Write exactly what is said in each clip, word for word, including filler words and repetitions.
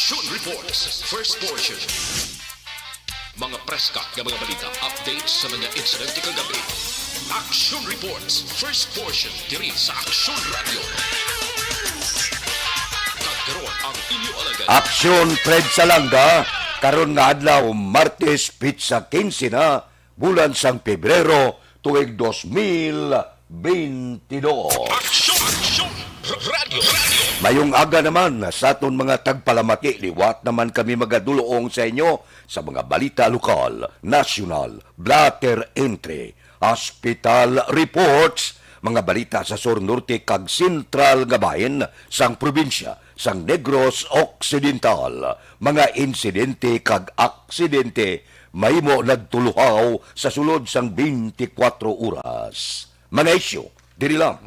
Action Reports, first portion. Mga preska nga mga balita, updates sa mga insidente kagabi. Action Reports, first portion, diri sa Action Radio. Kag karon ang inyo alagad. Aksyon, Fred Salanga, karon nga adlaw, Martes, petsa quince na, bulan sang Pebrero, tuig dos mil bentidós. Aksyon! Aksyon! Radyo! Radyo! Mayong aga naman sa aton mga tagpalamati. Liwat naman kami magadulong sa inyo sa mga balita lokal, nasyonal, blotter entry, hospital reports, mga balita sa sur, norte, kag sentral nga bahin sang probinsya sang Negros Occidental, mga insidente kag aksidente mahimo nagtuluhaw sa sulod sang twenty-four oras. Mga isyu, diri lang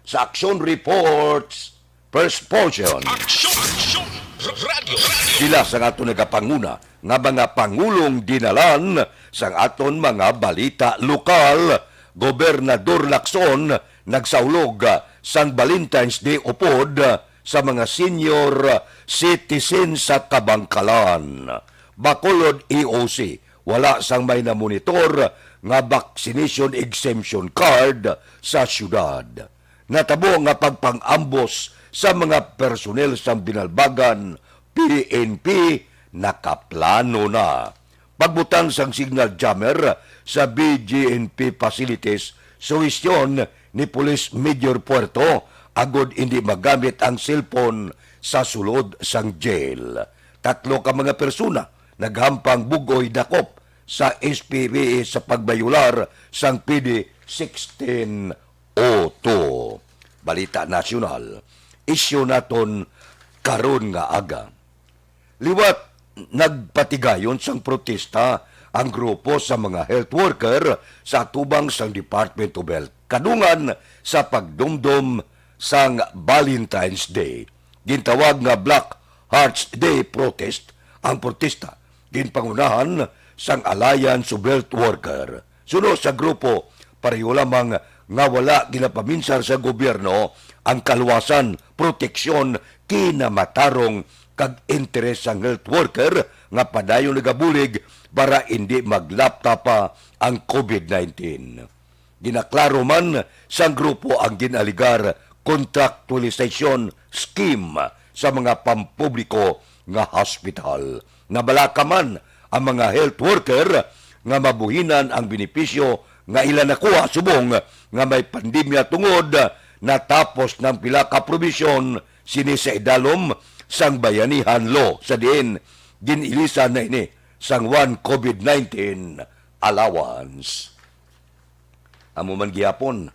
sa Action Reports, first portion. Action! Action! Radyo! Radyo! Sila sang aton nagapanguna nga mga pangulong dinalan sang aton mga balita lokal, Gobernador Lacson nagsaulog sang Valentine's Day upod sa mga senior citizen sa Kabangkalan. Bacolod E O C, wala sang may namonitor nga vaccination exemption card sa siyudad. Natabo nga pagpang-ambos sa mga personnel sang Binalbagan P N P nakaplano na. Pagbutang sang signal jammer sa B G N P facilities, suhestyon ni Police Major Puerto, agod indi magamit ang cellphone sa sulod sang jail. Tatlo ka mga persona naghampang bug-oy dakop sa S P P sa pagbayular sang P D sixteen oh two. Balita nasyonal, isyu naton karon nga aga. Liwat, nagpatigayon sang protesta ang grupo sa mga health worker sa atubang sang Department of Health kadungan sa pagdumdom sang Valentine's Day. Gintawag nga Black Hearts Day protest ang protesta, ginpangunahan sang Alliance of Health Worker. Suno sa grupo, pareho lamang nga wala ginapaminsar sa gobyerno ang kaluwasan, proteksyon, kinamatarong, kag interes sang health worker nga padayon nagabulig para indi maglapta pa ang COVID nineteen. Ginaklaro man sang grupo ang ginaligar contractualization scheme sa mga pampubliko nga hospital. Nabalaka man ang mga health worker nga mabuhinan ang benepisyo nga ila nakuha subong nga may pandemya, tungod natapos ng pila ka probisyon sini sa idalom sang Bayanihan Law, sa diin gin-ilisan na ini sang one COVID nineteen allowance. Amo man gihapon,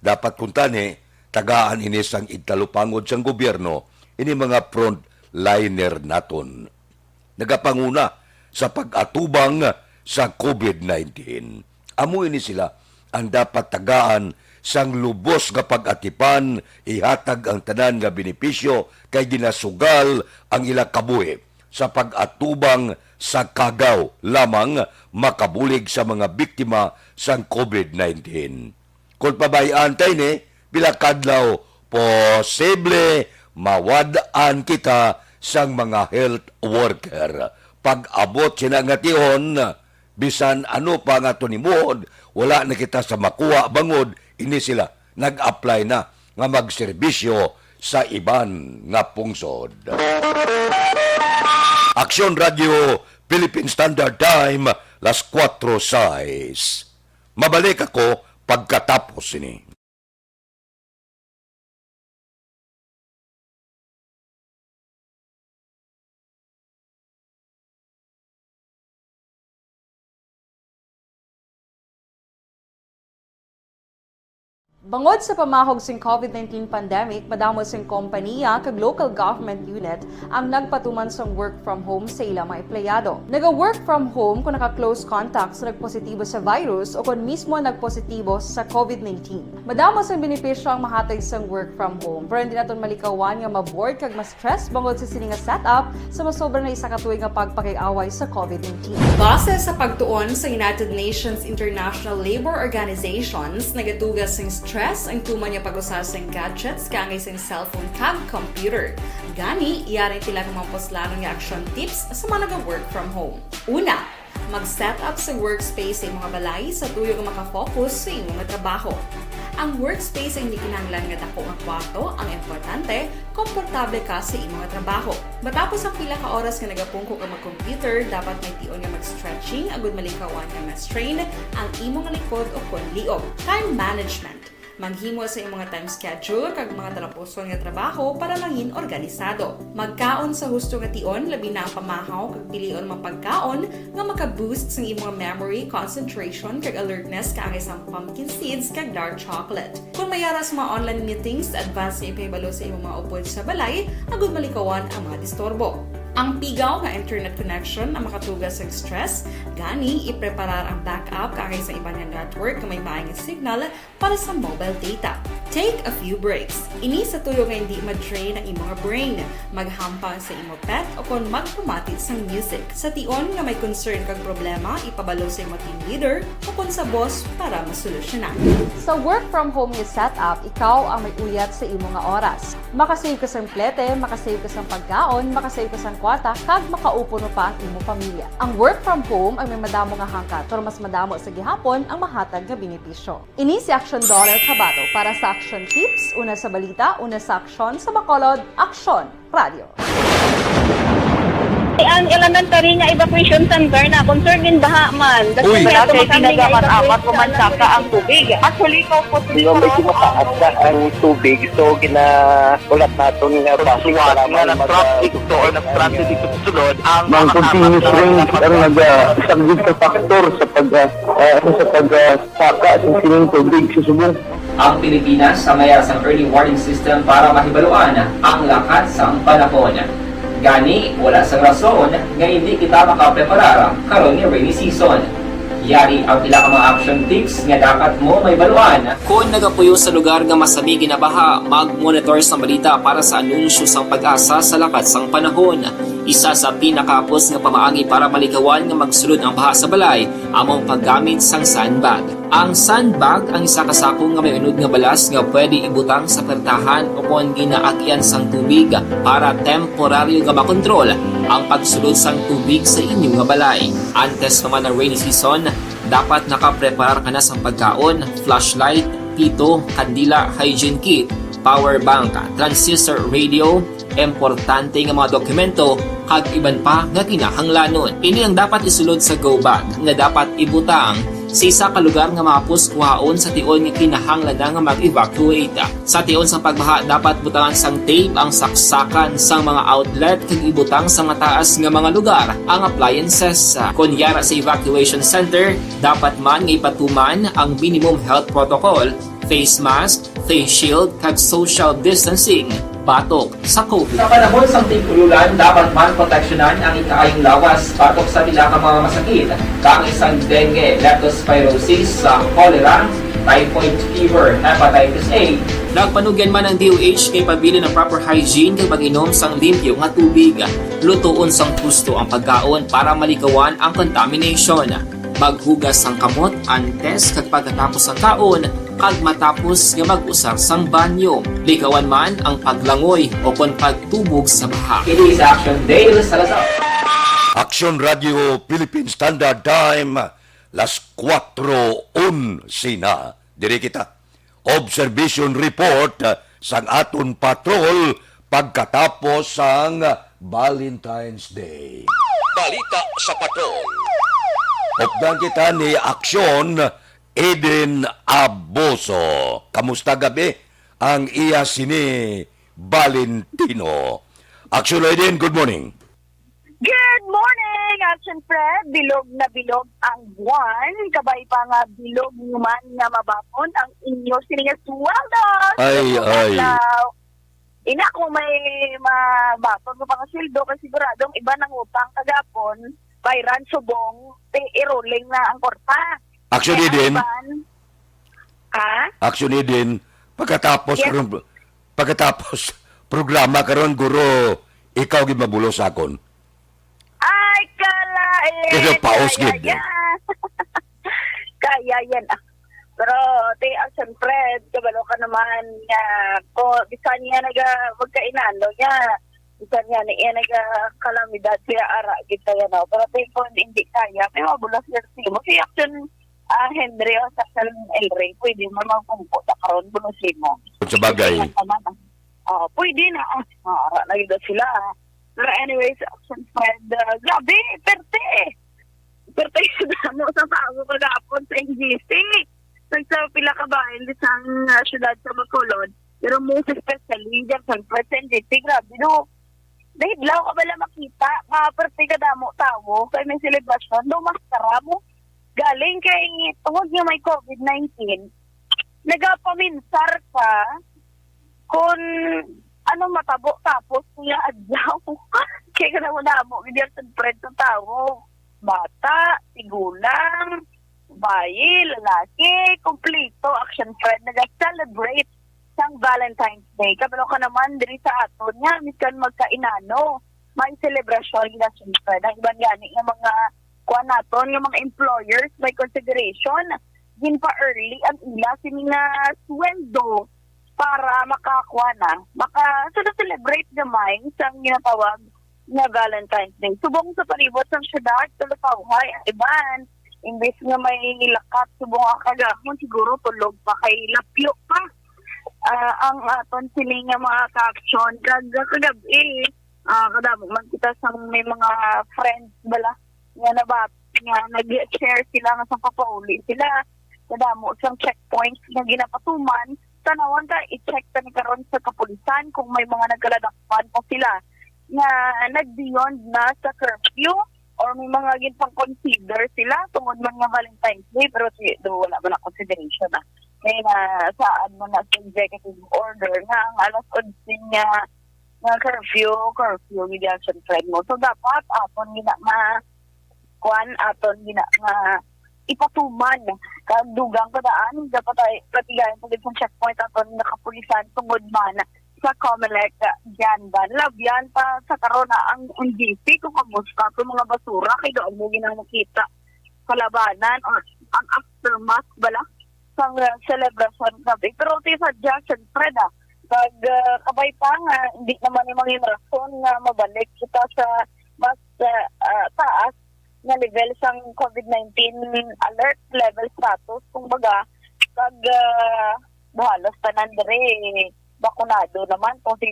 dapat kuntani tagaan ini sang igtalupangod sang gobyerno, ini mga frontliner naton nagapanguna sa pag-atubang sa COVID nineteen. Amo ini sila ang dapat tagaan sang lubos nga pag-atipan, ihatag ang tanan nga benepisyo kay ginasugal ang ila kabuhi sa pag-atubang sa kagaw lamang makabulig sa mga biktima sang COVID nineteen. Kon pabay-an ta ini, pila kadlaw, posible mawad-an kita sang mga health worker. Pag-abot sina nga tion, bisan ano pa nga tunimuhon, wala na kita sa makuha bangod ini sila nag-apply na nga magserbisyo sa iban nga pungsod. Aksyon Radio, Philippine Standard Time, las kuwatro sais. Mabalik ako pagkatapos sini. Bangod sa pamahog sing COVID nineteen pandemic, madamo sing kompaniya kag local government unit ang nagpatuman sang work from home sa ila mga empleyado. Naga-work from home kon naka-close contact sa nagpositibo sa virus o kon mismo nagpositibo sa COVID nineteen. Madamo sang benepisyo ang mahatag sang work from home, pero hindi naton malikawan nga ma-bored kag ma-stress bangod sa sini nga setup sa masobra na isa ka tuig nga pagpakig-away sa COVID nineteen. Base sa pagtuon sa United Nations International Labor Organizations, nagatuga sing stress stress ang tuman nga pag-usar sang gadgets kaangay sang cellphone kag computer. Gani, yari ang pila ka mga puslanon nga action tips sa mga naga-work from home. Una, mag-set up sa workspace sa imo nga balay sa tuyo nga makafocus sa imo nga trabaho. Ang workspace ay hindi kinahanglan nga dako nga kwarto. Ang importante, komportable ka sa imo nga trabaho. Matapos ang pila ka oras nga nagapungko ka mag-computer, dapat may tion nga mag-stretching agud malikawan nga ma-strain ang imo nga likod o kon liog. Time management. Maghimo sa imo nga time schedule kag mga talapuson nga trabaho para mangin organisado. Magkaon sa husto nga tion, labi na ang pamahaw kag pilion mga pagkaon nga maka-boost sang imo nga memory, concentration, kag alertness kaangay sang pumpkin seeds kag dark chocolate. Kung may ara sa mga online meetings, advance nga ipahibalo sa imo mga upod sa balay agud malikawan ang mga disturbo. Ang pigaw nga internet connection ang makatuga sa stress, gani ipreparar ang backup kaangay sa iban nga network nga may maayong signal para sa mobile data. Take a few breaks. Ini sa tuyo nga hindi ma-drain ang imo nga brain. Maghampang sa imo pet o kon magpamati sang music. Sa tion nga may concern kag problema, ipabalo sa imo team leader o kon sa boss para masolusyonan. Sa work from home nga setup, ikaw ang may uyat sa imo nga oras. Makasave ka sang plete, makasave ka sang pagkaon, makasave ka sang kwarta, kag makaupo pa ang imo pamilya. Ang work from home ay may madamo nga hangkat, pero mas madamo sa gihapon ang mahatag nga benepisyo. Ini si Action Dollar Kabato para sa Action Tips, una sa balita, una sa aksyon, sa Bacolod, Action Radio. Ang elementary nga evacuation center na concerned in baha man. Uy. Wala kay ginagamat-amat o mansaka ang tubig. Actually, ikaw po, Di ba, medyo mataas na ang tubig, so ginahulat naton nga base para nga mag-, nag-traffic to or nag-traffic to sulod ang Mang mga continuous tapat na rain ang naga-, isa gid ka factor sa pag-, ah, ah, sa pag-, ah, saka sa sining tubig sa subong. Ang Pilipinas ang may sang early warning system para mahibaluan ang lakat sang panahon. Gani, wala sang rason nga hindi kita makapreparar karon nga rainy season. Yari ang pila ka mga action tips nga dapat mo mahibaluan. Kon nagapuyo sa lugar nga masami ginabaha, mag-monitor sang balita para sa anunsyo sang PAGASA sa lakat sang panahon. Isa sa pinakahapos nga pamaagi para malikawan nga magsulod ang baha sa balay amo ang paggamit sang sandbag. Ang sandbag ang isa ka sako nga may unod nga balas nga pwede ibutang sa pertahan o kon ginaagyan sang tubig para temporaryo nga makontrol ang pagsulod sang tubig sa inyo nga balay. Antes pa man ang rainy season, dapat nakapreparar ka na sang pagkaon, flashlight, pito, kandila, hygiene kit, power bank, transistor radio, importante nga mga dokumento, kag iban pa nga kinahanglanon. Ini ang dapat isulod sa go bag nga dapat ibutang sa isa ka lugar nga mahapos kuhaon sa tion nga kinahanglan na nga mag-evacuate. Sa tion sang pagbaha, dapat butangan sang tape ang saksakan sang mga outlet kag ibutang sa mataas nga mga lugar ang appliances. Kon yara sa evacuation center, dapat man nga ipatuman ang minimum health protocol, face mask, face shield, kag social distancing batok sa COVID. Sa panahon sang tig-ululan, dapat man proteksyonan ang ikaayong lawas batok sa pila ka mga masakit, kaangay sang dengue, leptospirosis, sa cholera, typhoid fever, hepatitis A. Nagpanugyan man ang D O H kay pabilin ang proper hygiene kag pag-inom sang limpyo nga tubig. Lutoon sang husto ang pagkaon para malikawan ang contamination. Maghugas sang kamot antes kag pagkatapos sang kaon, kag matapos nga mag-usar sang banyo. Likawan man ang paglangoy o kon pagtubog sa baha. Kini sa Action Dale Salazar. Action Radio Philippine Standard Time, las kuwatro onse na. Diri kita. Observation report, ah, sang aton patrol pagkatapos sang Valentine's Day. Balita sa Patrol. Updan kita ni Aksyon Eden Aboso. Kamusta gab-i ang iya sini Valentino? Aksyon Eden, good morning. Good morning, Action Fred. Bilog na bilog ang buwan. Kabay pa nga bilog man nga mabakon ang inyo sini nga sweldo. Ay, ay. Ina, kung may mabaton mo pa nga sweldo, kay siguradong iba nang utang kagapon, bayran subong, i-, i-rolling na ang kwarta. Actually, Kaya din, ang iban, ha? Actually, din, pagkatapos Yes. karon, pagkatapos programa karon, guro, ikaw gid mabulos sa akon. Ay, kalain! Pero paos Kaya gid, eh. yan. Kaya yan. Ah. Pero, ti, ah, siyempre, kabalo ka naman nga, ko, bisan nga naga, magkainano niya, bisan nga niya naga kalamidad siya, ara, kita yan, no? Pero, ti, kung hindi kaya, may mga bulas yan, si mo. Si Action, ah, Henry, o sa Action El Rey, pwede mo magpungko sa karon, bulas mo. Sa bagay. Pwede lang naman, ah. Oh, pwede na, ah. Ah, ara na yun sila, ah. Pero anyways, Action Fred, ah, grabe, perte. Perte sa damo sa tawo kagapon sa N G C. Nagsa pila ka bahin di sang, ah, syudad sa Bacolod. Pero most especially, dyan sa Fred sa N G C, grabe, no? Nahidlaw ka bala makita, nga perte ka damo tawo, kay may selebrasyon, daw maskara mo. Galing kay, tungod nga may covid nineteen, nagapaminsar ka kung ano matabo tapos nga adlaw. Kay kanamo-namo gid ang spread sa tawo. Bata, tigulang, bayi, lalaki, kompleto, Action Fred, naga-celebrate sang Valentine's Day. Kabalo ka naman diri sa aton nga, miskan magkainano, may selebrasyon gid, Action Fred. Ang iban gani nga mga, kuan naton, nga mga employers, may consideration, ginpa-early ang ila sini nga sweldo para makakuha na, maka, so, na-celebrate gamay sang ginatawag nga Valentine's Day. Subong sa palibot sang syudad, tulipawhay ang iban. Imbis nga may lakat subong ang kagahon, siguro tulog pa kay lapyo pa. Ah, ang aton sini nga mga ka-action, kag kagab-i, ah, kadamo man kita sang may mga friends bala nga nabat nga nag-share sila nga sang papauli sila, kadamo sang checkpoints nga ginapatuman. Tanawan ta, i-check ta ni karon sa kapulisan kung may mga nagkaladakpan pa sila nga nag-beyond na sa curfew or may mga ginpang-consider sila tungod man nga Valentine's Day, pero si, do, wala man na consideration na. May na, saan man na sa executive order nga ang alas onse nga, nga curfew, curfew ni Johnson Fred mo. So, dapat aton gina nga, kuan, aton gina nga ipatuman. Kag dugang pa daan, dapat ay patigayon pa gid sa checkpoint aton nga kapulisan tungod man sa Comelec Jandan. Labyan pa sa karon na ang N G C kung kamusta to mga basura kay doon mo ginang makita kalabanan or ang aftermath bala sang, uh, celebration gabi. Pero ti sa Jackson, Fred, ah, pag, uh, kabay pa nga, hindi naman yung mga rason nga mabalik kita sa mas, uh, uh, taas nga level sang covid nineteen alert level status, kumbaga, pag, uh, buhalos tanan diri bakunado naman kung si,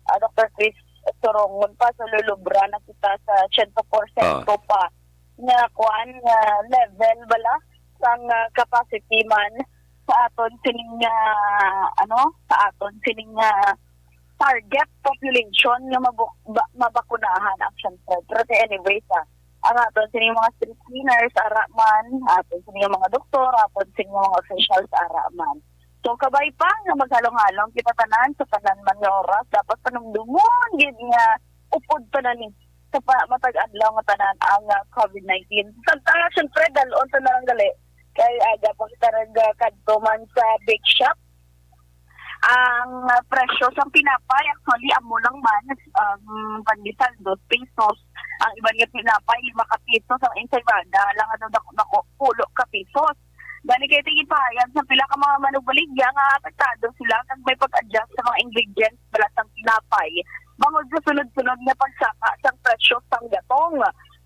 uh, Doctor Chris Sorongon pa, so lulubra na kita sa siyento porsyento pa nga kuan nga level bala sang, ah, capacity man sa aton sining, ah, ano, sa aton sining, ah, target population nga mabu-, ba-, mabakunahan ang siyempre. Pero anyways, ah, ang aton sining mga street cleaners, ara man, aton sining mga doktor, aton sining mga officials, ara man. So, kabay pa nga maghalong-halong kita tanan sa tanan man nga oras, dapat panumdumon gid nga upod pa na ni sa pa, matag adlaw nga tanan ang, ah, covid nineteen. Samtang, siyempre, dalon ta na lang gali. Kay aga pa kita nagkadto man sa bake shop. Ang, ah, presyo sang tinapay, actually, amo lang man, ang pandesal, dos pesos. Ang iban nga tinapay, lima ka pesos. Ang ensaymada, lang ano, dako-dako, pulo ka pesos. Gani kay tingin pahayag sa pila ka mga manugbaligya nga apektado sila kag may pag-adjust sa mga ingredients bala sang tinapay bangod sa sunod-sunod nga pagsaka sang presyo sang gatong.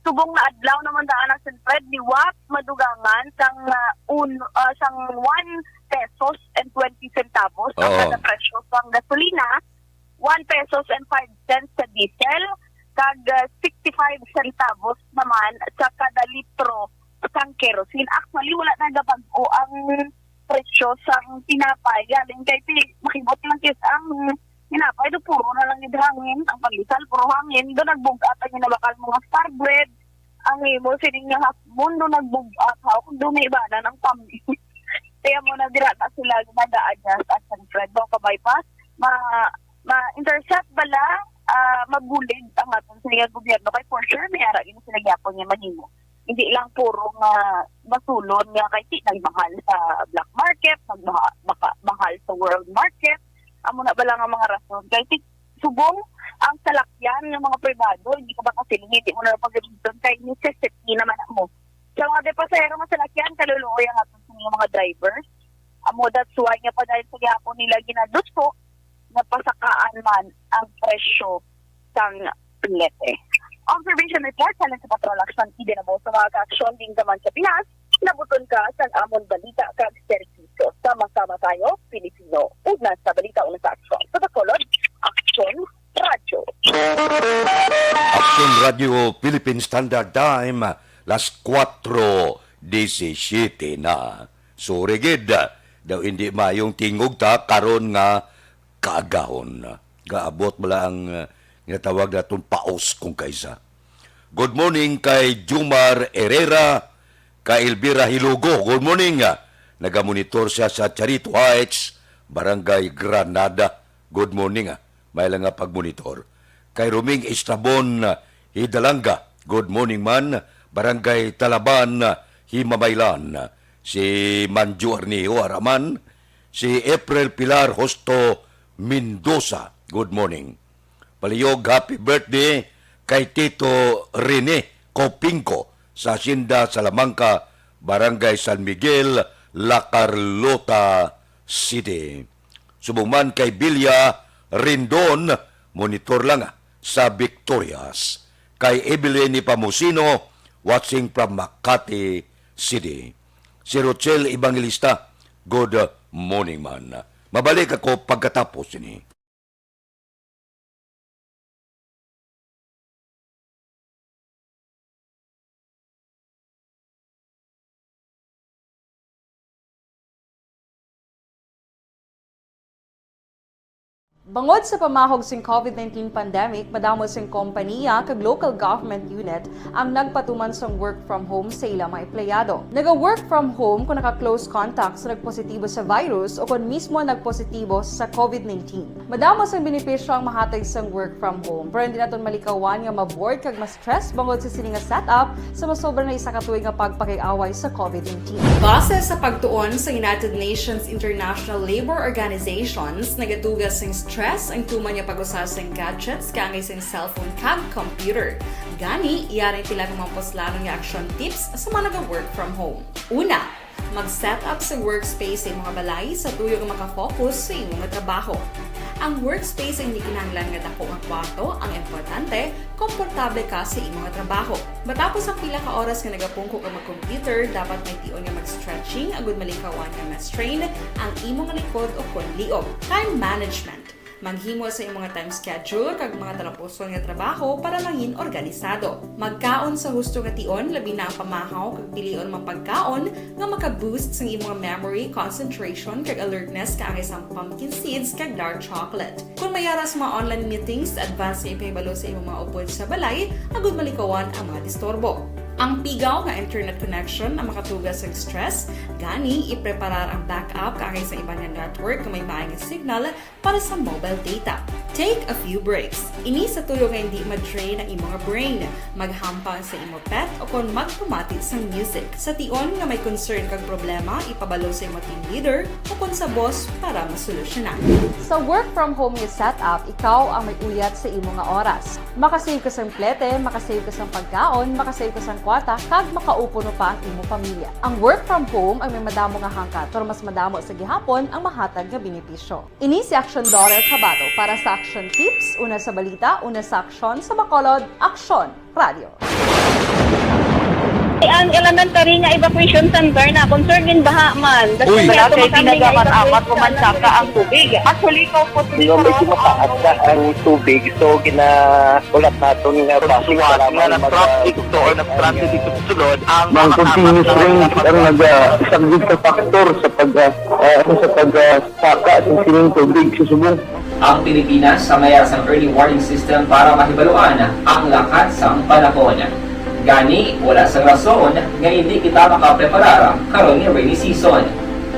Subong na adlaw naman daan ang Sir Fred, liwat madugangan sang, ah, un-, ah, sang one pesos and twenty centavos ang Oo. kada presyo sang gasolina, one pesos and five cents sa diesel, kag, ah, sixty-five centavos naman sa kada litro sang kerosene. Actually, wala na gabag-o ang presyo sang tinapay. Galing kay ti-, makibot lang kis ang tinapay do puro na lang gid hangin. Ang pandesal, puro hangin. Do nagbug-at ang ginabakal mga star bread. Ang imo sining nga half moon, do nagbug-at. Haw, do may ibanan ang pamilya. Kaya mo na dira na sila nag-a-adjust at sa Fred, no, kabay pa. Ma-, ma-intercept bala, ah, mabulig ang aton sa iyang gobyerno. Kay for sure, may ara yun sila gyapon nga mahimo. Hindi lang puro nga masulon nga kay ti nagmahal sa black market, nagmaha-, maka-, mahal sa world market. Amo na bala nga mga rason. Kay ti subong ang salakyan nga mga pribado, hindi ka ba kasi hindi mo na pag-reason kay necessity naman mo. Sa mga de pasahero nga salakyan, kaluluoy ang aton sa mga driver. Amo, that's why nga padayon sa gihapon nila ginadutso nga pasakaan man ang presyo sang plete. Observation report halin sa Patrol Aksyon T V, na sa mga kaaksyon din naman sa Pinas. Nabuton ka sang amon balita kag serbisyo. Sama-sama tayo, Pilipino. Una sa balita, una sa aksyon. Sa Bacolod, Aksyon Radyo. Aksyon Radyo Philippine Standard Time, las kuwatro disisiyete na. Sorry gid, daw hindi mayong tingog ta karon nga kaagahon. Gaabot bala ang, uh, ginatawag naton paos kung kaisa. Good morning kay Jumar Herrera, kay Elvira Hilugo. Good morning. Nagamonitor siya sa Charito Heights, Barangay Granada. Good morning, ah. May lang nga pagmonitor. Kay Roming Estrabon, ah, Hidalanga. Good morning man. Barangay Talaban, ah, Himamaylan. Si Manjo Arnijo Araman. Si April Pilar Hosto Mendoza. Good morning. Palihog, happy birthday kay Tito Rene Copingco sa Hacienda Salamanca, Barangay San Miguel, La Carlota City. Subong man kay Bilya Rendon, monitor lang sa Victorias. Kay Evelyn Nepomuceno, watching from Makati City. Si Rochelle Evangelista, good morning man. Mabalik ako pagkatapos ini. Bangod sa pamahog sing COVID nineteen pandemic, madamo sing kompaniya kag local government unit ang nagpatuman sang work from home sa ila mga empleyado. Naga-work from home kon naka-close contact sa nagpositibo sa virus o kon mismo nagpositibo sa COVID nineteen. Madamo sang benepisyo ang mahatag sang work from home, pero hindi naton malikawan nga ma-bored kag ma-stress bangod sa sini nga setup sa masobra na isa ka tuig nga pagpakig-away sa COVID nineteen. Base sa pagtuon sa United Nations International Labor Organizations, nagatuga sing stress ang tuman nga pag-usa sing gadgets kaangay sing cellphone kag computer. Gani, yari sila nga mga puslanon nga action tips sa mga naga-work from home. Una, mag-set up sa workspace sa imong balay sa tuyo nga makafocus sa imong trabaho. Ang workspace ay hindi kinahanglan nga dako nga kwarto. Ang importante, komportable ka sa imong trabaho. Matapos ang pila ka oras nga nagapungko ka mag-computer, dapat may tion nga mag-stretching agud malikawan nga ma-strain ang imong likod o kon liog. Time management. Maghimo sa imong time schedule kag mga talapuson nga trabaho para mangin organisado. Magkaon sa husto nga tion, labi na ang pamahaw kag pilion mga pagkaon nga maka-boost sang imong memory, concentration, kag alertness, kaangay sang pumpkin seeds kag dark chocolate. Kon may ara sa mga online meetings, advance nga ipahibalo sa imong mga upod sa balay agud malikawan ang mga disturbo. Ang pigaw nga internet connection ang makatuga sang stress, gani ipreparar ang backup kaangay sa iban nga network nga may maay nga signal para sa mobile data. Take a few breaks. Ini sa tuyo nga hindi ma-drain ang imong brain. Maghampang sa imo pet o kon magpamati sang music. Sa tion nga may concern kag problema, ipabalo sa imo team leader o kon sa boss para masolusyonan. Sa work from home nga setup, ikaw ang may uyat sa imo nga oras. Makasave ka sang plete, makasave ka sang pagkaon, makasave ka sang kwarta, kag makaupod pa ang imo pamilya. Ang work from home ang may madamo nga hangkat, pero mas madamo sa gihapon ang mahatag nga benepisyo. Ini si Aksyon Doris Habato para sa Aksyon Tips, una sa balita, una sa aksyon, sa Bacolod, Aksyon Radio. Ang elementary nga evacuation center na concern in baha man. Uy. Wala kay pinagaman amat o mansaka ang tubig. Actually, ko po. Medyo mataas na ang tubig, so ginahulat naton nga basi nga nag-traffic to or nag-traffic dito sa sulod ang mga continuous rain ang nag-, ah, isang big factor sa pag, ah, ah, sa pag, ah, saka sa sining tubig sa subong. Ang Pilipinas sa mayar sang early warning system para mahibaluan ang lakat sang panahon. Gani, wala sang rason nga hindi kita makapreparar karon nga rainy season.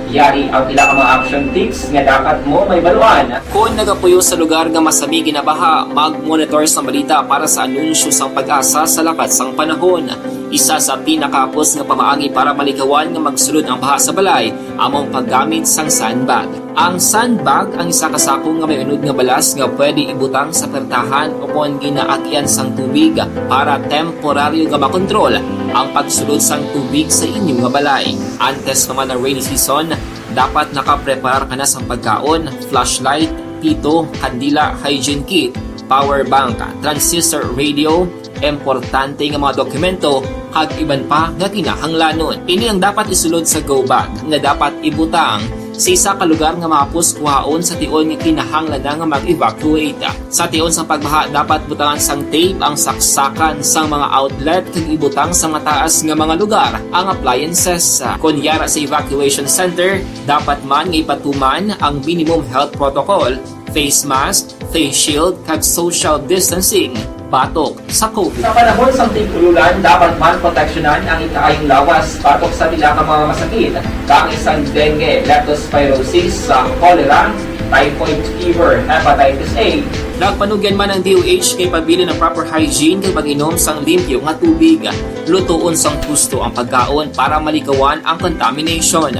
Yari ang pila ka mga action tips nga dapat mo mahibaluan. Kon nagapuyo sa lugar nga masami ginabaha, mag-monitor sa balita para sa anunsyo sang PAGASA sa lakat sang panahon. Isa sa pinakahapos nga pamaagi para malikawan nga magsulod ang baha sa balay amo ang paggamit sang sandbag. Ang sandbag ang isa ka sako nga may unod nga balas nga pwede ibutang sa pertahan o kon ginaagyan sang tubig para temporaryo nga makontrol Ang pagsulod sang tubig sa inyo nga balay. Antes pa man ang rainy season, dapat nakapreparar ka na sang pagkaon, flashlight, pito, kandila, hygiene kit, power bank, transistor radio, importante nga mga dokumento, kag iban pa nga kinahanglanon. Ini ang dapat isulod sa go bag nga dapat ibutang sa isa ka lugar nga mahapos kuhaon sa tion nga kinahanglan na nga mag-evacuate. Sa tion sang pagbaha, dapat butangan sang tape ang saksakan sang mga outlet kag ibutang sa mataas nga mga lugar ang appliances. Kon yara sa evacuation center, dapat man nga ipatuman ang minimum health protocol, face mask, face shield, kag social distancing batok sa COVID. Sa panahon sang tig-ululan, dapat man proteksyonan ang ikaayong lawas batok sa pila ka mga masakit, kaangay sang dengue, leptospirosis, sa cholera, typhoid fever, hepatitis A. Nagpanugyan man ang D O H nga ipabilin ang proper hygiene kag pag-inom sang limpyo nga tubig. Lutoon sang husto ang pagkaon para malikawan ang contamination.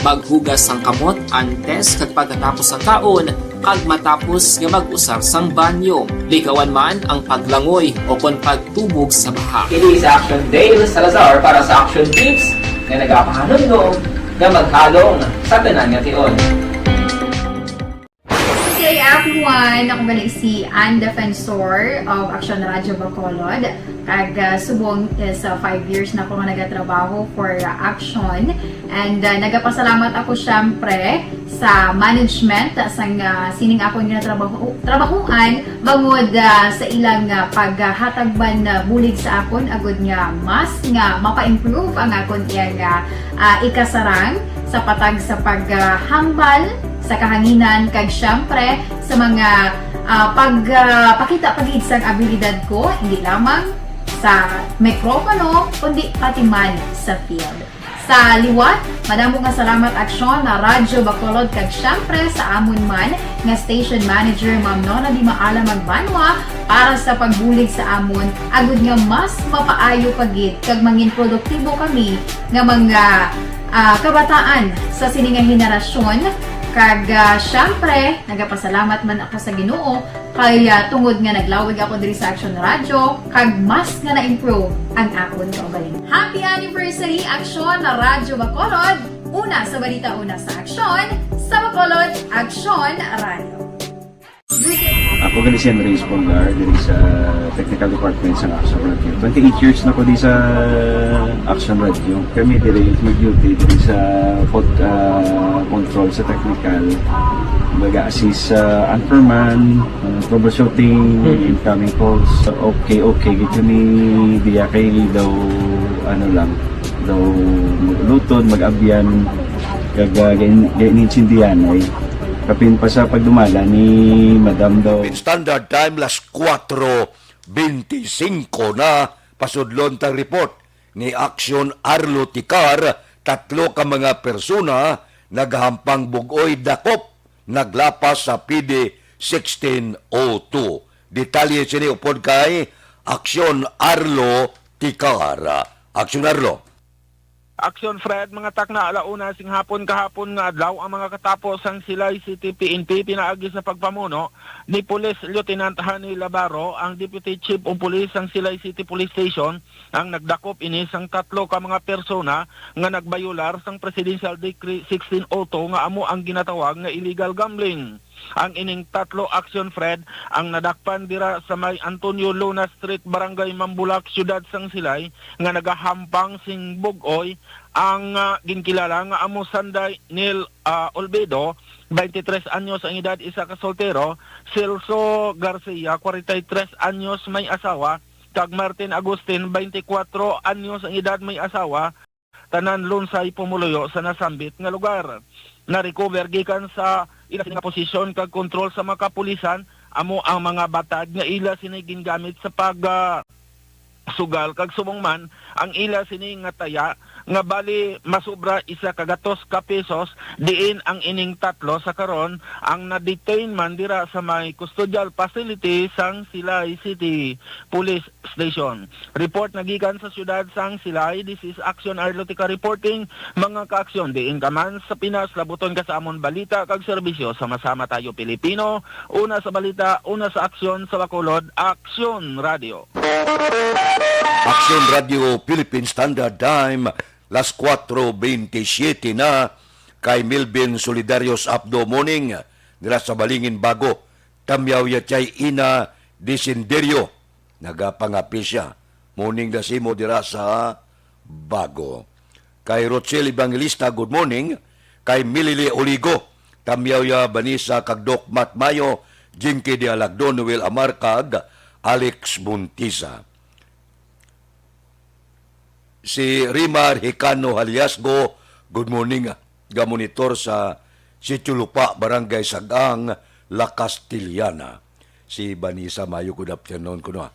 Maghugas sang kamot antes kag pagkatapos sang kaon, kag matapos nga mag-usar sang banyo. Likawan man ang paglangoy o kon pagtubog sa baha. Kini si Action Dale Salazar para sa Action Tips nga nagapahanumdom nga maghalong sa tanan nga tion. Good day, everyone. Ako gali si Ann Defensor of Action Radio Bacolod. Kag, ah, subong is, ah, five years na ako nga nagatrabaho for, ah, Action. And, ah, nagapasalamat ako, syempre, sa management sang, ah, sining akon nga trabaho, trabahuan bangod, ah, sa ilang, ah, paghatag man, ah, bulig sa akon agud nga mas nga mapa-improve ang akon iyang, ah, ah, ikasarang sa patag sa paghambal sa kahanginan kag, syempre, sa mga, ah, pag, ah, pakita pa gid sang abilidad ko, hindi lamang sa mikropono, kundi pati man sa field. Sa liwat, madamo nga salamat, Aksyon, na Radyo Bacolod, kag syempre sa amon man nga station manager, Ma'am Nona Di Maala Magbanwa, para sa pagbulig sa amon, agud nga mas mapaayo pa gid kag mangin produktibo kami nga mga, ah, kabataan sa sini nga henerasyon. Kag, ah, syempre, nagapasalamat man ako sa Ginoo kay, ah, tungod nga naglawig ako diri sa Action Radio, kag mas nga na-improve ang akon kaugalingon. Happy anniversary, Action Radyo Bacolod! Una sa balita, una sa aksyon, sa Bacolod, Action Radio. Ako gali si Andres Polgar, diri sa Technical Department sa Action Radio. Twenty-eight years na ko di sa Action Radio. Kami diri mag-duty diri sa pod-, ah, control sa technical. Mag-assist sa anchorman, ah, troubleshooting, Mhm. incoming calls. Okay, okay, gid kami diya kay daw, ano lang, daw mag-ulutod, mag-abyan, kag, ah, gain-, gainintindihan ay kapin pa sa pagdumala ni Madam daw. In standard time, las kuwatro bente singko na, pasudlon tang report ni Action Arlo Ticar, tatlo ka mga persona nagahampang bug-oy dakop naglapas sa P D sixteen oh two. Detalye sini upod kay Action Arlo Ticar. Action Arlo. Action Fred, mga takna, ala una sing hapon kahapon nga adlaw ang mga katapo sang Silay City P N P pinaagi sa pagpamuno ni Police Lieutenant Hani Labaro, ang Deputy Chief of Police sang Silay City Police Station, ang nagdakop ini sang tatlo ka mga persona nga nagbayular sang Presidential Decree sixteen oh two nga amo ang ginatawag nga illegal gambling. Ang ining tatlo, Action Fred, ang nadakpan dira sa may Antonio Luna Street, Barangay Mambulak, Siyudad sang Silay, nga nagahampang sing bug-oy. Ang, ah, ginkilala nga amo sanday Neil, ah, Olvido, twenty-three anyos ang edad, isa ka soltero, Celso Garcia, forty-three anyos, may asawa, kag Martin Agustin, twenty-four anyos ang edad, may asawa, tanan lunsay pumuluyo sa nasambit nga lugar. Na-recover gikan sa ila sini nga posisyon kag kontrol sa mga kapulisan amo ang mga batad nga ila sini gingamit sa pag, ah, sugal, kag subong man ang ila sini nga taya nga bali masubra isa ka gatos ka pesos, diin ang ining tatlo sa karon ang na-detain man dira sa may custodial facility sang Silay City Police Station. Report nagikan sa siyudad sang Silay. This is Action Arlotica reporting. Mga ka-aksyon, diin ka man sa Pinas, labuton ka sa amon balita kag serbisyo. Sama-sama tayo, Pilipino. Una sa balita, una sa aksyon, sa Bacolod, Aksyon Radio. Aksyon Radio Philippine Standard Time, las kuwatro bentisiete na. Kay Melvin Solidarios Abdo, morning, dira sa Balingin Bago. Tamyaw ya chay Ina Disinderio, nagapangapi siya. Morning da simo dira sa Bago. Kay Rochelle Evangelista, good morning. Kay Milili Oligo, tamyaw ya Vanessa kag Doc Matt Mayo, Jinky de Alagdon, Noel Amar kag Alex Montisa. Si Rimar Hicano Haliasgo, good morning, ah, gamonitor sa Sitio Lupa, Barangay Sagang, La Castellana. Si Vanessa Mayo, good afternoon kuno, ah.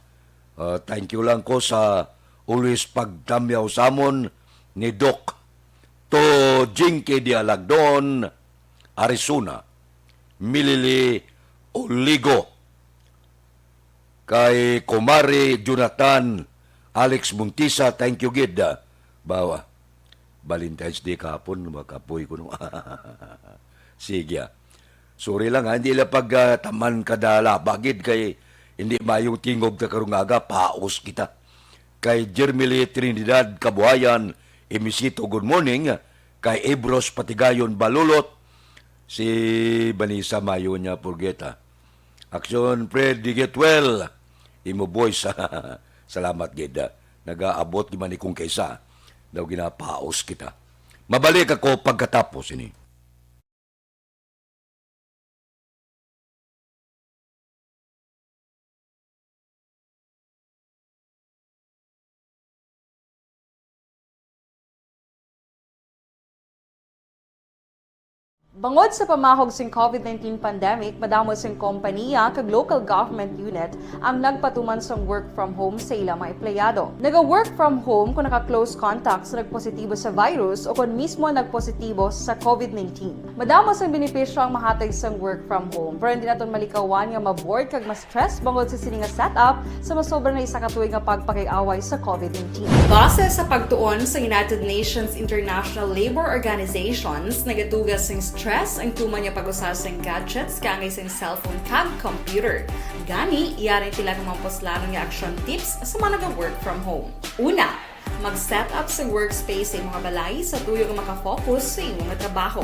Ah, thank you lang ko sa always pagtamyaw samon ni Doc. To Jinky de Alagdon, Arizona. Milili Oligo. Kay Kumare Jonathan, Alex Montisa, thank you gid. Bawa, Valentine's Day kahapon, makapoy ko no. Sige, ah. Sorry lang, ha, hindi lang pag, ah, taman kada laba gid kay hindi mayo tingog ta karong aga, paos kita. Kay Jermily Trinidad Kabuhayan, Emisito, good morning. Kay Ebros Patigayon Balulot, si Vanessa Mayo niya Purgeta. Action, Fred, di get well. Imo voice. Salamat gid. Nagaabot di man ni kung kaysa. Daw ginapaos kita. Mabalik ako pagkatapos ini. Bangod sa pamahog sing COVID nineteen pandemic, madamo sing kompaniya kag local government unit ang nagpatuman sang work from home sa ila mga empleyado. Naga-work from home kon naka-close contact sa nagpositibo sa virus o kon mismo nagpositibo sa COVID nineteen. Madamo sang benepisyo ang mahatag sang work from home, pero hindi naton malikawan nga ma-bored kag ma-stress bangod sa sini nga setup sa masobra na isa ka tuig nga pagpakig-away sa COVID nineteen. Base sa pagtuon sa United Nations International Labour Organizations, nagatuga sing stress ang tuman nga pag-usa sing gadgets kaangay sing cellphone kag computer. Gani, yari sila nga mga puslanon nga action tips sa mga naga-work from home. Una, mag-set up sa workspace sa imo nga balay sa tuyo nga makafocus sa imo nga trabaho.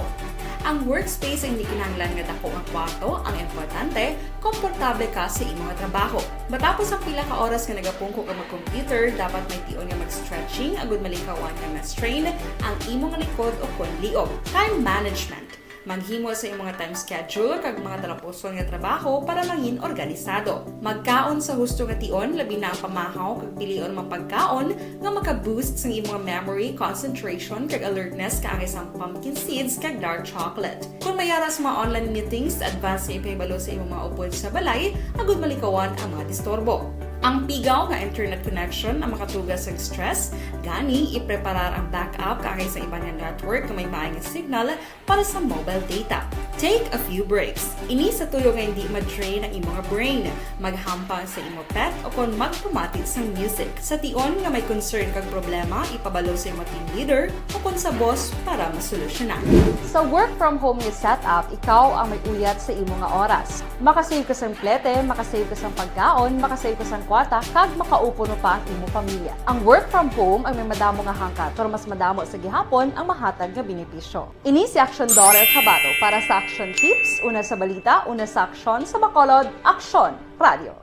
Ang workspace ay hindi kinahanglan nga dako nga kwarto, ang importante, komportable ka sa imo nga trabaho. Matapos ang pila ka oras nga nagapungko ka mag-computer, dapat may tion nga mag-stretching agud malikawan nga ma-strain ang imo nga likod o kon liog. Time management. Maghimo sa imong nga time schedule kag mga talapuson nga trabaho para mangin organisado. Magkaon sa husto nga tion, labi na ang pamahaw kag pilion mga pagkaon nga maka-boost sang imong memory, concentration, kag alertness kaangay sang pumpkin seeds kag dark chocolate. Kon may ara sa mga online meetings, advance nga ipahibalo sa imong mga upod sa balay agud malikawan ang mga disturbo. Ang pigaw nga internet connection ang makatuga sa stress, gani ipreparar ang backup kaangay sa iban nga network nga may maay nga signal para sa mobile data. Take a few breaks. Ini sa tuyo nga hindi ma-drain ang imo nga brain. Maghampang sa imo pet o kon magpamati sang music. Sa tion nga may concern kag problema, ipabalo sa imo team leader o kon sa boss para masolusyonan. Sa work from home nga setup, ikaw ang may uyat sa imo nga oras. Makasave ka sang plete, makasave ka sang pagkaon, makasave ka sang kwarta, kag makaupo pa ang imo pamilya. Ang work from home ang may madamo nga hangkat, pero mas madamo sa gihapon ang mahatag nga benepisyo. Ini si Action Daughter Kabato para sa Action Tips, una sa balita, una sa aksyon, sa Bacolod, Aksyon Radio.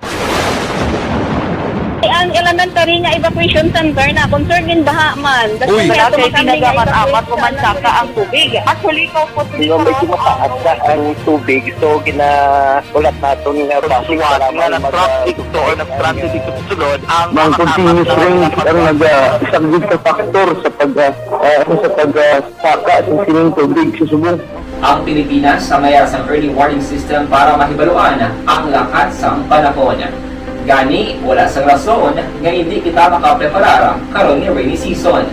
Ang elementary nga evacuation center na concern in baha man. Uy. Wala kay pinagaman amat pumansaka ang tubig. Actually, ikaw po, medyo mataas na ang tubig, so ginahulat naton nga traffic nga nag-traffic to or nag-traffic dito sa sulod ang mga continuous rain ang nag-, ah, isang big factor sa pag, ah, ah, sa pag, ah, saka sa sining tubig sa subong. Ang Pilipinas ang may ara sang early warning system para mahibaluan ang lakat sang panahon. Gani, wala sang rason nga indi kita makapreparar karon nga rainy season.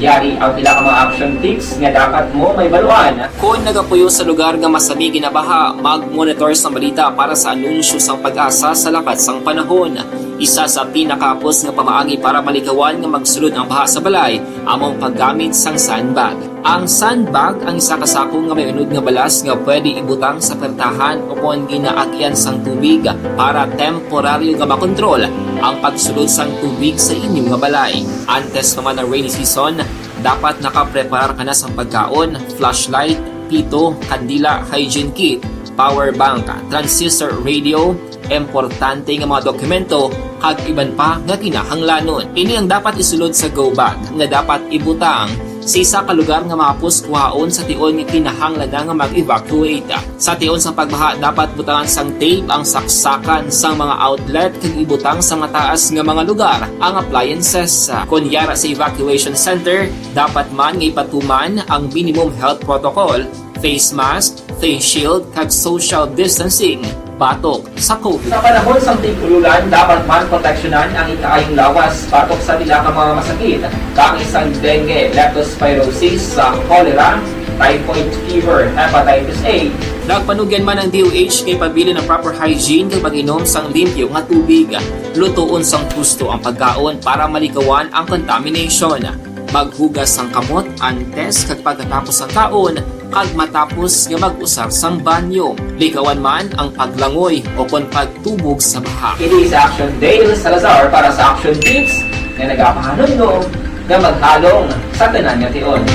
Yari ang pila ka mga action tips nga dapat mo mahibaluan. Kon nagapuyo sa lugar nga masami ginabaha, mag-monitor sang balita para sa anunsyo sang PAGASA sa lakat sang panahon. Isa sa pinakahapos nga pamaagi para malikawan nga magsulod ang baha sa balay amo ang paggamit sang sandbag. Ang sandbag ang isa ka sako nga may unod nga balas nga pwede ibutang sa pertahan o kon ginaagyan sang tubig para temporaryo nga makontrol ang pagsulod sang tubig sa inyo nga balay. Antes pa man ang rainy season, dapat nakapreparar ka na sang pagkaon, flashlight, pito, kandila, hygiene kit, power bank, transistor radio, importante nga mga dokumento, kag iban pa nga kinahanglanon. Ini ang dapat isulod sa go bag nga dapat ibutang sa isa ka lugar nga mahapos kuhaon sa tion nga kinahanglan na nga mag-evacuate. Sa tion sang pagbaha, dapat butangan sang tape ang saksakan sang mga outlet kag ibutang sa mataas nga mga lugar ang appliances. Kon yara sa evacuation center, dapat man nga ipatuman ang minimum health protocol, face mask, face shield, kag social distancing batok sa COVID. Sa panahon sang tig-ululan, dapat man proteksyonan ang ikaayong lawas batok sa pila ka mga masakit, kaangay sang dengue, leptospirosis, sa cholera, typhoid fever, hepatitis A. Nagpanugyan man ang D O H kay pabilin ang proper hygiene kag pag-inom sang limpyo nga tubig. Lutoon sang husto ang pagkaon para maligawan ang contamination. Maghugas sang kamot antes kag pagkatapos sang kaon, kag matapos nga mag-usar sang banyo. Ligawan man ang paglangoy o kon pagtubog sa baha. Ini si Action Dale Salazar para sa Action Tips nga nagapahanumdom nga maghalong sa tanan nga tion.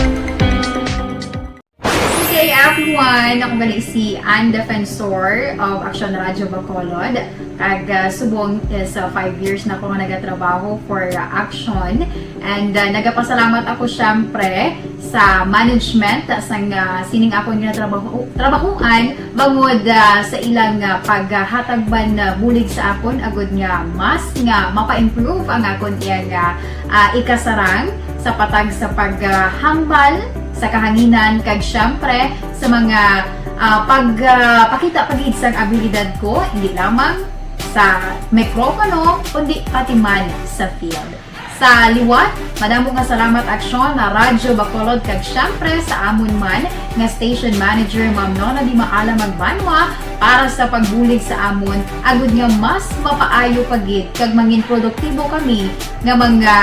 Good day, everyone! Ako gali si Ann Defensor of Action Radio Bacolod. Kag, ah, subong is, ah, five years na ako nga nagatrabaho for, ah, Action. And, ah, nagapasalamat ako, syempre, sa management sang, ah, sining akon nga trabaho, trabahuan bangod, ah, sa ilang, ah, paghatag man, ah, bulig sa akon agud nga mas nga mapa-improve ang akon iyang, ah, ah, ikasarang sa patag sa paghambal sa kahanginan kag, syempre, sa mga, ah, pag, ah, pakita pa gid sang abilidad ko, hindi lamang sa mikropono, kundi pati man sa field. Sa liwat, madamo nga salamat, Aksyon, na Radyo Bacolod, kag syempre sa amon man nga station manager, Ma'am Nona Di Maala Magbanwa, para sa pagbulig sa amon, agud nga mas mapaayo pa gid kag mangin produktibo kami nga mga,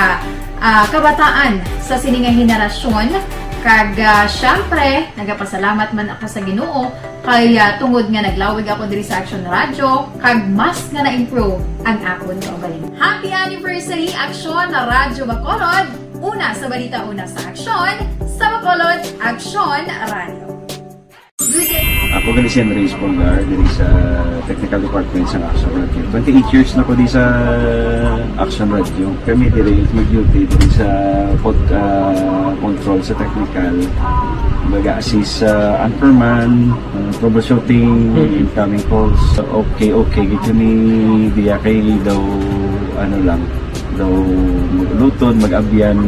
ah, kabataan sa sini nga henerasyon. Kag, ah, syempre, nagapasalamat man ako sa Ginoo kay, ah, tungod nga naglawig ako diri sa Action Radio, kag mas nga na-improve ang akon kaugalingon. Happy anniversary, Action Radyo Bacolod! Una sa balita, una sa aksyon, sa Bacolod, Action Radio. Good day. Ako gali si Andres Polgar, diri sa technical department sa Action Radio. Twenty-eight years na ko di sa Action Radio. Kami diri mag-duty diri sa pod-, ah, control sa technical. Baga assist sa anchorman, ah, troubleshooting, Mhm. incoming calls. Okay, okay, gid kami diya kay daw, ano lang, daw maglutod, mag-abyan,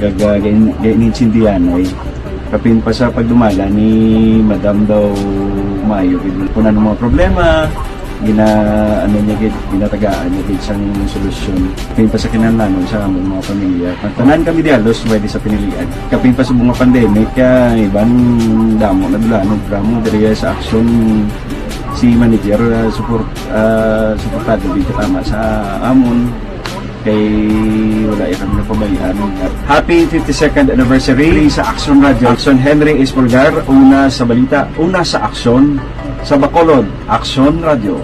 kag, ah, gain-, gainintindihan ay. Kapin pa sa pagdumala ni Madam daw maayo gid. Kung ano mga problema, gina-, ano niya gid, ginatagaan niya gid sang solusyon. Kapin pa sa kinahanglanon sa among mga pamilya. Tanan kami di halos pwede sa pinilian. Kapin pa sa mga pandemic, ah, iban damo na dulanon, drama diri sa aksyon si manager, ah, support, ah, suportado gid katama sa amon. Kay wala ya kami napabayaan. Happy fifty-second anniversary sa Action Radio. Action Henry Espolgar, una sa balita, una sa aksyon, sa Bacolod, Action Radio.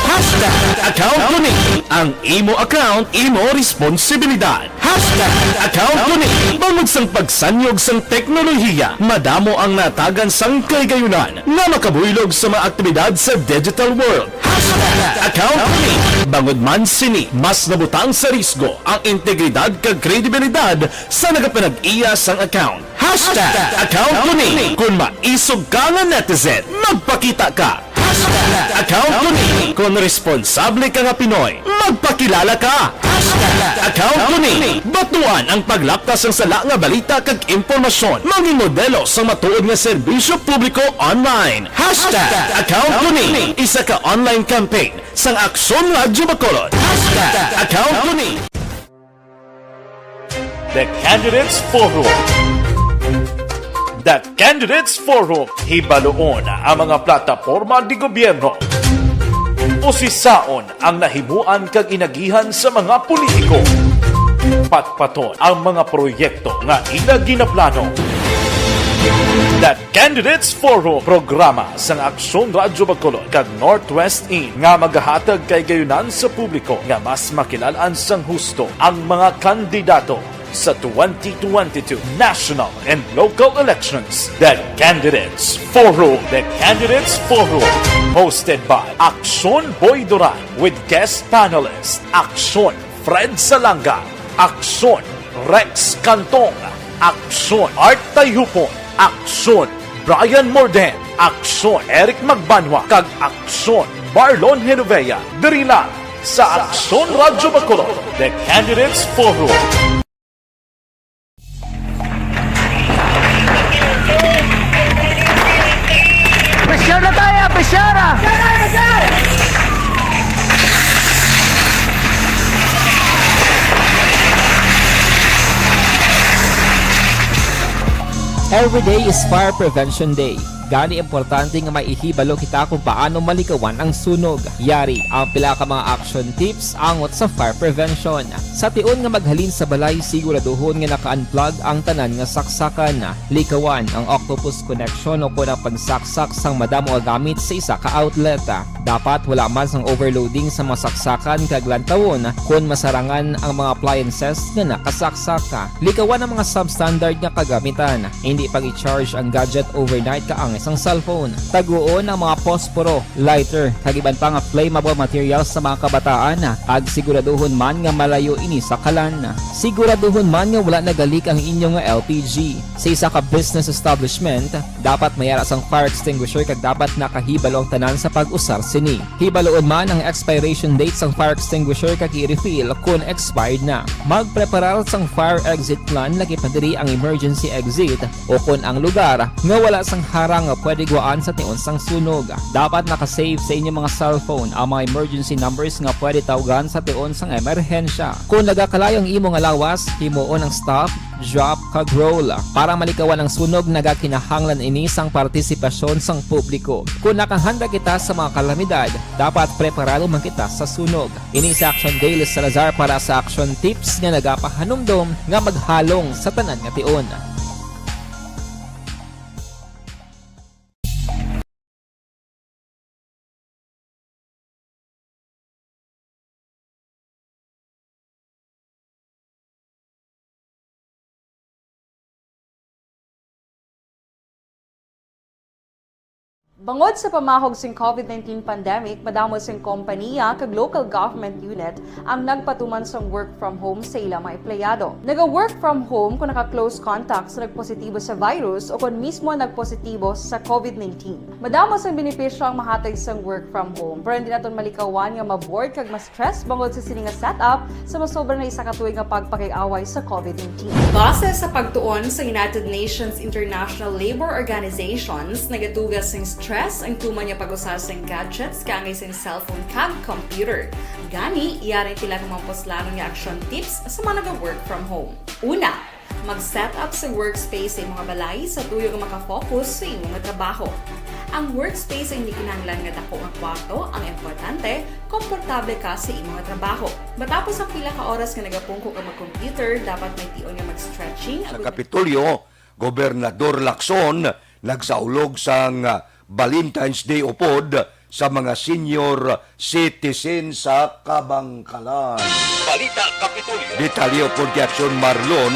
Hashtag account ko ni. Ang imo account, imo responsibilidad. Hashtag account ko ni. Bangod sang pagsanyog sang teknolohiya, madamo ang natagan sang kahigayunan nga makabuylog sa mga aktibidad sa digital world. Hashtag account ko ni. Bangod man sini, mas nabutang sa risgo ang integridad kag kredibilidad sa nagapanag-iya sang account. Hashtag account ko ni. Kung maisog ka nga netizen, magpakita ka. Hashtag account ko ni. Kung responsable ka nga Pinoy, magpakilala ka. Hashtag account ko ni. Batuan ang paglapta sang sala nga balita kag impormasyon. Mangin modelo sang matuod nga serbisyo publiko online. Hashtag account ko ni. Isa ka online campaign sang Aksyon Radyo Bacolod. Hashtag account ko ni. The Candidates Forum. The Candidates Forum. Hibaluon ang mga plataporma de gobyerno. Usisaon ang nahimuan kag inagihan sa mga politiko. Patpaton ang mga proyekto nga ila ginaplano. The Candidates Forum, programa sang Aksyon Radyo Bacolod kag Northwest In nga magahatag kahigayonan sa publiko nga mas makilal-an sang husto ang mga kandidato sa twenty twenty-two national and local elections. The Candidates Forum. The Candidates Forum, hosted by Aksyon Boy Duran with guest panelist Aksyon Fred Salanga, Aksyon Rex Cantong, Aksyon Art Tayhupon, Aksyon Brian Morden, Aksyon Eric Magbanwa, kag Aksyon Marlon Genovea. Diri lang sa Aksyon Radyo Bacolod, The Candidates Forum. Pressure na tayo, pressure! Every day is Fire Prevention Day. Gani, importante nga may ihibalo kita kung paano malikawan ang sunog. Yari ang pila ka mga action tips angot sa fire prevention. Sa tion nga maghalin sa balay, siguraduhon nga naka-unplug ang tanan nga saksakan. Likawan ang octopus connection o kon ang pagsaksak sang madamo nga gamit sa isa ka outlet. Dapat wala man sang overloading sa mga saksakan kag lantawon kon masarangan ang mga appliances nga nakasaksak. Likawan ang mga substandard nga kagamitan. Hindi pag-i-charge ang gadget overnight kaangay sang cellphone. Taguon ang mga posporo, lighter, kag iban pa nga flammable materials sa mga kabataan, kag siguraduhon man nga malayo ini sa kalan. Siguraduhon man nga wala nagalik ang inyo nga L P G. Sa isa ka business establishment, dapat may ara sang fire extinguisher kag dapat nakahibalo ang tanan sa pag-usar sini. Hibaloon man ang expiration date sang fire extinguisher kag i-refill kon expired na. Magpreparar sang fire exit plan, lakip na diri ang emergency exit o kon ang lugar nga wala sang harang nga pwede gwaan sa tion sang sunog. Dapat naka-save sa inyo mga cellphone ang mga emergency numbers nga pwede tawgan sa tion sang emerhensya. Kon nagakalayo ang imo nga lawas, himuon ang stop, drop, kag roll. Para malikawan ang sunog, nagakinahanglan ini sang partisipasyon sang publiko. Kon nakahanda kita sa mga kalamidad, dapat preparado man kita sa sunog. Ini si Action Daily Salazar para sa Action Tips nga nagapahanumdom nga maghalong sa tanan nga tion. Bangod sa pamahog sing COVID nineteen pandemic, madamo sing kompanya kag local government unit ang nagpatuman sang work from home sa ila mga empleyado. Naga-work from home kung naka-close contact sa nagpositibo sa virus o kon mismo nagpositibo sa COVID nineteen. Madamo sang benepisyo ang mahatag sang work from home, pero hindi naton malikawan nga ma-bored kag ma-stress bangod sa sini nga setup sa masobra na isa ka tuig nga pagpakig-away sa COVID nineteen. Base sa pagtuon sa United Nations International Labour Organizations, nagatuga sing stress ang tuman nga pag-usa sing gadgets kaangay sing cellphone kag computer. Gani, yari ang pila ka mga puslanon nga action tips sa mga naga-work from home. Una, mag-set up sa workspace sa imong balay sa tuyo nga makafocus sa imong trabaho. Ang workspace ay hindi kinahanglan nga dako nga kwarto, ang importante, komportable ka sa imong trabaho. Matapos ang pila ka oras nga nagapungko ka mag-computer, dapat may tion nga mag-stretching. Sa Kapitolyo, Gobernador Lacson nagsaulog sang Valentine's Day upod sa mga senior citizen sa Kabangkalan. Balita Kapitolyo. Detalye upod kay Aksyon Marlon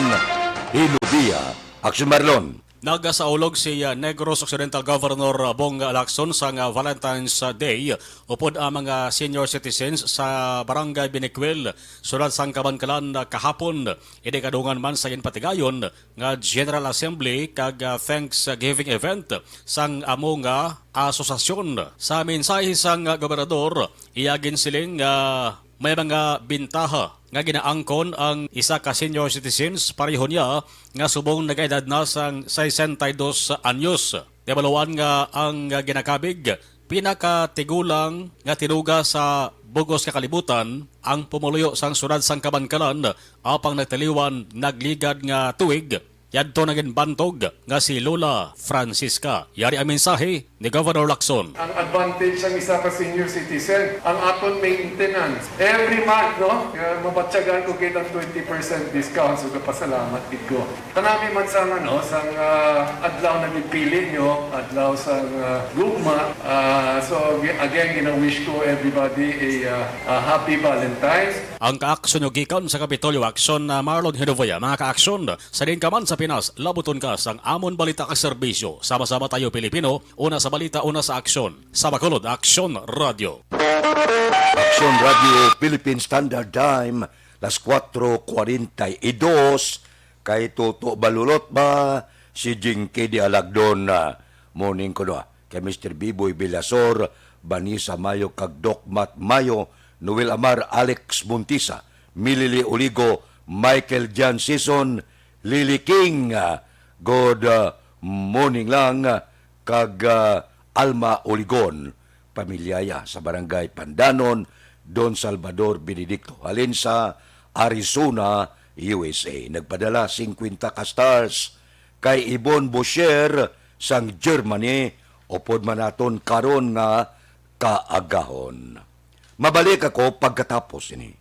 Hilubia. Aksyon Marlon. Nagasaulog si, uh, Negros Occidental Governor, uh, Bong Lacson sang, uh, Valentine's, uh, Day upod ang mga senior citizens sa Barangay Binicuil, Siyudad sang Kabangkalan, uh, kahapon. Ini kadungan man sa ginpatigayon nga General Assembly kag, ah, Thanksgiving event sang amo nga asosasyon. Sa mensahe sang gobernador, iya ginsiling nga may mga bintaha nga ginaangkon ang isa ka senior citizens pareho niya nga subong nagaedad na sang sesenta y dos anyos. Nahibaluan nga ang ginakabig pinakatigulang nga tinuga sa bug-os nga kalibutan ang pumuluyo sang siyudad sang Kabankalan, apang nagtaliwan nagligad nga tuig, Yadto naging bantog nga si Lola Francisca. Yari ang mensahe ni Governor Lacson. Ang advantage sang isa ka senior citizen, ang aton maintenance. Every month, no? Kaya mabatyagan ko kita twenty percent discount. So, kapasalamat gid ko. Kanami man sang, ano, sang, ah, adlaw na ginpili nyo, adlaw sang, ah, gugma. Ah, so, ag-, again, gina-wish ko everybody a, ah, a happy Valentine's. Ang kaaksyon nyo gikan sa Kapitolyo Aksyon na Marlon Hinovea, mga kaaksyon, sa diin ka man sa Pinas, labuton ka sang amon balita kag serbisyo. Sama-sama tayo, Pilipino, una sa balita, una sa aksyon. Sa Bacolod, Aksyon Radio. Aksyon Radio Philippine Standard Time, las kuwatro kwarenta y dos, kay Toto Balulot ba, si Jinky Di Alagdon, ah, morning ko na. Kay Mister Biboy Villasor, Vanessa Mayo kag Doc Matt Mayo, Noel Amar, Alex Montisa, Milili Oligo, Michael Jan Sison, Lily King, ah, good, ah, morning lang, ah, kag, ah, Alma Oligon, pamilyaya sa Barangay Pandanon, Don Salvador Benedicto, halin sa Arizona, U S A. Nagpadala singkwenta ka stars kay Ibon Bosher sang Germany, upod man naton karon nga kaagahon. Mabalik ako pagkatapos ini.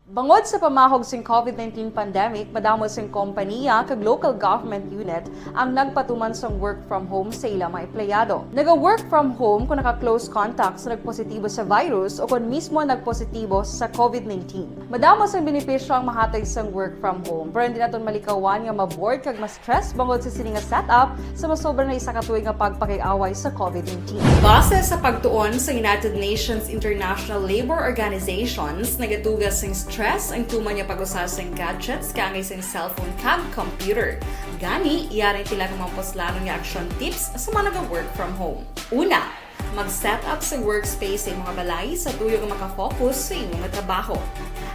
Bangod sa pamahog sing covid nineteen pandemic, madamo sing kompaniya kag local government unit ang nagpatuman sang work from home sa ila mga empleyado. Naga-work from home kon naka-close contact sa nagpositibo sa virus o kon mismo nagpositibo sa covid nineteen. Madamo sang benepisyo ang mahatag sang work from home, pero hindi naton malikawan nga ma-bored kag ma-stress bangod sa sini nga setup sa masobra na isa ka tuig nga pagpakig-away sa covid nineteen. Base sa pagtuon sa United Nations International Labour Organizations, nagatuga sing stress ang tuman nga pag-usa sing gadgets kaangay sing cellphone kag computer. Gani, yari ang pila ka mga puslanon nga action tips sa mga naga-work from home. Una, mag-set up sa workspace sa imong balay sa tuyo nga makafocus sa imo nga trabaho.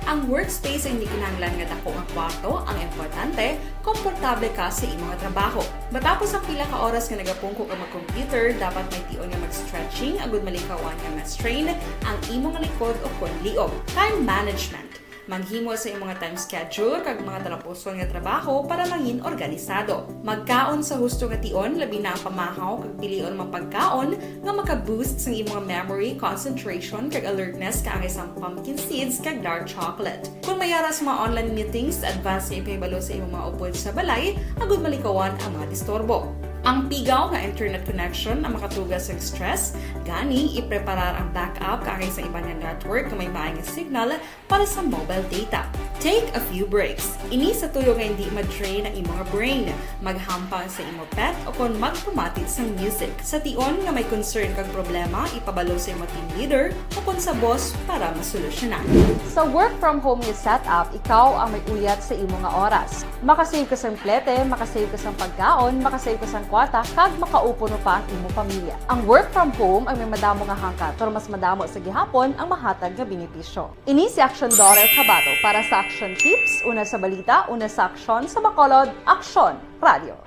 Ang workspace hindi kinahanglan nga dako nga kwarto, ang importante, komportable ka sa imo nga trabaho. Matapos ang pila ka oras nga nagapungko ka mag-computer, dapat may tion nga mag-stretching agud malikawan nga ma-strain ang imo nga likod o kon liog. Time management. Maghimo sa imong nga time schedule kag mga talapuson nga trabaho para mangin organisado. Magkaon sa husto nga tion, labi na ang pamahaw kag pilion mga pagkaon nga maka-boost sang imong memory, concentration, kag alertness kaangay sang pumpkin seeds kag dark chocolate. Kon may ara sa mga online meetings, advance nga ipahibalo sa imong mga upod sa balay agud malikawan ang mga disturbo. Ang pigaw nga internet connection ang makatuga sang stress, gani ipreparar ang backup kaangay sa iban nga network nga may maay nga signal para sa mobile data. Take a few breaks. Ini sa tuyo nga hindi ma-drain ang imo nga brain. Maghampang sa imo pet o kon magpamati sang music. Sa tion nga may concern kag problema, ipabalo sa imo team leader o kon sa boss para masolusyonan. Sa work from home nga setup, ikaw ang may uyat sa imo nga oras. Makasave ka sang plete, makasave ka sang pagkaon, makasave ka sang kwarta, kag makaupod pa ang imo pamilya. Ang work from home ang may madamo nga hangkat, pero mas madamo sa gihapon ang mahatag nga benepisyo. Ini si Aksyon Dorel Cabato para sa Aksyon Tips, una sa balita, una sa aksyon, sa Bacolod, Aksyon Radio.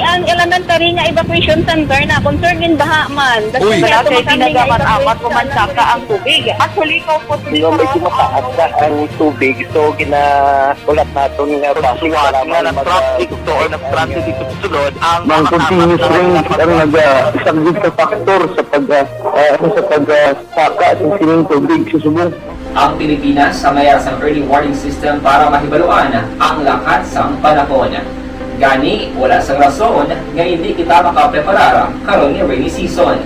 Ang elementary nga evacuation center na concern gin baha man. Uy, wala kay tinaga man amat ko man saka ang tubig. Actually, ko po. Di ba may tumataas na ang tubig? So, gina-, ulat naton nga base para nga mag-, na-traffic to or na-stranded dito sa sulod ang mga continuous rain ang nag-, ah, isang good factor sa pag, ah, ah, sa pag, ah, saka sa sining tubig sa subong. Ang Pilipinas ang may sang early warning system para mahibaluan ang lakat sang panahon. Gani, wala sang rason nga hindi kita makapreparar karon nga rainy season.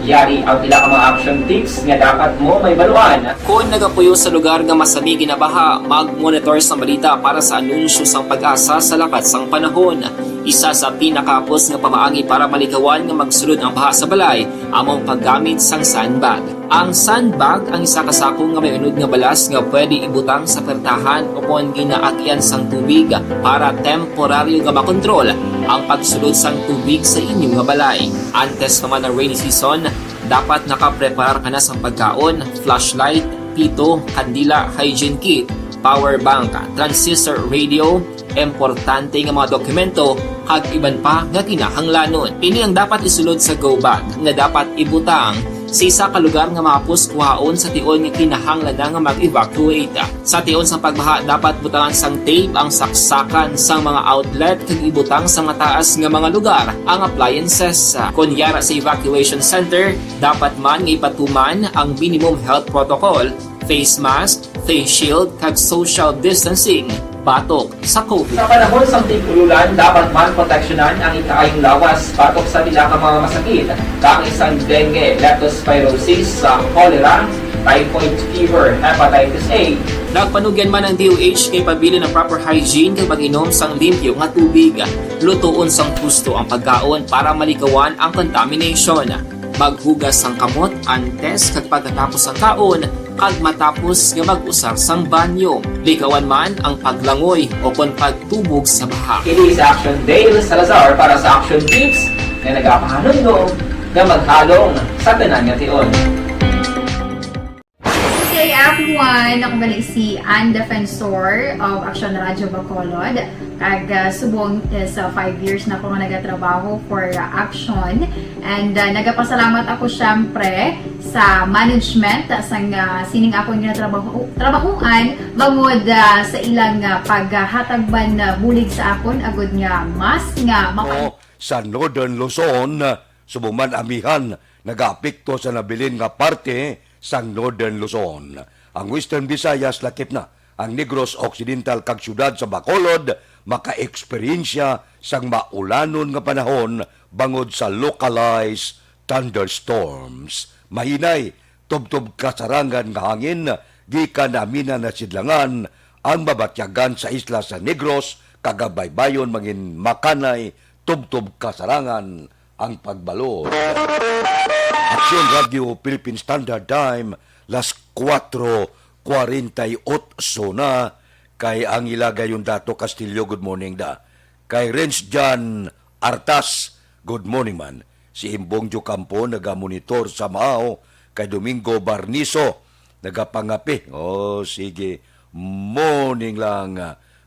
Yari ang pila ka mga action tips nga dapat mo mahibaluan. Kon nagapuyo sa lugar nga masami ginabaha, mag-monitor sa balita para sa anunsyo sang PAGASA sa lakat sang panahon. Isa sa pinakahapos nga pamaagi para malikawan nga magsulod ang baha sa balay amo ang paggamit sang sandbag. Ang sandbag ang isa ka sako nga may unod nga balas nga pwede ibutang sa pertahan o kon ginaagian sang tubig para temporaryo nga makontrol ang pagsulod sang tubig sa inyo nga balay. Antes pa man ang rainy season, dapat nakapreparar ka na sang pagkaon, flashlight, pito, kandila, hygiene kit, power bank, transistor radio, importante nga mga dokumento, kag iban pa nga kinahanglanon. Ini ang dapat isulod sa go bag nga dapat ibutang sa isa ka lugar nga mahapos kuhaon sa tion nga kinahanglan na nga mag-evacuate. Sa tion sang pagbaha, dapat butangan sang tape ang saksakan sang mga outlet kag ibutang sa mataas nga mga lugar ang appliances. Kon yara sa evacuation center, dapat man nga ipatuman ang minimum health protocol, face mask, face shield, kag social distancing batok sa COVID. Sa panahon sang tig-ululan, dapat man proteksyonan ang ikaayong lawas batok sa pila ka mga masakit, kaangay sang dengue, leptospirosis, sa cholera, typhoid fever, hepatitis A. Nagpanugyan man ang D O H nga ipabilin ang proper hygiene kag pag-inom sang limpyo nga tubig. Lutoon sang husto ang pagkaon para malikawan ang contamination. Maghugas sang kamot antes kag pagkatapos sang kaon, kag matapos nga mag-usar sang banyo. Likawan man ang paglangoy o kon pagtubog sa baha. Kini si Action Dale Salazar para sa Action Tips nga nagapahanumdom nga maghalong sa tanan nga tion. Good day, everyone! Ako gali si Ann Defensor of Action Radio Bacolod. Kag, ah, subong is, ah, five years na ako nga nagatrabaho for, ah, Action. And, ah, nagapasalamat ako, syempre, sa management sang, ah, sining akon nga trabaho, trabahuan bangod, ah, sa ilang, ah, paghatag man, ah, bulig sa akon agud nga mas nga maka- O sa Northern Luzon, subong man amihan nagaapekto sa nabilin nga parte sang Northern Luzon. Ang Western Visayas lakip na, ang Negros Occidental kag siyudad sa Bacolod makaeksperyensya sang maulanon nga panahon bangod sa localized thunderstorms. Mahinay, tubtob kasarangan nga hangin gikan aminan nga sidlangan ang mabatyagan sa isla sa Negros kag ang baybayon mangin makanay tubtob kasarangan ang pagbalod. Aksyon Radio Philippine Standard Time, las kuwatro kuwarenta y otso na, kay ang ila gayon Dato Castillo, good morning da. Kay Renz Jan Artas, good morning man. Si Imbong Diocampo nagamonitor sa Mao, kay Domingo Barniso nagapangape. Oh, sige. Morning lang.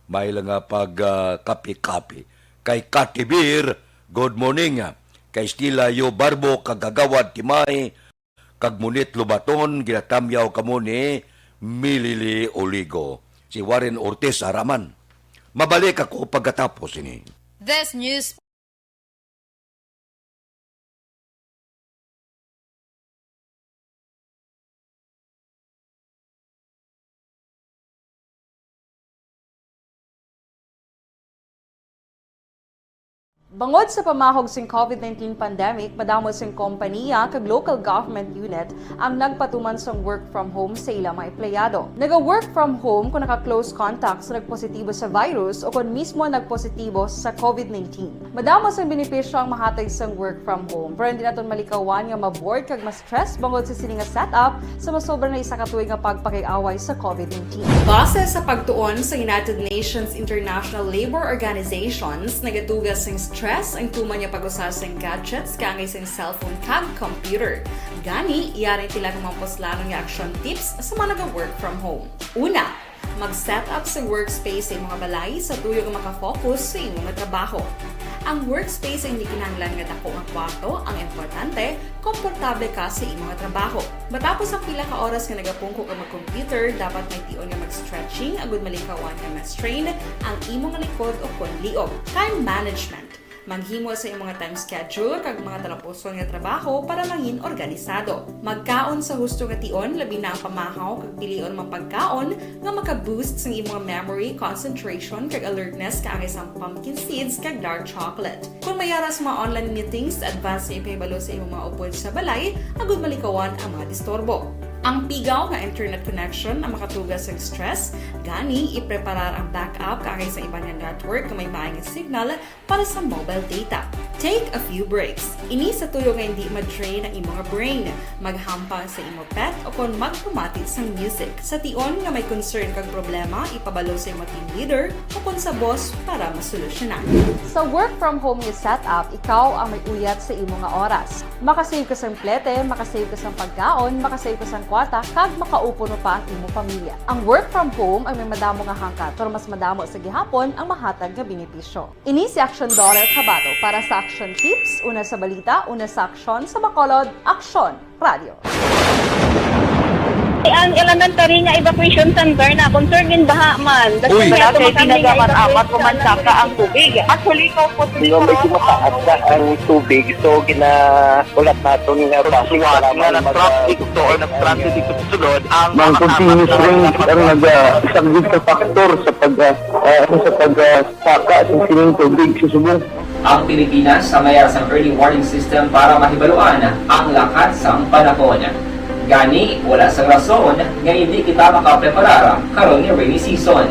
May lang nga pag, ah, kape-kape. Kay Katibir, good morning. Kay Stila Yo Barbo, kag Kagawad Timay, kag Munit Lubaton, ginatamyaw kamo ni Milili Oligo. Si Warren Ortiz, araman. Mabalik ako pagkatapos ini. This news Bangod sa pamahog sing COVID nineteen pandemic, madamo sing kompaniya kag local government unit ang nagpatuman sang work from home sa ila mga empleyado. Naga-work from home kon naka-close contact sa nagpositibo sa virus o kon mismo nagpositibo sa COVID nineteen. Madamo sang benepisyo ang mahatag sang work from home, pero hindi naton malikawan nga ma-bored kag ma-stress bangod sa sini nga setup sa masobra na isa ka tuig nga pagpakig-away sa COVID nineteen. Base sa pagtuon sa United Nations International Labour Organizations, nagatuga sing stress ang tuman nga pag-usa sing gadgets kaangay sing cellphone kag computer. Gani, yari ang pila ka mga puslanon nga action tips sa mga naga-work from home. Una, mag-set up sa workspace sa imo nga balay sa tuyo nga makafocus sa imo nga trabaho. Ang workspace ay hindi kinahanglan nga dako nga kwarto, ang importante, komportable ka sa imo nga trabaho. Matapos ang pila ka oras nga nagapungko ka mag-computer, dapat may tion nga mag-stretching agud malikawan nga ma-strain ang imo nga likod o kon liog. Time management. Maghimo sa imo nga time schedule kag mga talapuson nga trabaho para mangin organisado. Magkaon sa husto nga tion, labi na ang pamahaw kag pilion man pagkaon nga maka-boost sang imo nga memory, concentration, kag alertness kaangay sang pumpkin seeds kag dark chocolate. Kon may ara sa mga online meetings, advance nga ipahibalo sa imo mga upod sa balay agud malikawan ang mga disturbo. Ang pigaw nga internet connection ang makatuga sang stress, gani ipreparar ang backup kaangay sa iban nga network nga may maayong signal para sa mobile data. Take a few breaks. Ini sa tuyo nga hindi ma-drain ang imo nga brain. Maghampang sa imo pet o kon magpamati sang music. Sa tion nga may concern kag problema, ipabalo sa imo team leader o kon sa boss para masolusyonan. Sa work from home nga setup, ikaw ang may uyat sa imo nga oras. Makasave ka sang plete, makasave ka sang pagkaon, makasave ka sang kwarta, kag makaupo pa ang imo pamilya. Ang work from home ay may madamo nga hangkat, pero mas madamo sa gihapon ang mahatag nga benepisyo. Ini si Action Dollar Kabato para sa Action Tips, una sa balita, una sa aksyon, sa Bacolod, Aksyon Radio. Ang elementary nga evacuation center na concern in baha man. Uy. Wala kay pinagamat-amat ko man saka ang tubig. Actually, ikaw po, Hindi, medyo mataas na ang tubig. So, ginahulat naton nga bus. Suwat nga na truck dito or nag-truck dito sulod ang Ang mga continuous rain ang nag-, ah, isang big factor sa pag, ah, ah, ano, sa pag, ah, saka sa sining tubig sa subong. Ang Pilipinas sa mayara sang early warning system para mahibaluan ang lakat sang panahon. Gani, wala sang rason nga hindi kita makapreparar karon nga rainy season.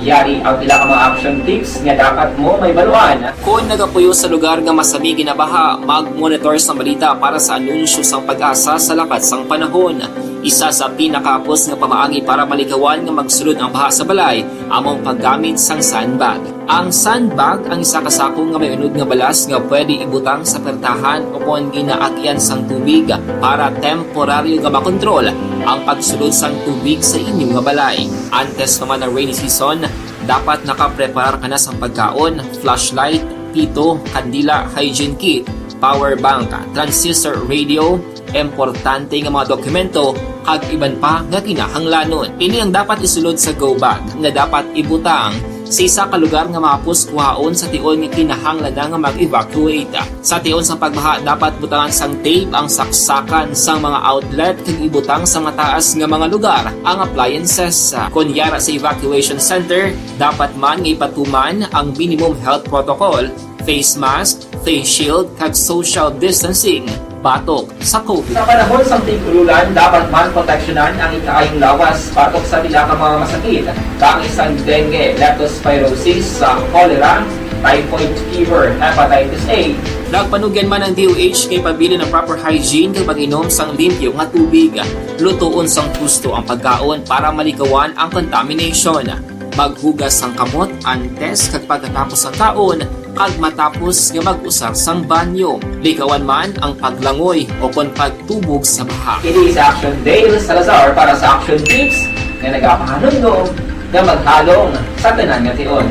Yari ang pila ka mga action tips nga dapat mo mahibaluan. Kon nagapuyo sa lugar nga masami ginabaha, mag-monitor sang balita para sa anunsyo sang PAGASA sa lakat sang panahon. Isa sa pinakahapos nga pamaagi para malikawan nga magsulod ang baha sa balay amo ang paggamit sang sandbag. Ang sandbag ang isa ka sako nga may unod nga balas nga pwede ibutang sa pertahan o kon ginaagyan sang tubig para temporaryo nga makontrol ang pagsulod sang tubig sa inyo nga balay. Antes pa man ang rainy season, dapat nakapreparar ka na sang pagkaon, flashlight, pito, kandila, hygiene kit, power bank, transistor radio, importante nga mga dokumento, kag iban pa nga kinahanglanon. Ini ang dapat isulod sa go bag nga dapat ibutang sa isa ka lugar nga mahapos kuhaon sa tion nga kinahanglan na nga mag-evacuate. Sa tion sang pagbaha, dapat butangan sang tape ang saksakan sang mga outlet kag ibutang sa mataas nga mga lugar ang appliances. Kon yara sa evacuation center, dapat man nga ipatuman ang minimum health protocol, face mask, face shield, kag social distancing batok sa COVID. Sa panahon sang tig-ululan, dapat man proteksyonan ang ikaayong lawas batok sa pila ka mga masakit, kaangay sang dengue, leptospirosis, sa cholera, typhoid fever, hepatitis A. Nagpanugyan man ang D O H nga ipabilin ang proper hygiene kag pag-inom sang limpyo nga tubig. Lutoon sang husto ang pagkaon para malikawan ang contamination. Maghugas sang kamot antes kag pagkatapos sang kaon, kag matapos nga mag-usar sang banyo. Likawan man ang paglangoy o kon pagtubog sa baha. Ini si Action Dale Salazar para sa Action Tips nga nagapahanumdom nga maghalong sa tanan nga tion.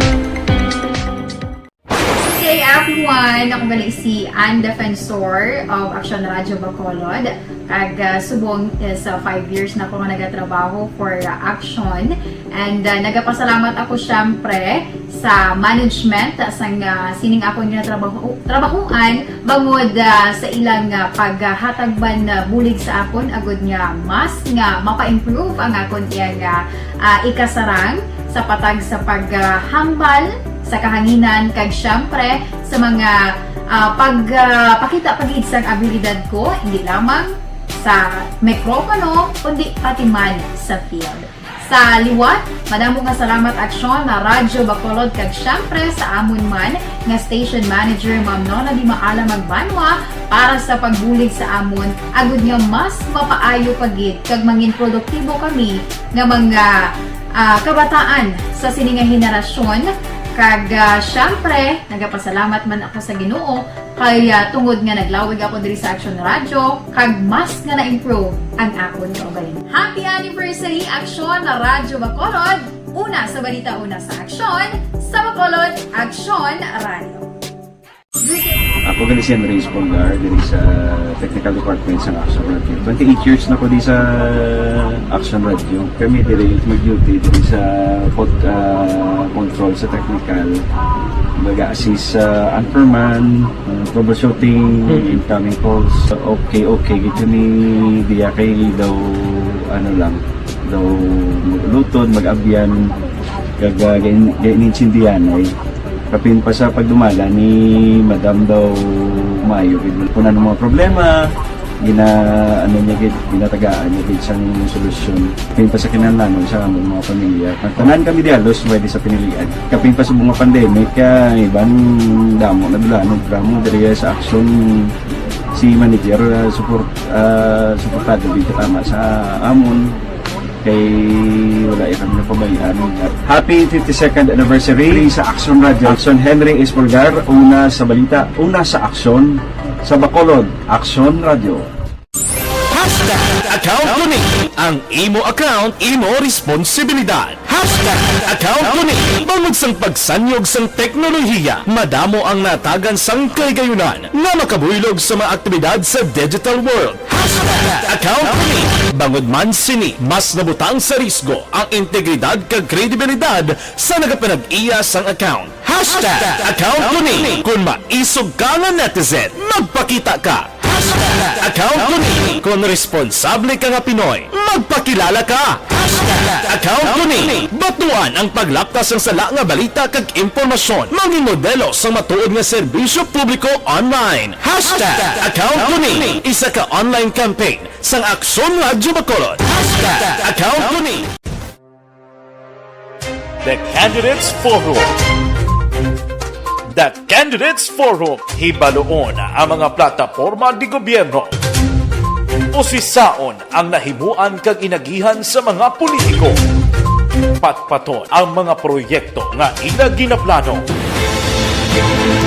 Okay, everyone, ako gali si Ann Defensor of Action Radio Bacolod. Kag, ah, subong is, ah, five years na ako nga nagatrabaho for, ah, Action. And, ah, nagapasalamat ako, syempre, sa management, ah, sang, ah, sining akon nga trabaho, trabahuan, bangod, ah, sa ilang, ah, paghatag man, ah, bulig sa akon, agud nga mas nga mapa-improve ang akon iyang, ah, ah, ikasarang sa patag sa paghambal sa kahanginan, kag, syempre, sa mga, ah, pag, ah, pakita pa gid sang abilidad ko, hindi lamang sa mikropono, kundi pati man sa field. Sa liwat, madamo nga salamat, Aksyon, na Radyo Bacolod, kag, syempre, sa amon man nga station manager, Ma'am Nona Di Maala Magbanwa, para sa pagbulig sa amon, agud nga mas mapaayo pa gid kag mangin produktibo kami nga mga, ah, kabataan sa sini nga henerasyon. Kag, ah, syempre, nagapasalamat man ako sa Ginoo kay, ah, tungod nga naglawig ako diri sa Action Radio, kag mas nga na-improve ang akon kaugalingon. Happy anniversary, Action Radyo Bacolod! Una sa balita, una sa aksyon, sa Bacolod, Action Radio. Ako gali si Andres Polgar, diri sa technical department sa Action Radio. Twenty-eight years na ko di sa Action Radio. Kami diri mag-duty diri sa pod-, ah, control sa technical. Mag-assist sa anchorman, ah, troubleshooting, Mhm. incoming calls. Okay, okay, gid kami diya kay daw, ano lang, daw mag-uluton, mag-abyan, kag, ah, gain-, gainintindihan ay. Kapin pa sa pagdumala ni Madam daw maayo gid. Kung ano mga problema, Gina-, ano niya gid, ginatagaan niya gid sang solusyon. Kapin pa sa kinahanglanon sa among mga pamilya. Tanan kami dihalos pwede sa pinilian. Kapin pa sa mga pandemic, kay iban damo na dulanon, drama diri sa Aksyon, si manager, ah, support, ah, suportado gid tama sa amon. Kay wala ya kami napabayaan. Happy fifty-second anniversary sa Aksyon Radio. Aksyon, Henry Espolgar, una sa balita, una sa aksyon, sa Bacolod, Aksyon Radio. Hashtag account ko ni. Ang imo account, imo responsibilidad. Hashtag account ko ni. Bangod sang pagsanyog sang teknolohiya, madamo ang natagan sang kahigayunan nga makabuylog sa mga aktibidad sa digital world. Hashtag account ko ni. Bangod man sini, mas nabutang sa risgo ang integridad kag kredibilidad sa nagapanag-iya sang account. Hashtag account ko ni. Kung maisog ka nga netizen, magpakita ka. Hashtag account ko ni. Kung responsable ka nga Pinoy, magpakilala ka. Hashtag account ko ni. Batuan ang paglapta sang sala nga balita kag impormasyon. Mangin modelo sang matuod nga serbisyo publiko online. Hashtag account ko ni. Isa ka online campaign sang Aksyon Radyo Bacolod. Hashtag account ko ni. The Candidates Forum. The Candidates Forum. Hibaloon ang mga plataporma di gobyerno. Usisaon ang nahimuan kag inagihan sa mga politiko. Patpaton ang mga proyekto nga ila ginaplano.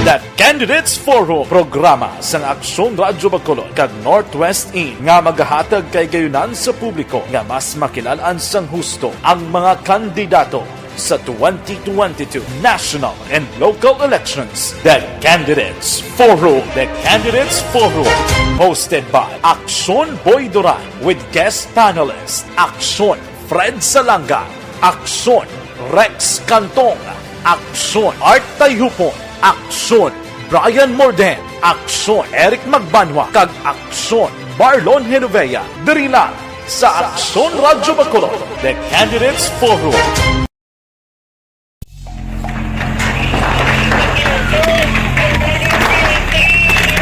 The Candidates Forum, programa sang Aksyon Radyo Bacolod kag Northwest In nga magahatag kahigayunan sa publiko nga mas makilal-an sang husto ang mga kandidato sa twenty twenty-two national and local elections. The Candidates Forum. The Candidates Forum, hosted by Aksyon Boy Duran with guest panelist Aksyon Fred Salanga, Aksyon Rex Cantong, Aksyon Art Tayhupon, Aksyon Brian Morden, Aksyon Eric Magbanwa, kag Aksyon Marlon Genovea. Diri lang sa Aksyon Radyo Bacolod, The Candidates Forum.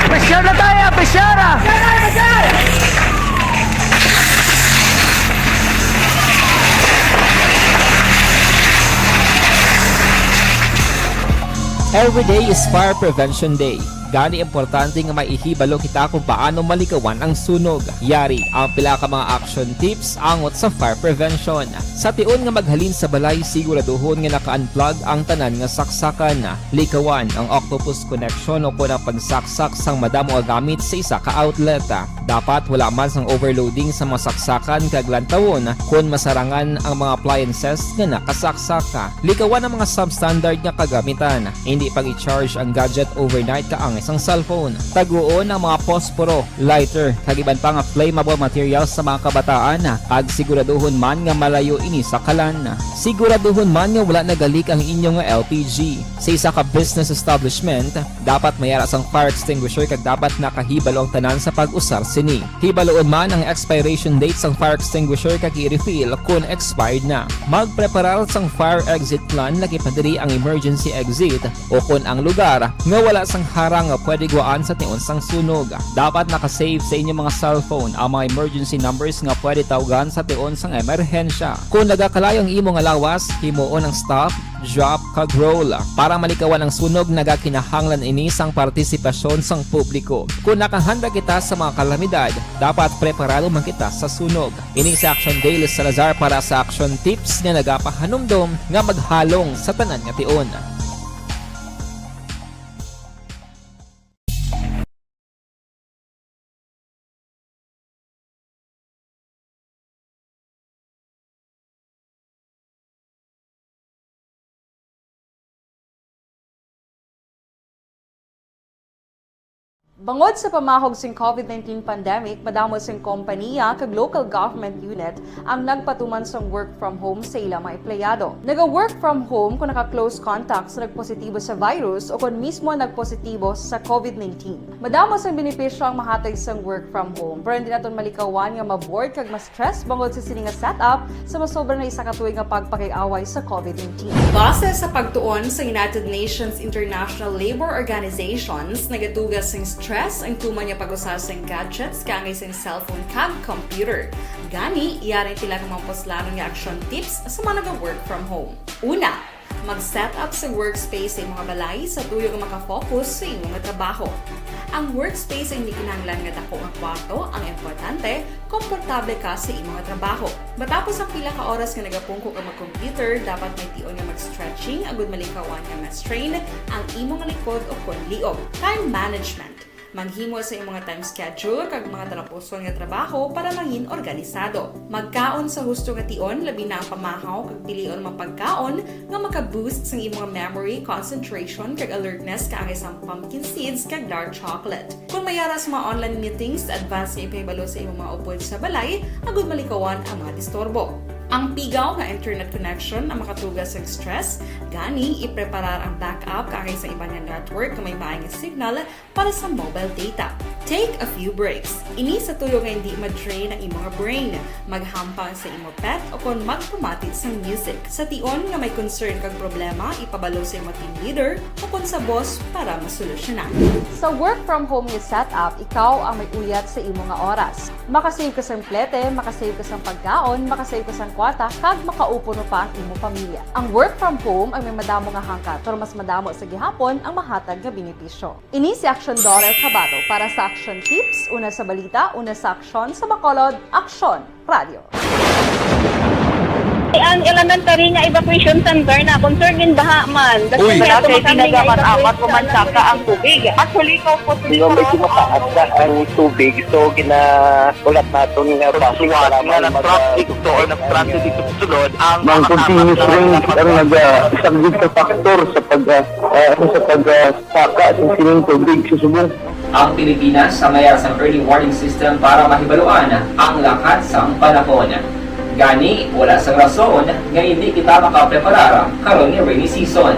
Pressure na tayo, pressure! Every day is Fire Prevention Day. Gani, importante nga maihibalo kita kung paano malikawan ang sunog. Yari ang pila ka mga action tips angot sa fire prevention. Sa tion nga maghalin sa balay, siguraduhon nga naka-unplug ang tanan nga saksakan. Likawan ang octopus connection o kon ang pagsaksak sang madamo nga gamit sa isa ka outlet. Dapat wala man sang overloading sa mga saksakan kag lantawon kon masarangan ang mga appliances nga nakasaksak. Likawan ang mga substandard nga kagamitan. Indi pag-i-charge ang gadget overnight kaangay sang cellphone. Taguon ang mga posporo, lighter, kag iban pa nga flammable materials sa mga kabataan, kag siguraduhon man nga malayo ini sa kalan. Siguraduhon man nga wala nagalik ang inyo nga L P G. Sa isa ka business establishment, dapat may ara sang fire extinguisher kag dapat nakahibalo ang tanan sa pag-usar sini. Hibaloon man ang expiration date sang fire extinguisher kag i-refill kon expired na. Magpreparar sang fire exit plan, lakip na diri ang emergency exit, o kon ang lugar nga wala sang harang nga pwede guwaan sa tion sang sunog. Dapat naka-save sa inyo mga cellphone ang mga emergency numbers nga pwede tawgan sa tion sang emerhensya. Kon nagakalayo ang imo nga lawas, himuon ang stop, drop, kag roll. Para malikawan ang sunog, nagakinahanglan ini sang partisipasyon sang publiko. Kon nakahanda kita sa mga kalamidad, dapat preparado man kita sa sunog. Ini si Action Dale Salazar para sa Action Tips nga nagapahanumdom nga maghalong sa tanan nga tion. Bangod sa pamahog sing COVID nineteen pandemic, madamo sing kompanya kag local government unit ang nagpatuman sang work from home sa ila mga empleyado. Naga-work from home kung naka-close contact sa nagpositibo sa virus o kon mismo nagpositibo sa COVID nineteen. Madamo sang benepisyo ang mahatag sang work from home, pero hindi naton malikawan nga ma-bored kag ma-stress bangod sa sini nga setup sa masobra na isa ka tuig nga pagpakig-away sa COVID nineteen. Base sa pagtuon sa United Nations International Labour Organizations, nagatuga sing stress ang tuman nga pag-usar sang gadgets kaangay sang cellphone kag computer. Gani, yari ang pila ka mga puslanon nga action tips sa mga naga-work from home. Una, mag-set up sa workspace sa imong balay sa tuyo nga makafocus sa imong trabaho. Ang workspace ay hindi kinahanglan nga dako nga kwarto, ang importante, komportable ka sa imong trabaho. Matapos ang pila ka oras nga nagapungko ka mag-computer, dapat may tion nga mag-stretching agud malikawan nga ma-strain ang imong likod o kon liog. Time management. Maghimo sa imong time schedule kag mga talapuson nga trabaho para mangin organisado. Magkaon sa husto nga tion, labi na ang pamahaw kag pilion mga pagkaon nga maka-boost sang imong memory, concentration, kag alertness kaangay sang pumpkin seeds kag dark chocolate. Kung may ara sa mga online meetings, advance nga ipahibalo sa imong mga upod sa balay agud malikawan ang mga disturbo. Ang pigaw nga internet connection ang makatuga sa stress, gani ipreparar ang backup kaangay sa iban nga network nga may maay nga signal para sa mobile data. Take a few breaks. Ini sa tuyo nga hindi ma-drain ang imong brain. Maghampang sa imong pet o kon magpamati sang music. Sa tion nga may concern kag problema, ipabalo sa imong team leader o kon sa boss para masolusyonan. Sa work from home nga setup, ikaw ang may uyat sa imo nga oras. Makasave ka sang plete, makasave ka sang pagkaon, makasave ka sang kwarta, kag makaupuno pa ang imo pamilya. Ang work from home ang may madamo nga hangkat, pero mas madamo sa gihapon ang mahatag nga benepisyo. Ini si Action Daughter Kabato para sa Action Tips, una sa balita, una sa aksyon, sa Bacolod, Aksyon Radio. Ang elementary nga evacuation center na concern gin baha man. Uy. Wala kay tinaga man amat ko man saka ang tubig. Actually, ko po. Di ba, medyo mataas na ang tubig, so ginaulat naton nga basi para nga na-traffic to or na-stranded dito sa sulod ang mga continuous rain ang nag-, ah, isang good factor sa pag, ah, ah, sa pag, ah, saka sa sining tubig sa Subo. Ang Pilipinas ang may sa early warning system para mahibaluan ang lakat sang panahon. Gani, wala sang rason nga hindi kita makapreparar karon nga rainy season.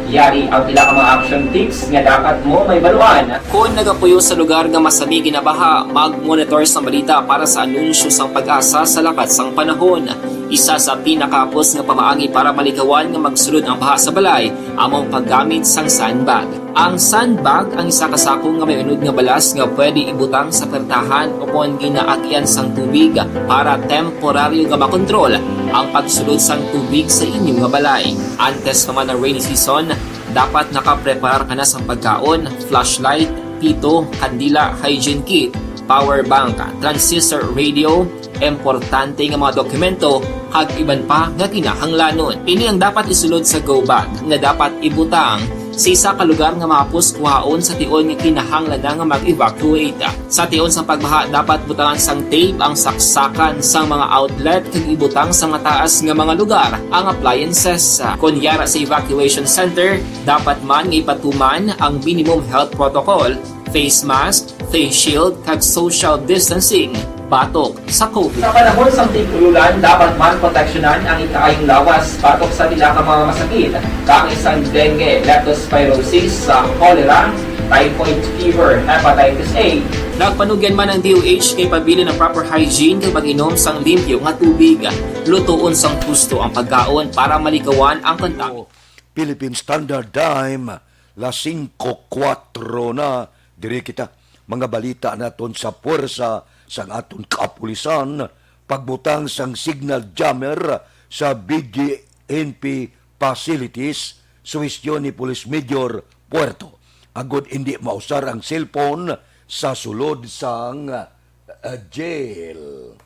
Yari ang pila ka mga action tips nga dapat mo mahibaluan. Kon nagapuyo sa lugar nga masami ginabaha, mag-monitor sa balita para sa anunsyo sang PAGASA sa lakat sang panahon. Isa sa pinakahapos nga pamaagi para malikawan nga magsulod ang baha sa balay amo ang paggamit sang sandbag. Ang sandbag ang isa ka sako nga may unod nga balas nga pwede ibutang sa pertahan o kon ginaagian sang tubig para temporaryo nga makontrol ang pagsulod sang tubig sa inyo nga balay. Antes pa man ang rainy season, dapat nakapreparar ka na sang pagkaon, flashlight, pito, kandila, hygiene kit, power bank, transistor radio, importante nga mga dokumento, kag iban pa nga kinahanglanon. Ini ang dapat isulod sa go bag nga dapat ibutang sa isa ka lugar nga mahapos kuhaon sa tion nga kinahanglan na nga mag-evacuate. Sa tion sang pagbaha, dapat butangan sang tape ang saksakan sang mga outlet kag ibutang sa mataas nga mga lugar ang appliances. Kon yara sa evacuation center, dapat man nga ipatuman ang minimum health protocol, face mask, face shield, kag social distancing batok sa COVID. Sa panahon sang tig-ulan, dapat man proteksyonan ang ikaayong lawas batok sa pila ka mga masakit, kaangay sang dengue, leptospirosis, sa cholera, typhoid fever, hepatitis A. Nagpanugyan man ang D O H nga ipabilin ang proper hygiene kag mag-inom sang limpyo nga tubig. Lutoon sang husto ang pagkaon para malikawan ang kontak- Philippine Standard Time, las singko kuwatro na. Diri kita, mga balita naton sa puwersa sang aton kapulisan, pagbutang sang signal jammer sa B G N P facilities, suhestyon ni Police Major Puerto, agud indi mausar ang cellphone sa sulod sang, ah, jail.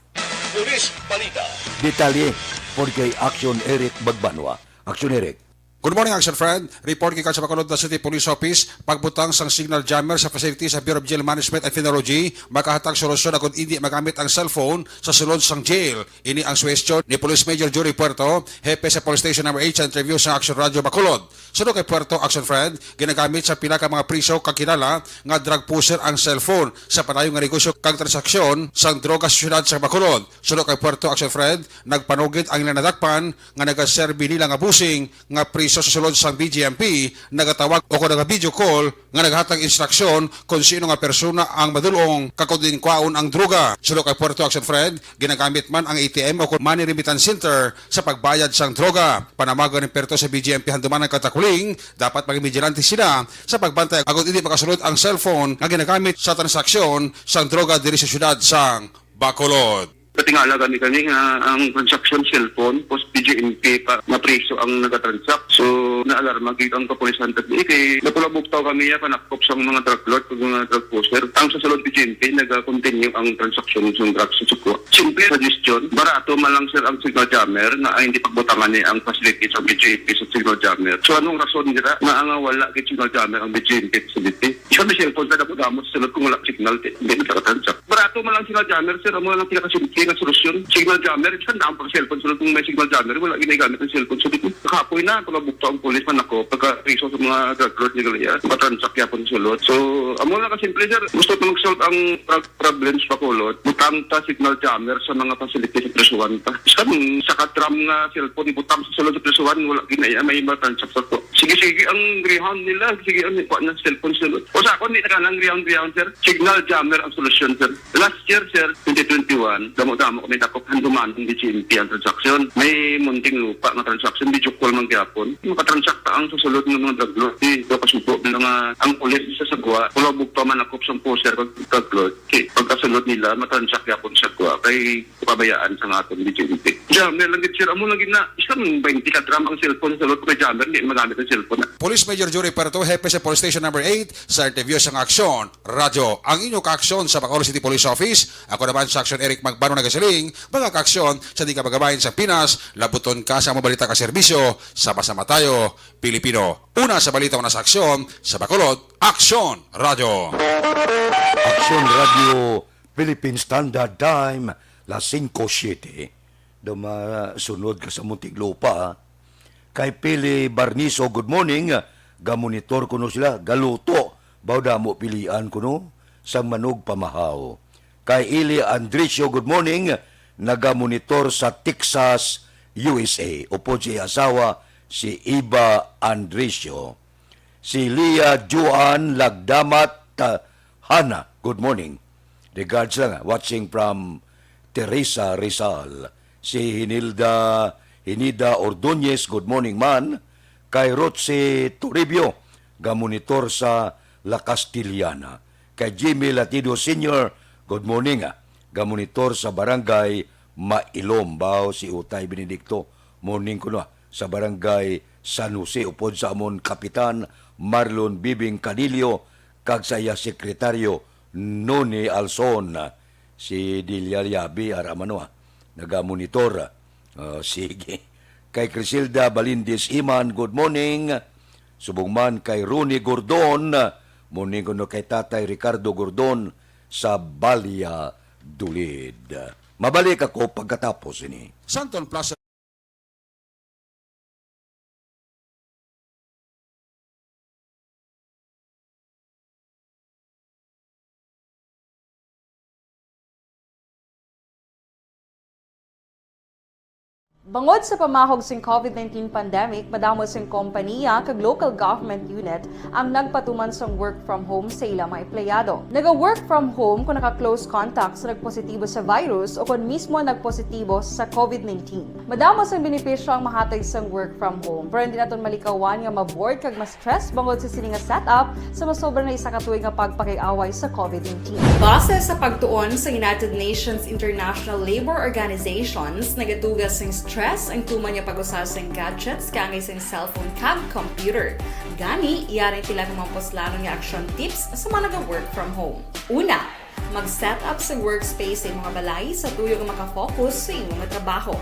Police Balita. Detalye, pod kay Action Eric Magbanwa. Action Eric. Good morning, Action Friend. Report gikan sa Bacolod City Police Office, pagbutang sang signal jammer sa facility sa Bureau of Jail Management and Penology, makahatag solusyon agud indi magamit ang cellphone sa sulod sang jail. Ini ang suhestyon ni Police Major Jory Puerto, hepe sa Police Station Number Eight, sa interview sa Action Radio Bacolod. Suno kay Puerto, Action Friend, ginagamit sa pila ka mga priso kag kilala nga drug pusher ang cellphone sa padayon nga negosyo kag transaksyon sang droga sa siyudad sa Bacolod. Suno kay Puerto, Action Friend, nagpanugid ang ila nadakpan nga nagaserbi nila nga busing nga sa susulod sang B J M P nagatawag o kon naga-video call nga naghatag instruksyon kon sino nga persona ang madul-ong kag kon diin kwaon ang droga. Suno kay Puerto Action Fred, ginagamit man ang A T M o kon money remittance center sa pagbayad sang droga. Panamagon ni Puerto sa B J M P Handumanan kag Taculing, dapat maging vigilante sila sa pagbantay agod hindi makasulod ang cellphone nga ginagamit sa transaksyon sang droga diri sa siyudad sang Bacolod. Katingala gani kami nga ang transaksyon cellphone, pos B J M P pa nga priso ang nagatransact. So, naalarma gid ang kapulisan tagdi kay napulabuktaw kami ya panakop sang mga drug lord ug mga drug pusher. Ang sa sulod B J M P naga-continue ang transaksyon sang drugs sa Sugwa. Simple suggestion, barato man lang, sir, ang signal jammer nga hindi pagbutangan ni ang facility sa B J M P sa signal jammer. So, anong rason dira nga nga wala gid signal jammer ang B J M P facility? Isa may cellphone sa damo-damo sa sulod kung wala signal, di, hindi na nakatransact. Barato man lang signal jammer, sir. Amo lang pinakasimple nga solusyon. Signal jammer, isa ang daan pa cellphone sulod kung may signal jammer, wala ginagamit ang cellphone sulod. Nakapoy na, kung nabukto ang pulis man ako, pagka-priso sa mga drug lord ni Galias, makatransact yapon sulod. So, amo lang kasimple, sir. Gusto ko mag-solve ang drug problems pa kulot. Butang ta signal jammer sa mga facility sa prisuhan ta. Sa, sa katram nga cellphone, ibutang sa sulod sa prisuhan, wala ginaya may matransact sa to. Sige, sige, ang Greyhound nila, sige, ang kuha na cellphone sulod. O sa akon, di na kanang Greyhound, Greyhound, sir. Signal jammer ang solusyon, sir. Last year, sir, twenty twenty-one, damo-damo kami dakop handumanan ni G M P ang transaksyon. May munting lupa nga transaksyon, video call man gyapon. Makatransact ang susulod ng mga drug lord. Di, do kasubo nga ang pulis sa Sagwa, wala bugto man ako sa pusher kag drug lord. Okay, pagkasulod nila, matransact gyapon sa Sagwa. Kay kabayaan sa nga aton B J M P. Jammer lang gid, sir. Amo lang gid na, bisan twenty ka drum ang cellphone sa loob kay jammer, hindi magamit ang cellphone. Police Major Jory Perto, hepe sa Police Station Number Eight, sa interview sang Aksyon Radyo. Ang inyo kaaksyon sa Bacolod City Police Office, ako naman sa Aksyon Eric Magbano nagasiling, mga kaaksyon sa di kababayan sa Pinas, labuton ka sa mga balita ka serbisyo, sama-sama tayo, Pilipino. Una sa balita, una sa aksyon, sa Bacolod, Aksyon Radyo. Aksyon Radyo, Philippine Standard Time, las singko siete. Daw masunod ka sa Muntinlupa, ah. Kay Pili Barniso, good morning. Gamonitor kuno sila, galuto. Baw damo pilian kuno sang manog pamahaw. Kay Ili Andricio, good morning. Nagamonitor sa Texas, U S A. Upod sa iya asawa, si Eva Andricio. Si Lia Joan Lagdamat, ah, Hana, good morning. Regards lang, ah, watching from Teresa Rizal. Si Hinilda, Hinida Ordonez, good morning man. Kay Rotsi Toribio, gamonitor sa La Castellana. Kay Jimmy Latido Senior, good morning, ah. Gamonitor sa Barangay Mailom, baw si Utay Benedicto. Morning kuno, ah, sa Barangay San Jose, upod sa amon Kapitan Marlon Bibing Cadillo, kag sa iya sekretaryo, Noni Alson. Si Delia Liabi, ara man, ah, nagamonitor. Oh, sige. Kay Criselda Balindis Iman, good morning. Subong man kay Ronnie Gordon, morning kuno kay Tatay Ricardo Gordon sa Valladolid. Mabalik ako pagkatapos ini. Santon Plaza. Bangod sa pamahog sing COVID nineteen pandemic, madamo sing kompaniya kag local government unit ang nagpatuman sang work from home sa ila mga empleyado. Naga-work from home kon naka-close contact sa nagpositibo sa virus o kon mismo nagpositibo sa COVID nineteen. Madamo sang benepisyo ang mahatag sang work from home, pero hindi naton malikawan nga ma-bored kag ma-stress bangod sa sini nga setup sa masobra na isa ka tuig nga pagpakig-away sa COVID nineteen. Base sa pagtuon sa United Nations International Labor Organizations, nagatuga sing stress ang tuman nga pag-usa sing gadgets kaangay sing cellphone kag computer. Gani, yari ang pila ka mga puslanon nga action tips sa mga naga-work from home. Una, mag-set up sa workspace sa imong balay sa tuyo nga makafocus sa imong trabaho.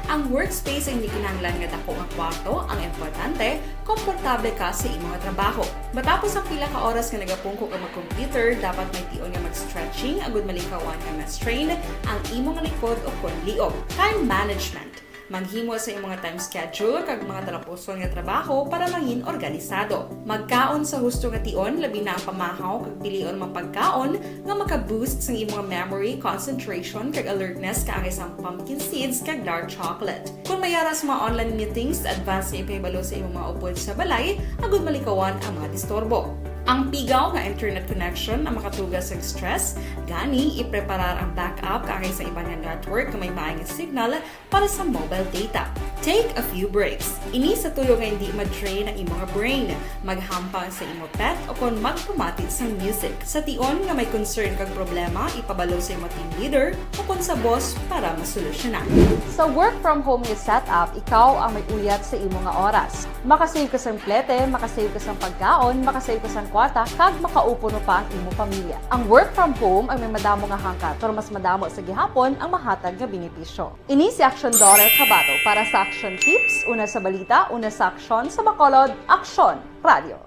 Ang workspace ay hindi kinahanglan nga dako nga kwarto, ang importante, komportable ka sa imong trabaho. Matapos ang pila ka oras nga nagapungko ka mag-computer, dapat may tion nga mag-stretching agud malikawan nga ma-strain ang imong likod o kon liog. Time management. Maghimo sa imong time schedule kag mga talapuson nga trabaho para mangin organisado. Magkaon sa husto nga tion, labi na ang pamahaw kag pilion mga pagkaon nga maka-boost sang imong memory, concentration, kag alertness kaangay sang pumpkin seeds kag dark chocolate. Kung may ara sa mga online meetings, advance nga ipahibalo sa imong mga upod sa balay agud malikawan ang mga disturbo. Ang pigaw nga internet connection ang makatuga sa stress, gani ipreparar ang backup kaangay sa iban nga network nga may maayong signal para sa mobile data. Take a few breaks. Ini sa tuyo nga hindi ma-drain ang imong brain. Maghampang sa imo pet o kon magpamati sang music. Sa tion nga may concern kag problema, ipabalo sa imo team leader o kon sa boss para masolusyonan. Sa work from home nga setup, ikaw ang may uyat sa imo nga oras. Makasave ka sang plete, makasave ka sang pagkaon, makasave ka sang kwarta, kag makaupo pa ang imo pamilya. Ang work from home ang may madamo nga hangkat, pero mas madamo sa gihapon ang mahatag nga benepisyo. Ini si Action Daughter Kabato para sa Action Tips, una sa balita, una sa aksyon, sa Bacolod, Aksyon Radio.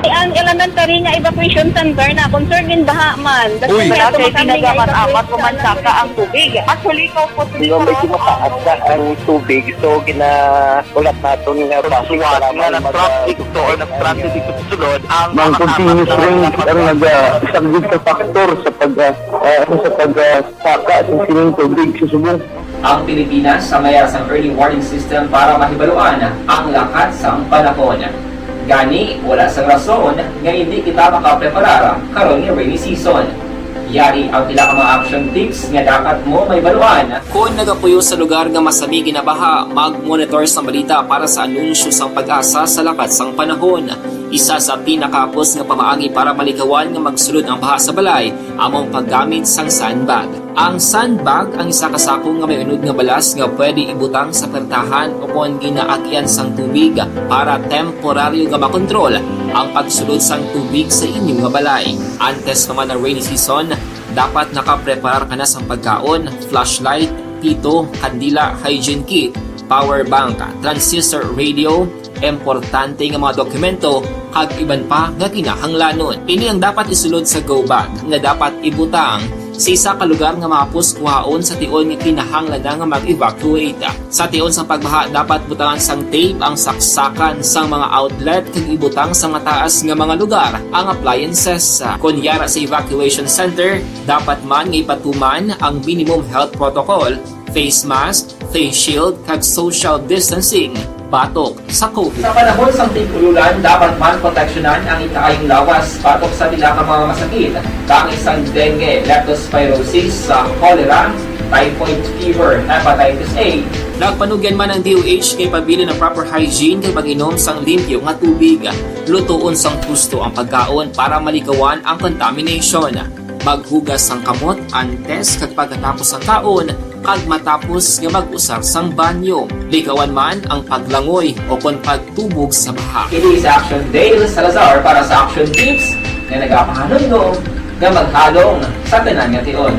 Ang elementary nga evacuation center na concerned in baha man. Uy, wala kay ginagamat-amat, umansaka ang tubig. Actually, ko po, medyo mataas na ang tubig, so ginaulat naton nga basic lamang nga nag-, nag-traffic to or nag-traffic dito sa sulod ang mga continuous rain ang nag-, ah, isang big factor sa pag, ah, ah, sa pag, ah, saka sa sining tubig sa subong. Ang Pilipinas ang may sang early warning system para mahibaluan ang lakat sang panahon. Gani, wala sang rason nga hindi kita makapreparar karon nga rainy season. Yari ang pila ka mga action tips nga dapat mo mahibaluan. Kon nagapuyo sa lugar nga masami ginabaha, mag-monitor sang balita para sa anunsyo sang PAGASA sa lakat sang panahon. Isa sa pinakahapos nga pamaagi para malikawan nga magsulod ang baha sa balay amo ang paggamit sang sandbag. Ang sandbag ang isa ka sako nga may unod nga balas nga pwede ibutang sa pertahan o kon ginaagian sang tubig para temporaryo nga makontrol ang pagsulod sang tubig sa inyo nga balay. Antes pa man ang rainy season, dapat nakapreparar ka na sang pagkaon, flashlight, pito, kandila, hygiene kit, power bank, transistor radio, importante nga mga dokumento, kag iban pa nga kinahanglanon. Ini ang dapat isulod sa go bag nga dapat ibutang sa isa ka lugar nga mahapos kuhaon sa tion nga kinahanglan na nga mag-evacuate. Sa tion sa pagbaha, dapat butangan sang tape ang saksakan sang mga outlet kag ibutang sa mataas nga mga lugar ang appliances. Kon yara sa evacuation center, dapat man nga ipatuman ang minimum health protocol, face mask, face shield, kag social distancing batok sa COVID. Sa panahon sang tig-ululan, dapat man proteksyonan ang ikaayong lawas batok sa pila ka mga masakit, kaangay sang dengue, leptospirosis, sa cholera, typhoid fever, hepatitis A. Nagpanugyan man ang D O H kay pabilin ang proper hygiene kag pag-inom sang limpyo nga tubig. Lutoon sang husto ang pagkaon para malikawan ang contamination. Maghugas sang kamot antes kag pagkatapos sang kaon, kag matapos nga mag-usar sang banyo. Likawan man ang paglangoy o kon pagtubog sa baha. Ini si Action Dale Salazar para sa Action Tips nga nagapahanumdom nga maghalong sa tanan nga tion.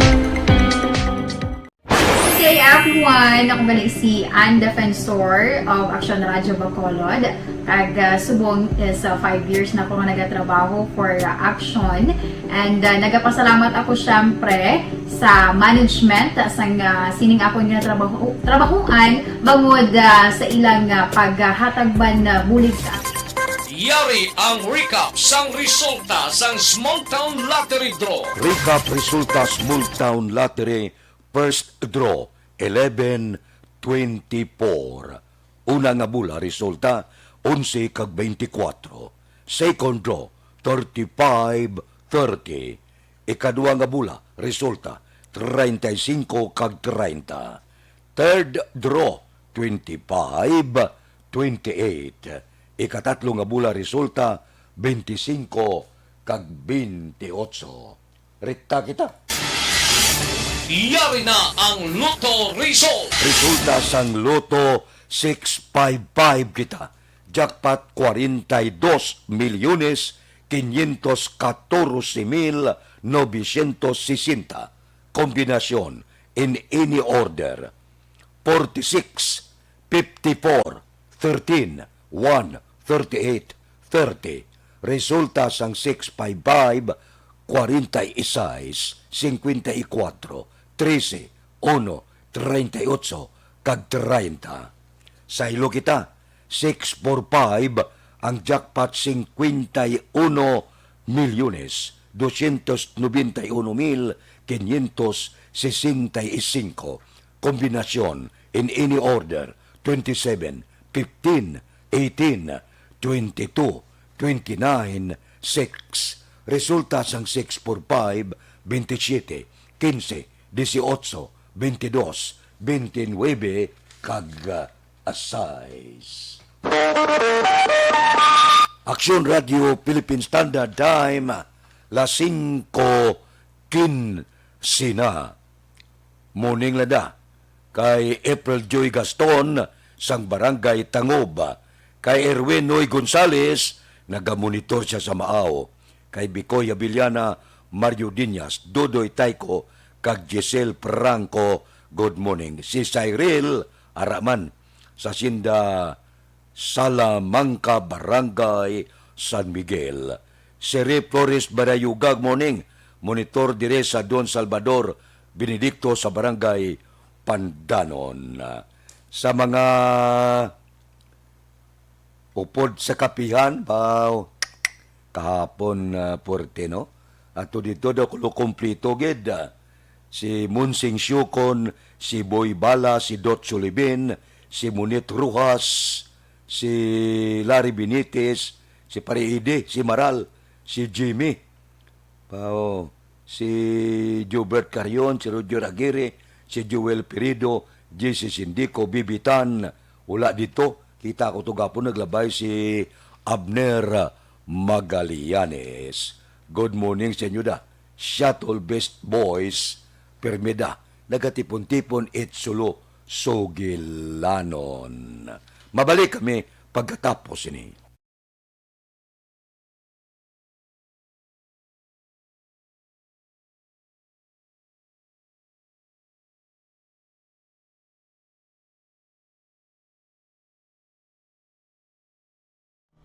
Good day, everyone. Ako ba si Ann Defensor of Action Radio Bacolod. Kag, ah, subong is, ah, five years na ako nga nagatrabaho for, ah, Action. And, ah, nagapasalamat ako, syempre, sa management, ah, sang, ah, sining akon nga trabaho, trabahuan, bangod, ah, sa ilang, ah, paghatag man, ah, bulig sa Yari ang recap sang resulta sang Small Town Lottery Draw. Recap resulta Small Town Lottery First Draw, eleven twenty-four. Una nga bola resulta, onse kag twenty-four. Second draw, thirty-five thirty. Ikadua nga bola resulta, treinta y cinco kag treinta. Third draw, twenty-five twenty-eight. Ikatatlo nga bola resulta, twenty-cinco kag twenty-eight. Rekta kita. Yari na ang Lotto Result. Resulta sang Lotto six five five kita. Jackpot, cuarenta y dos millones quinientos catorce mil novecientos sesenta. Kombinasyon in any order: forty-six, fifty-four, thirteen, one, thirty-eight, thirty. Resulta sang six five five, cuarenta y seis, cincuenta y cuatro, trece, uno, treinta y ocho kag treinta. Sa hilo kita, six four five ang jackpot, cincuenta y uno milyones doscientos noventa y uno mil quinientos sesenta y cinco. Kombinasyon in any order, twenty-seven, fifteen, eighteen, twenty-two, twenty-nine, six. Resulta sang six four five, twenty-seven, quince, dieciocho, twenty-dos, twenty-nuebe, kag, ah, sais. Aksyon Radio Philippine Standard Time, las singko quince na. Morning, Lada. Kay April Joy Gaston sang Barangay Tangob. Kay Erwin Noy Gonzales, nagamonitor siya sa Maaw. Kay Bicoy Abiliana, Mario Diñas, Dodoy Tayco, kag Giselle Franco, good morning. Si Cyril Araman, sa Sinda Salamanca, Barangay San Miguel. Seri Flores Barayuga, good morning. Monitor dire sa Don Salvador Benedicto sa Barangay Pandanon. Sa mga upod sa kapihan, wow, kahapon, ah, puwerte, no? Ato dito daw kulo kompleto gid, ah, si Monsing Siukon, si Boy Bala, si Dot Sulibin, si Munit Rojas, si Larry Benitez, si Pare Ide, si Maral, si Jimmy, pa, oh, si Jobert Carion, si Roger Aguirre, si Joel Pirido, J C Sindico, Bibitan, wala dito. Kita ko to gapon naglabay si Abner Magallanes. Good morning sa inyo da. Shuttle Best Boys, pirmi da. Nagatipon-tipon it sulo sugilanon. Mabalik kami pagkatapos ini.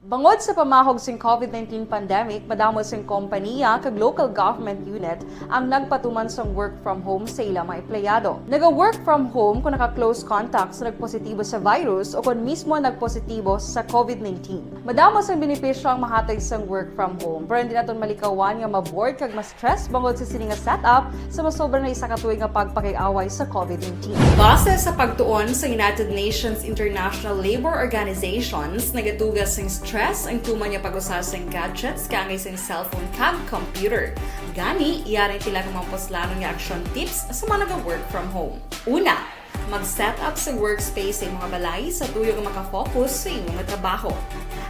Bangod sa pamahog sing COVID nineteen pandemic, madamo sing kompaniya kag local government unit ang nagpatuman sang work from home sa ila mga empleyado. Naga-work from home kon naka-close contact sa nagpositibo sa virus o kon mismo nagpositibo sa COVID nineteen. Madamo sang benepisyo ang mahatag sang work from home, pero hindi naton malikawan nga ma-bored kag ma-stress bangod sa sini nga setup sa masobra na isa ka tuig nga pagpakig-away sa COVID nineteen. Base sa pagtuon sa United Nations International Labour Organizations, nagatuga sing stress ang tuman nga pag-usa sing gadgets kaangay sing cellphone kag computer. Gani, yari ang pila ka mga puslanon nga action tips sa mga naga-work from home. Una, mag-set up sa workspace sa imong balay sa tuyo nga makafocus sa imong trabaho.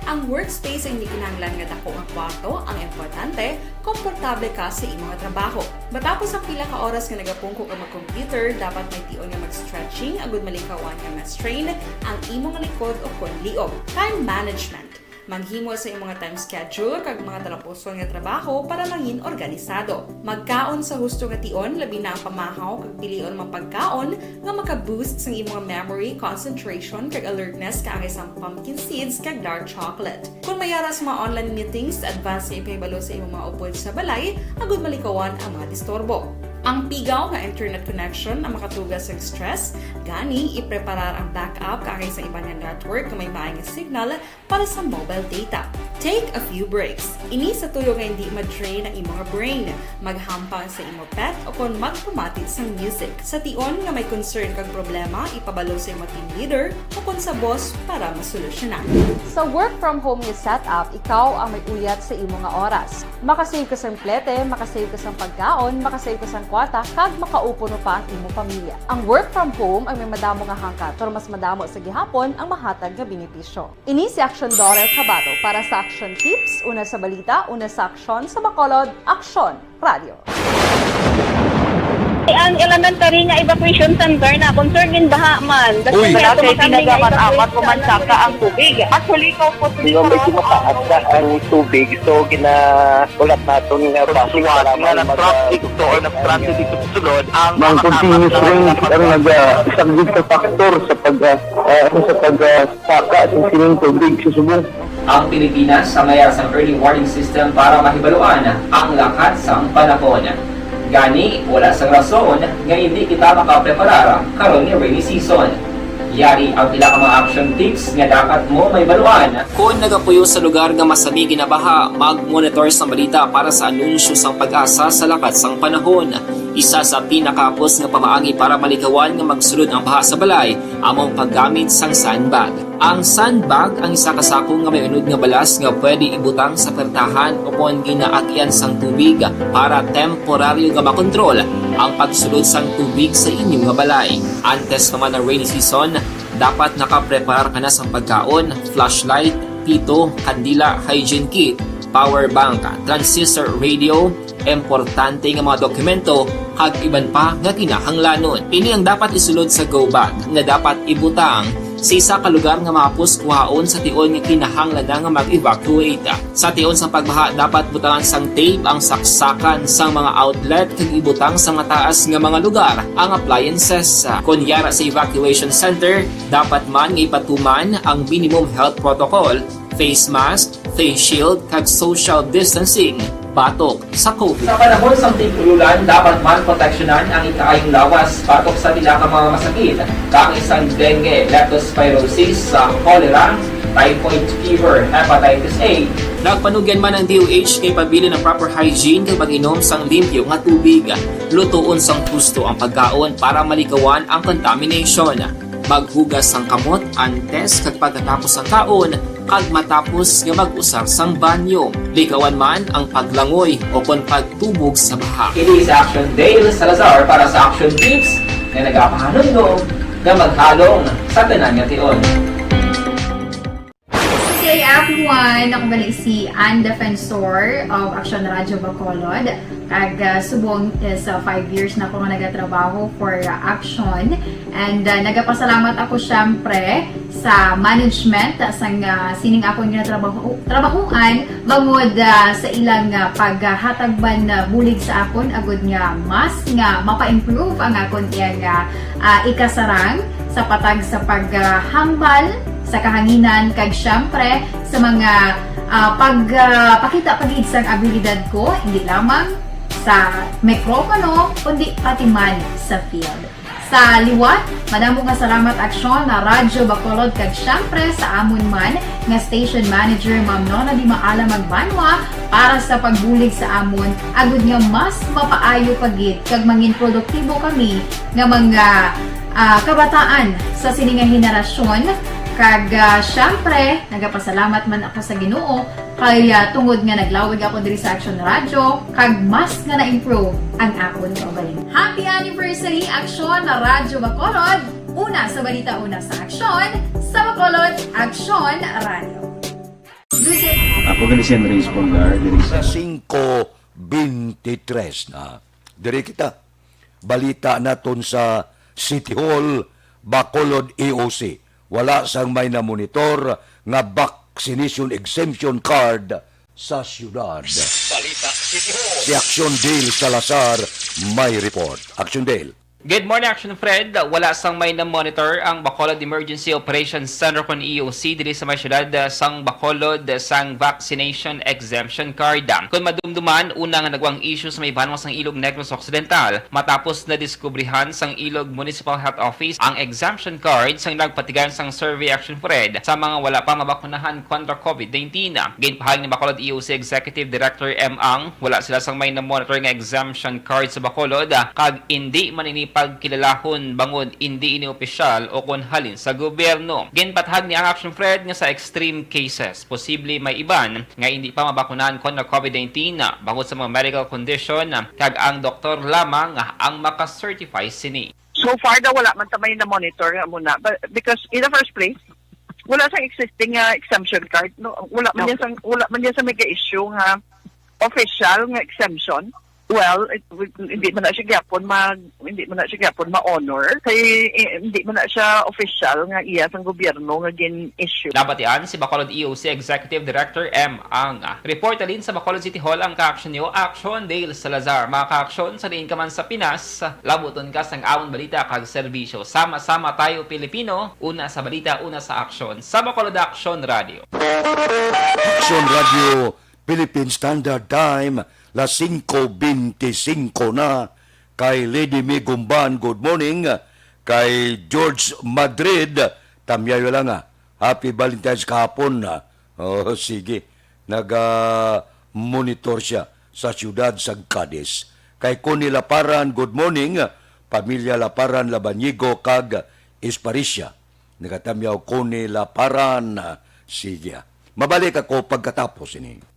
Ang workspace ay hindi kinahanglan nga dako nga kwarto, ang importante, komportable ka sa imong trabaho. Matapos ang pila ka oras nga nagapungko ka mag-computer, dapat may tion nga mag-stretching agud malikawan nga ma-strain ang imong likod o kon liog. Time management. Maghimo sa imong time schedule kag mga talapuson nga trabaho para mangin organisado. Magkaon sa husto nga tion, labi na ang pamahaw kag pilion man pagkaon nga maka-boost sang imong memory, concentration, kag alertness kaangay sang pumpkin seeds kag dark chocolate. Kon may ara sa mga online meetings, advance nga ipahibalo sa imong mga upod sa balay agud malikawan ang mga disturbo. Ang pigaw nga internet connection ang makatuga sa stress, gani ipreparar ang backup kaangay sa iban nga network nga may maay nga signal para sa mobile data. Take a few breaks. Ini sa tuyo nga hindi ma-drain ang imong brain. Maghampang sa imo pet o kon magpamati sang music. Sa tion nga may concern kag problema, ipabalo sa imo team leader o kon sa boss para masolusyonan. Sa work from home nga setup, ikaw ang may uyat sa imo nga oras. Makasave ka sang plete, makasave ka sang pagkaon, makasave ka sang kwarta, kag makaupo no pa ang imo pamilya. Ang work from home ay may madamo nga hangkat, pero mas madamo sa gihapon ang mahatag nga benepisyo. Ini si Aksyon Dorel Cabato para sa Aksyon Tips, una sa balita, una sa aksyon, sa Bacolod, Aksyon Radio. Ang elementary nga evacuation center na, concern in baha man. Uy! Wala kay ginagamat-amat, kumansaka ang tubig. Actually, ikaw po, siguro, medyo mataas na ang tubig. So, gina-, ulat naton nga base para nga mag-, nag-traffic to or nag-transit dito sa sulod, ang mga continuous rain ang nag-, ah, isang big factor sa pag, ah, ah, sa pag, ah, saka sa sining tubig sa Cebu. Ang Pilipinas sa mayara sang early warning system para mahibaluan ang lakat sang panahon. Gani, wala sang rason nga indi kita makapreparar karon nga rainy season. Yari ang pila ka mga action tips nga dapat mo mahibaluan. Kon nagapuyo sa lugar nga masami ginabaha, mag-monitor sang balita para sa anunsyo sang PAGASA sa lakat sang panahon. Isa sa pinakahapos nga pamaagi para malikawan nga magsulod ang baha sa balay amo ang paggamit sang sandbag. Ang sandbag ang isa ka sako nga may unod nga balas nga pwede ibutang sa pertahan o kon ginaagyan sang tubig para temporaryo nga makontrol ang pagsulod sang tubig sa inyo nga balay. Antes pa man ang rainy season, dapat nakapreparar ka na sang pagkaon, flashlight, pito, kandila, hygiene kit, power bank, transistor radio, importante nga mga dokumento, kag iban pa nga kinahanglanon. Ini ang dapat isulod sa go bag nga dapat ibutang sa isa ka lugar nga mahapos kuhaon sa tion nga kinahanglan na nga mag-evacuate. Sa tion sang pagbaha, dapat butangan sang tape ang saksakan sang mga outlet kag ibutang sa mataas nga mga lugar ang appliances. Kon yara sa evacuation center, dapat man nga ipatuman ang minimum health protocol, face mask, face shield, kag social distancing batok sa COVID. Sa panahon sang tig-ululan, dapat man proteksyonan ang ikaayong lawas batok sa pila ka mga masakit, kaangay sang dengue, leptospirosis, sa cholera, typhoid fever, hepatitis A. Nagpanugyan man ang D O H nga ipabilin ang proper hygiene kag pag-inom sang limpyo nga tubig. Lutoon sang husto ang pagkaon para malikawan ang contamination. Maghugas sang kamot antes kag pagkatapos sang kaon kag matapos nga mag-usar sang banyo. Likawan man ang paglangoy o kon pagtubog sa baha. Ini si Action Dale Salazar para sa Action Tips nga nagapahanumdom nga maghalong sa tanan nga tion. Good day, everyone. Ako gali si Ann Defensor of Action Radio Bacolod. Kag, ah, subong is, ah, five years na ako nga nagatrabaho for, ah, Action. And, ah, nagapasalamat ako, syempre, sa management, ah, sang, ah, sining akon ginatrabaho-, trabahuan, bangod, ah, sa ilang, ah, paghatag man, ah, bulig sa akon, agud nga mas nga mapa-improve ang akon iyang, ah, ah, ikasarang sa patag sa paghambal sa kahanginan, kag syempre sa mga, ah, pag, ah, pakita pa gid sang abilidad ko, hindi lamang sa mikropono, kundi pati man sa field. Sa liwat, madamo nga salamat, Aksyon, na Radyo Bacolod, kag syempre sa amon man nga station manager, Ma'am Nona Di Maala Magbanwa, para sa pagbulig sa amon, agud nga mas mapaayo pa gid kag mangin produktibo kami nga mga, ah, kabataan sa sini nga henerasyon. Kag, ah, syempre, nagapasalamat man ako sa Ginoo kay, ah, tungod nga naglawig ako diri sa Action Radio, kag mas nga na-improve ang akon kaugalingon. Happy anniversary, Action Radio Bacolod! Una sa balita, una sa aksyon, sa Bacolod, Action Radio. Ako gani si Andres Pulgar, diri sa Alas singko beintitres na. Diri kita. Balita naton sa City Hall, Bacolod E O C. Wala sang may namonitor nga vaccination exemption card sa siyudad. Balita City Hall. Si Action Dale Salazar may report. Action Dale. Good morning, Action Fred. Wala sang may na-monitor ang Bacolod Emergency Operations Center kon E O C diri sa may siyudad, ah, sang Bacolod, ah, sang vaccination exemption card. Kon madumduman, una nga nagwang issue sa may banwa sang Ilog Negros Occidental, matapos nadiskubrihan sang Ilog Municipal Health Office ang exemption card sang nagpatigayon sang survey, Action Fred, sa mga wala pa mabakunahan kontra COVID nineteen. Ginpahayag ni Bacolod E O C Executive Director M. Ang, wala sila sang may na-monitor nga exemption card sa Bacolod, kag indi man ini pagkilalahon bangod indi ini opisyal o kon halin sa gobyerno. Ginpatahag ni Ang Action Fred nga sa extreme cases, posible may iban nga indi pa mabakunahan kontra COVID nineteen bangod sa mga medical condition, kag ang doktor lamang ang maka-certify sini. So far daw wala man ta may na-monitor nga muna. But because in the first place, wala sa existing nga exemption card, no? Wala man niya Okay. Sa, wala man niya sa mega issue nga official nga exemption. Well, it, hindi man na siya gyapon mag, hindi man na siya gyapon ma-honor. Kay, eh, hindi man na siya official nga iya sang gobyerno nga gin-issue. Nabatian si Bacolod E O C Executive Director M. Ang. Report halin sa Bacolod City Hall ang ka-action niyo, Action Dale Salazar. Mga ka-action, sa diin ka man sa Pinas, labuton ka sang amon balita kag serbisyo. Sama-sama tayo, Pilipino. Una sa balita, una sa aksyon. Sa Bacolod Action Radio. Action Radio, Philippine Standard Time, las singko bente singko na. Kay Lady May Gumban, good morning. Kay George Madrid, tamyayo lang, ah. Happy Valentine's kahapon, ah. Oh, sige. Naga-monitor siya sa siyudad sa Cadiz. Kay Connie Laparan, good morning. Pamilya Laparan, Labanigo, kag Esparicia. Nagatamyaw Connie Laparan. Sige. Mabalik ako pagkatapos ini.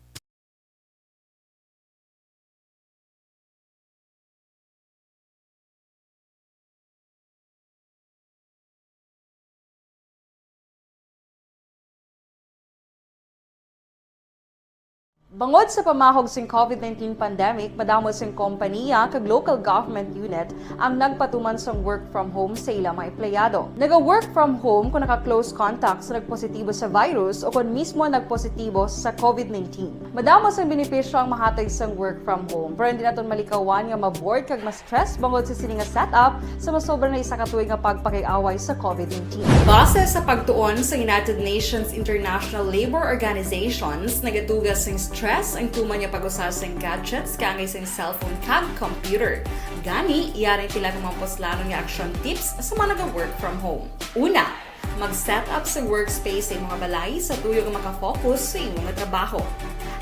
Bangod sa pamahog sing COVID nineteen pandemic, madamo sing kompaniya kag local government unit ang nagpatuman sang work from home sa ila mga empleyado. Naga-work from home kung naka-close contact sa nagpositibo sa virus o kon mismo nagpositibo sa COVID nineteen. Madamo sang benepisyo ang mahatag sang work from home, pero hindi naton malikawan nga ma-bored kag ma-stress bangod sa sini nga setup sa masobra na isa ka tuig nga pagpakig-away sa COVID nineteen. Base sa pagtuon sa United Nations International Labor Organizations, nagatuga sing stress ang tuman nga pag-usa sing gadgets kaangay sing cellphone kag computer. Gani, yari ang pila ka mga puslanon nga action tips sa mga naga-work from home. Una, mag-set up sa workspace sa imong balay sa tuyo nga makafocus sa imong trabaho.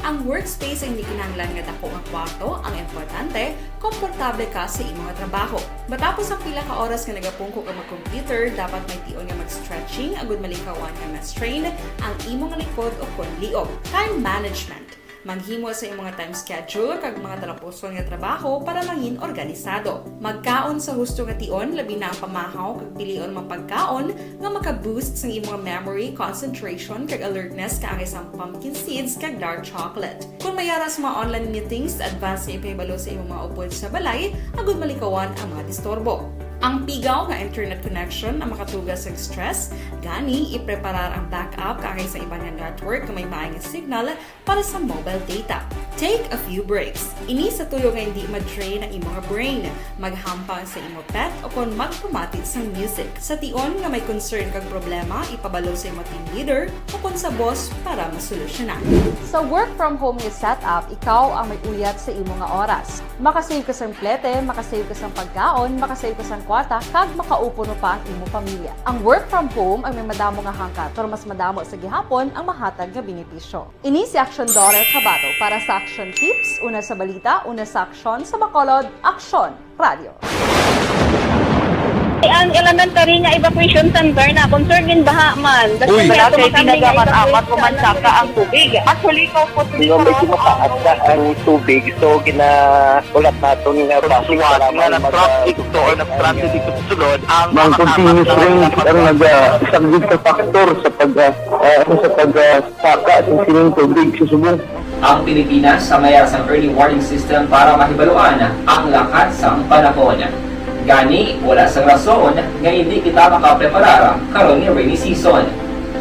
Ang workspace ay hindi kinahanglan nga dako nga kwarto, ang importante, komportable ka sa imong trabaho. Matapos ang pila ka oras nga nagapungko ka mag-computer, dapat may tion nga mag-stretching agud malikawan nga ma-strain ang imong likod o kon liog. Time management. Maghimo sa imong time schedule kag mga talapuson nga trabaho para mangin organisado. Magkaon sa husto nga tion, labi na ang pamahaw kag pilion mga pagkaon nga maka-boost sang imong memory, concentration, kag alertness kaangay sang pumpkin seeds kag dark chocolate. Kung may ara sa mga online meetings, advance nga ipahibalo sa imong mga upod sa balay agud malikawan ang mga disturbo. Ang pigaw nga internet connection ang makatuga sang stress, gani ipreparar ang backup kaangay sa iban nga network nga may maay nga signal para sa mobile data. Take a few breaks. Ini sa tuyo nga hindi ma-drain ang imong brain. Maghampang sa imo pet o kon magpamati sang music. Sa tion nga may concern kag problema, ipabalo sa imo team leader o kon sa boss para masolusyonan. Sa work from home nga setup, ikaw ang may uyat sa imo nga oras. Makasave ka sang plete, makasave ka sang pagkaon, makasave ka sang kwarta, kag makaupuno pa ang imo pamilya. Ang work from home ang may madamo nga hangkat, pero mas madamo sa gihapon ang mahatag nga benepisyo. Ini si Action Daughter Kabato para sa Action Tips, una sa balita, una sa aksyon, sa Bacolod, Aksyon Radio. Ang elementary nga evacuation center na concerned din baha man. Uy. Wala kay tinaga man amat o man saka ang tubig. Actually, ko po Di ba medyo mataas na ang tubig, so ginaulat naton nga base sa lamang nga nag-transit dito or nag-transit dito sa sulod ang mga continuous rain ang nagasaglit sa factor sa pag, ah, ah, sa pag, ah, saka sa sining tubig sa subong. Ang Pilipinas ang may sang early warning system para mahibaluan ang lakat sang panahon. Gani, wala sang rason nga hindi kita makapreparar karon nga rainy season.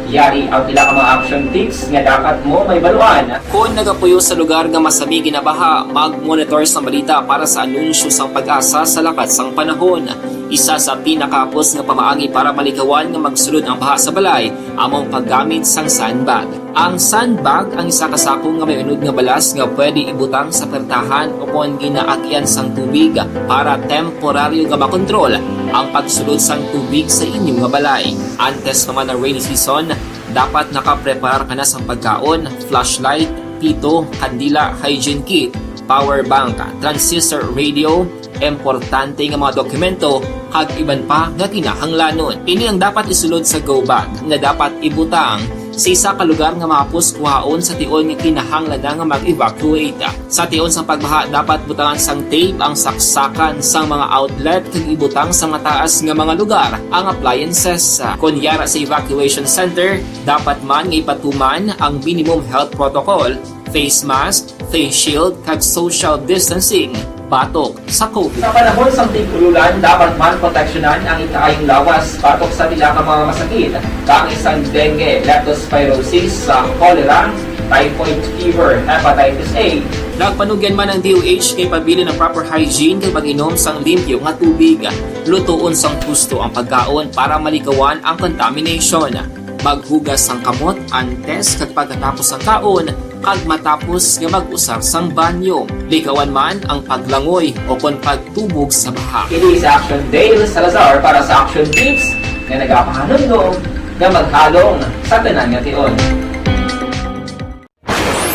Yari ang pila ka mga action tips nga dapat mo mahibaluan. Kon nagapuyo sa lugar nga masami ginabaha, mag-monitor sang balita para sa anunsyo sang PAGASA sa lakat sang panahon. Isa sa pinakahapos nga pamaagi para malikawan nga magsulod ang baha sa balay amo ang paggamit sang sandbag. Ang sandbag ang isa ka sako nga may unod nga balas nga pwede ibutang sa pertahan o kon ginaagian sang tubig para temporaryo nga makontrol ang pagsulod sang tubig sa inyo nga balay. Antes pa man ang rainy season, dapat nakapreparar ka na sang pagkaon, flashlight, pito, kandila, hygiene kit, power bank, transistor radio, importante nga mga dokumento, kag iban pa nga kinahanglanon. Ini ang dapat isulod sa go bag nga dapat ibutang sa isa ka lugar nga mahapos kuhaon sa tion nga kinahanglan na nga mag-evacuate. Sa tion sang pagbaha, dapat butangan sang tape ang saksakan sang mga outlet kag ibutang sa mataas nga mga lugar ang appliances. Kon yara sa evacuation center, dapat man nga ipatuman ang minimum health protocol, face mask, face shield, kag social distancing batok sa COVID. Sa panahon sang tig-ululan, dapat man proteksyonan ang ikaayong lawas batok sa pila ka mga masakit, kaangay sang dengue, leptospirosis, sa cholera, typhoid fever, hepatitis A. Nagpanugyan man ang D O H kay pabilin ang proper hygiene kag pag-inom sang limpyo nga tubig. Lutoon sang husto ang pagkaon para malikawan ang contamination. Maghugas sang kamot antes kag pagkatapos sang kaon, Kag matapos nga mag-usar sang banyo, likawan man ang paglangoy o kon pagtubog sa baha. Ini sa Action Dale Salazar para sa Action Tips nga nagapahanumdom nga maghalong sa tanan nga tion.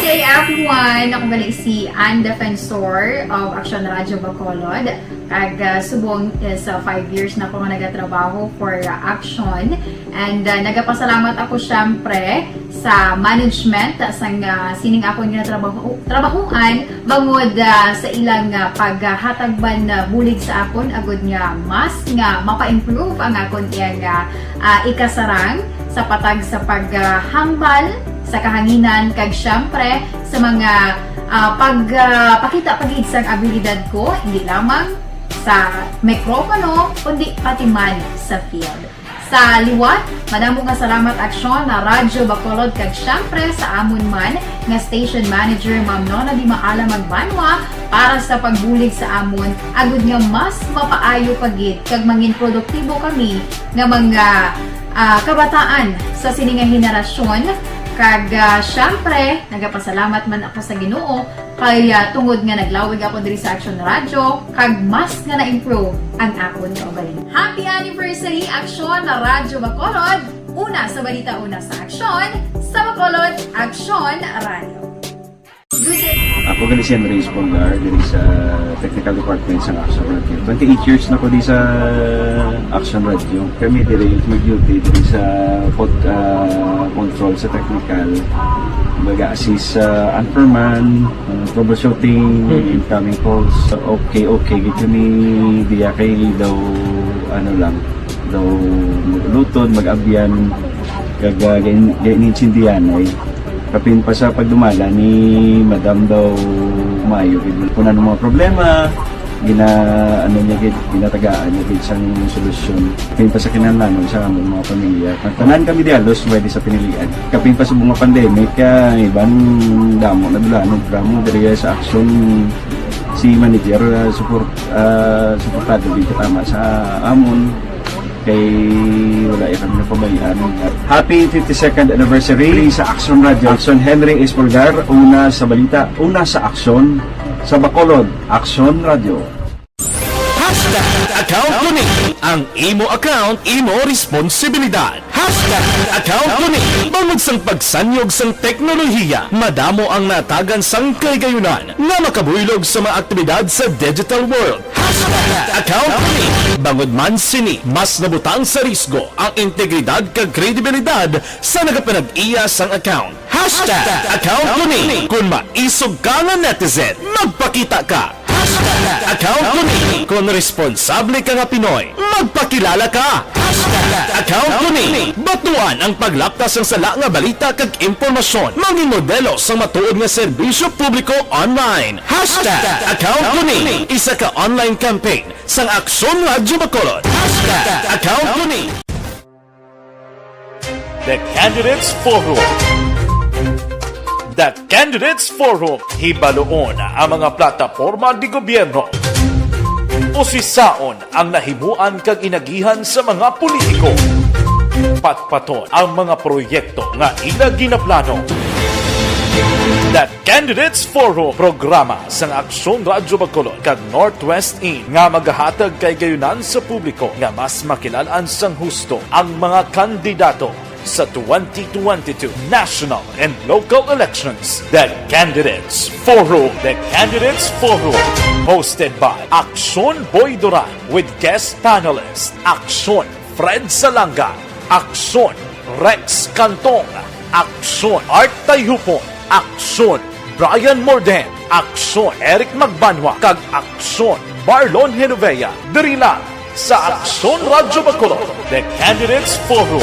Good day, everyone! Ako gali si Ann Defensor of Action Radio Bacolod. Kag, ah, subong is, ah, five years na ako nga nagatrabaho for, ah, Action. And, ah, nagapasalamat ako, syempre, sa management, ah, sang, ah, sining akon nga trabaho, trabahuan, bangod, ah, sa ilang, ah, paghatag man, ah, bulig sa akon, agud nga mas nga mapa-improve ang akon iyang, ah, ah, ikasarang sa patag sa paghambal sa kahanginan, kag, syempre, sa mga, ah, pag, ah, pakita pa gid sang abilidad ko, hindi lamang sa mikropono, kundi pati man sa field. Sa liwat, madamo nga salamat, Aksyon na Radyo Bacolod, kag syempre sa amon man nga station manager, Ma'am Nona Di Maala Magbanwa, para sa pagbulig sa amon, agud nga mas mapaayo pa gid kag mangin produktibo kami nga mga, ah, kabataan sa sini nga henerasyon. Kag, ah, syempre, nagapasalamat man ako sa Ginoo kay, ah, tungod nga naglawig ako diri sa Action Radio, kag mas nga na-improve ang akon kaugalingon. Happy anniversary, Action Radyo Bacolod! Una sa balita, una sa aksyon, sa Bacolod, Action Radio. Good day. Ako gali si Henry Espolgar, diri sa Technical Department sa Action Radio. Twenty-eight years na ko di sa Action Radio. Kami diri mag-duty diri sa pod-, ah, control sa technical. Mag-assist sa anchorman, ah, troubleshooting, Mm. incoming calls. Okay, okay, gid kami diya kay daw, ano lang, daw maglutod, mag-abyan, kag, ah, gain-, gain-, intindihan ay. Kapin pa sa pagdumala ni Madam daw maayo gid. Kung ano mga problema, gina-, ano niya gid, ginatagaan niya gid sang solusyon. Kapin pa sa kinahanglanon sa among mga pamilya. Tanan kami di halos pwede sa pinilian. Kapin pa sa mga pandemic, ah, iban damo na dula, ano, drama diri sa aksyon si manager, ah, support, ah, suportado gid katama sa amon. Kay wala ya kami napabayaan. Happy fifty-second anniversary sa Action Radio. Action Henry Espolgar, una sa balita, una sa aksyon, sa Bacolod, Action Radio. Hashtag account ko ni. Ang imo account, imo responsibilidad. Hashtag account ko ni. Bangod sang pagsanyog sang teknolohiya, madamo ang natagan sang kahigayunan nga makabuylog sa mga aktibidad sa digital world. Hashtag account ko ni. Bangod man sini, mas nabutang sa risgo ang integridad kag kredibilidad sa nagapanag-iya sang account. Hashtag account ko ni. Kung maisog ka nga netizen, magpakita ka. Hashtag account ko ni. Kung responsable ka nga Pinoy, magpakilala ka. Hashtag account ko ni. Batuan ang paglapta sang sala nga balita kag impormasyon. Mangin modelo sang matuod nga serbisyo publiko online. Hashtag account ko ni. Isa ka online campaign sang Aksyon Radyo Bacolod. Hashtag account ko ni. The Candidates Forum. The Candidates Forum, hibaluon ang mga plataporma di gobyerno. Usisaon ang nahimuan kag inagihan sa mga politiko. Patpaton ang mga proyekto nga ila ginaplano. The Candidates Forum, programa sang Aksyon Radyo Bacolod kag Northwest In nga magahatag kahigayunan sa publiko nga mas makilal-an sang husto ang mga kandidato sa twenty twenty-two national and local elections. The Candidates Forum. The Candidates Forum, hosted by Aksyon Boy Duran with guest panelist Aksyon Fred Salanga, Aksyon Rex Cantong, Aksyon Art Tayhupon, Aksyon Brian Morden, Aksyon Eric Magbanwa, kag Aksyon Marlon Genovea, diri lang sa Aksyon Radyo Bacolod, The Candidates Forum.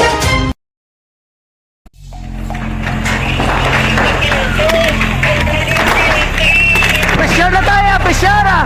Pressure na tayo, pressure ah!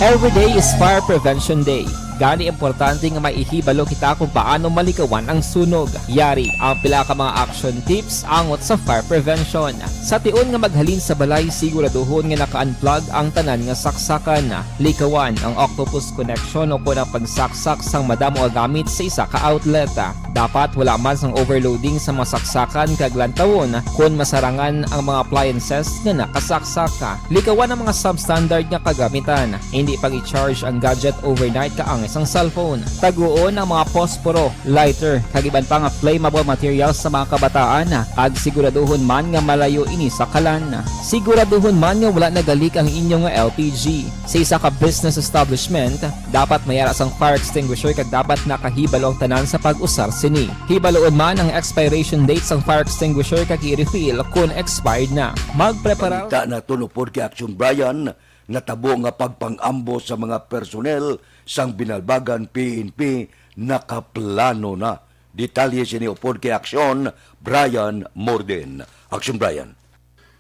Every day is Fire Prevention Day. Gani, importante nga maihibalo kita kung paano malikawan ang sunog. Yari ang pila ka mga action tips angot sa fire prevention. Sa tion nga maghalin sa balay, siguraduhon nga naka-unplug ang tanan nga saksakan. Likawan ang octopus connection o kon ang pagsaksak sang madamo nga gamit sa isa ka outlet. Dapat wala man sang overloading sa mga saksakan kag lantawon kon masarangan ang mga appliances nga nakasaksak. Likawan ang mga substandard nga kagamitan. Hindi pag-i-charge ang gadget overnight kaangay sang cellphone. Taguon ang mga posporo, lighter, kag iban pa nga flammable materials sa mga kabataan, kag siguraduhon man nga malayo ini sa kalan. Siguraduhon man nga wala nagalik ang inyo nga L P G. Sa isa ka business establishment, dapat may ara sang fire extinguisher kag dapat nakahibalo ang tanan sa pag-usar sini. Hibaluon man ang expiration date sang fire extinguisher kag i-refill kon expired na. Magprepara. Balita naton upod kay Action Brian, natabo nga pagpang-ambush sa mga personnel sang Binalbagan P N P nakaplano na. Detalye sini upod kay Action Brian Morden. Action Brian.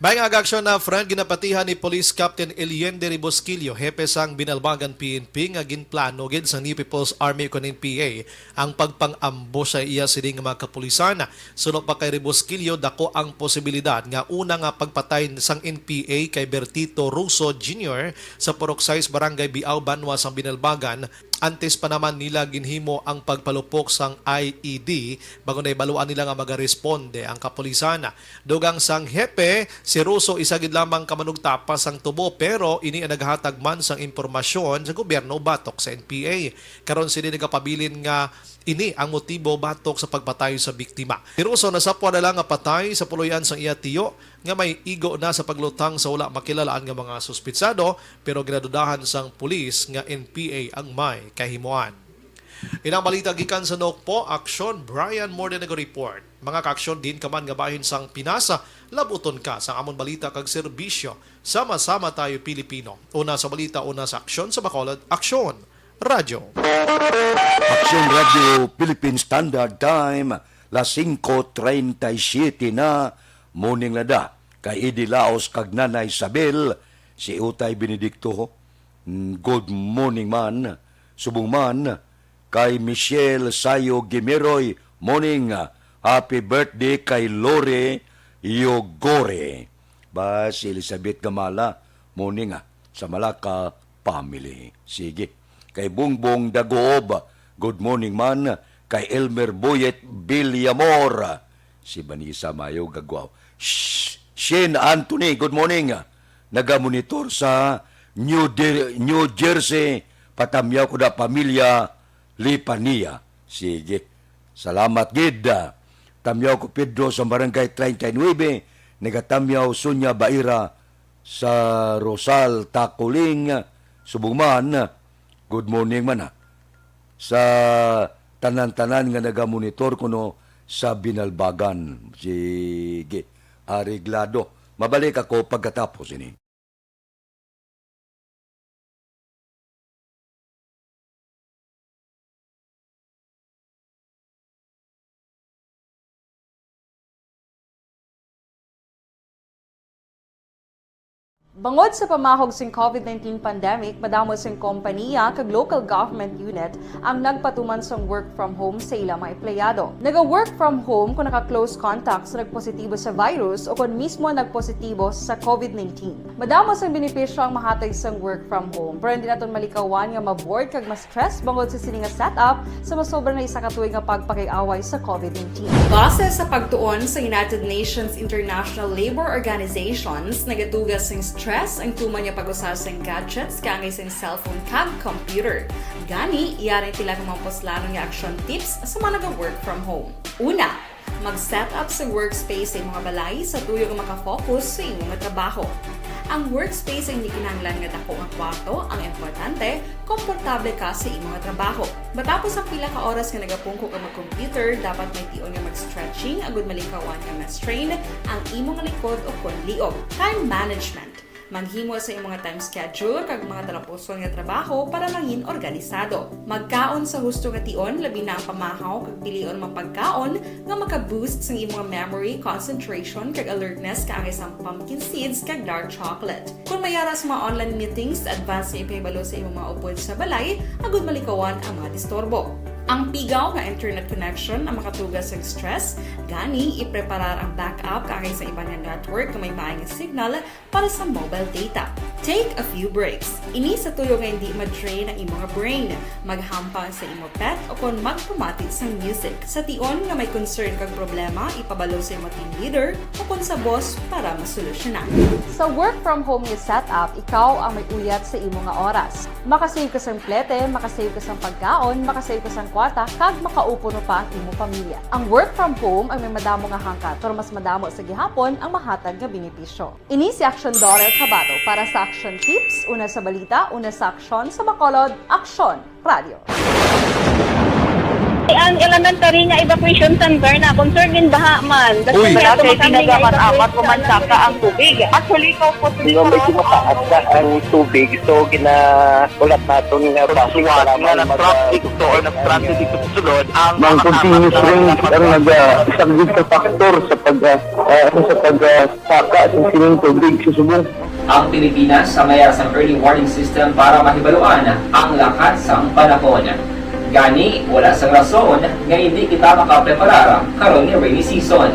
May nga aga-aksyon na, friend, ginapatihan ni Police Captain Eliende Ribosquillo, hepe sang Binalbagan P N P, nga ginplano gid sang New People's Army ukon N P A ang pagpang-ambush sa iya sini nga mga kapulisan. Suno pa kay Ribosquillo, dako ang posibilidad nga una nga pagpatay sang N P A kay Bertito Russo Junior sa Purok sais, Barangay Biao, banwa sang Binalbagan, antes pa naman nila ginhimo ang pagpalupok sang I E D, bangod nahibaluan nila nga magaresponde ang kapulisan. Dugang sang hepe, si Russo isa gid lamang ka manugtapa sang tubo, pero ini ang naghatag man sang impormasyon sa gobyerno batok sa N P A. Karon sini nagapabilin nga ini ang motibo batok sa pagpatay sa biktima. Si Russo nasapwan na lang nga patay sa puloy-an sang iya tiyo nga may igo na sa paglutang sa wala makilalaan nga mga suspitsado, pero ginadudahan sang pulis nga N P A ang may kahimuan. Inang balita gikan sa Nokpo, Aksyon, Brian Morden nag-report. Mga ka-aksyon, diin ka man nga bahin sang Pinas, labuton ka sa amon balita kag serbisyo. Sama-sama tayo, Pilipino. Una sa balita, una sa aksyon, sa Bacolod, Aksyon Radyo. Aksyon Radyo Philippine Standard Time, las singko treinta y siete na, morning na da. Kay Eddie Laos kag Nanay Isabel, si Utay Benedicto, mm, good morning man. Subong man, kay Michelle Sayo Gimeroy, morning. Happy birthday kay Lore Yogore. Ba, si Elizabeth Gamala, morning, ah, sa Malaka family. Sige. Kay Bongbong Daguob, good morning man. Kay Elmer Boyet Villamor, si Vanessa Mayo Gagwaw. Sh-, Shane Anthony, good morning. Nagamonitor sa New De-, New Jersey, patamyaw ko na pamilya Lipania. Sige. Salamat gid. Tamyaw ko Pedro sa Barangay treinta y nueve, nagatamyaw Sonia Baira sa Rosal, Taculing, subong man. Good morning man, ha, sa tanan-tanan nga nagamonitor kuno sa Binalbagan. Sige, areglado. Mabalik ako pagkatapos ini. Bangod sa pamahog sing covid nineteen pandemic, madamo sing kompaniya kag local government unit ang nagpatuman sang work from home sa ila mga empleyado. Naga-work from home kon naka-close contact sa nagpositibo sa virus o kon mismo nagpositibo sa covid nineteen. Madamo sang benepisyo ang mahatag sang work from home, pero hindi naton malikawan nga ma-bored kag ma-stress bangod sa sini nga setup sa masobra na isa ka tuig nga pagpakig-away sa covid nineteen. Base sa pagtuon sa United Nations International Labour Organizations, nagatuga sing stress ang tuman nga pag-usa sing gadgets kaangay sing cellphone kag computer. Gani, yari ang pila ka mga puslanon nga action tips sa mga naga-work from home. Una, mag-set up sa workspace sa imo nga balay sa tuyo nga maka-focus sa imo nga trabaho. Ang workspace ay hindi kinahanglan nga dako nga kwarto. Ang importante, komportable ka sa imo nga trabaho. Matapos ang pila ka oras nga nagapungko ka mag-computer, dapat may tion nga mag-stretching agud malikawan nga ma-strain ang imo nga likod o kon liog. Time management. Maghimo sa imong time schedule kag mga talapuson nga trabaho para mangin organisado. Magkaon sa husto nga tion, labi na ang pamahaw kag pilion mga pagkaon nga maka-boost sang imong memory, concentration, kag alertness kaangay sang pumpkin seeds kag dark chocolate. Kung may ara sa mga online meetings, advance nga ipahibalo sa imong mga upod sa balay agud malikawan ang mga disturbo. Ang pigaw nga internet connection ang makatuga sa stress, gani ipreparar ang backup kaangay sa iban nga network nga may maay nga signal para sa mobile data. Take a few breaks. Ini sa tuyo nga hindi ma-drain ang imong brain. Maghampang sa imo pet o kon magpamati sang music. Sa tion nga may concern kag problema, ipabalo sa imo team leader o kon sa boss para masolusyonan. Sa work from home nga setup, ikaw ang may uyat sa imo nga oras. Makasave ka sang plete, makasave ka sang pagkaon, makasave ka sang kwarta, kag makaupo pa ang imo pamilya. Ang work from home ang may madamo nga hangkat, pero mas madamo sa gihapon ang mahatag nga benepisyo. Ini si Action Daughter Kabato para sa Action Tips, una sa balita, una sa aksyon, sa Bacolod, Aksyon Radio. Ang elementary nga evacuation center na concern in baha man. Uy. Wala kay ginagaman amat ko man saka ang tubig. Actually, ikaw po, Hindi, medyo mataas na ang tubig. So, ginahulat naton nga base sa lamang mga mag- traffic to or nag-traffic dito sa sulod, ang Mga mga continuous apat na rain ang nag-, ah, isang sa factor sa pag, ah, ah, ano, sa pag, ah, saka sa sining tubig sa subong. Ang Pilipinas sa mayar sang early warning system para mahibaluan ang lakat sang panahon. Gani, wala sang rason nga hindi kita makapreparar karon nga rainy season.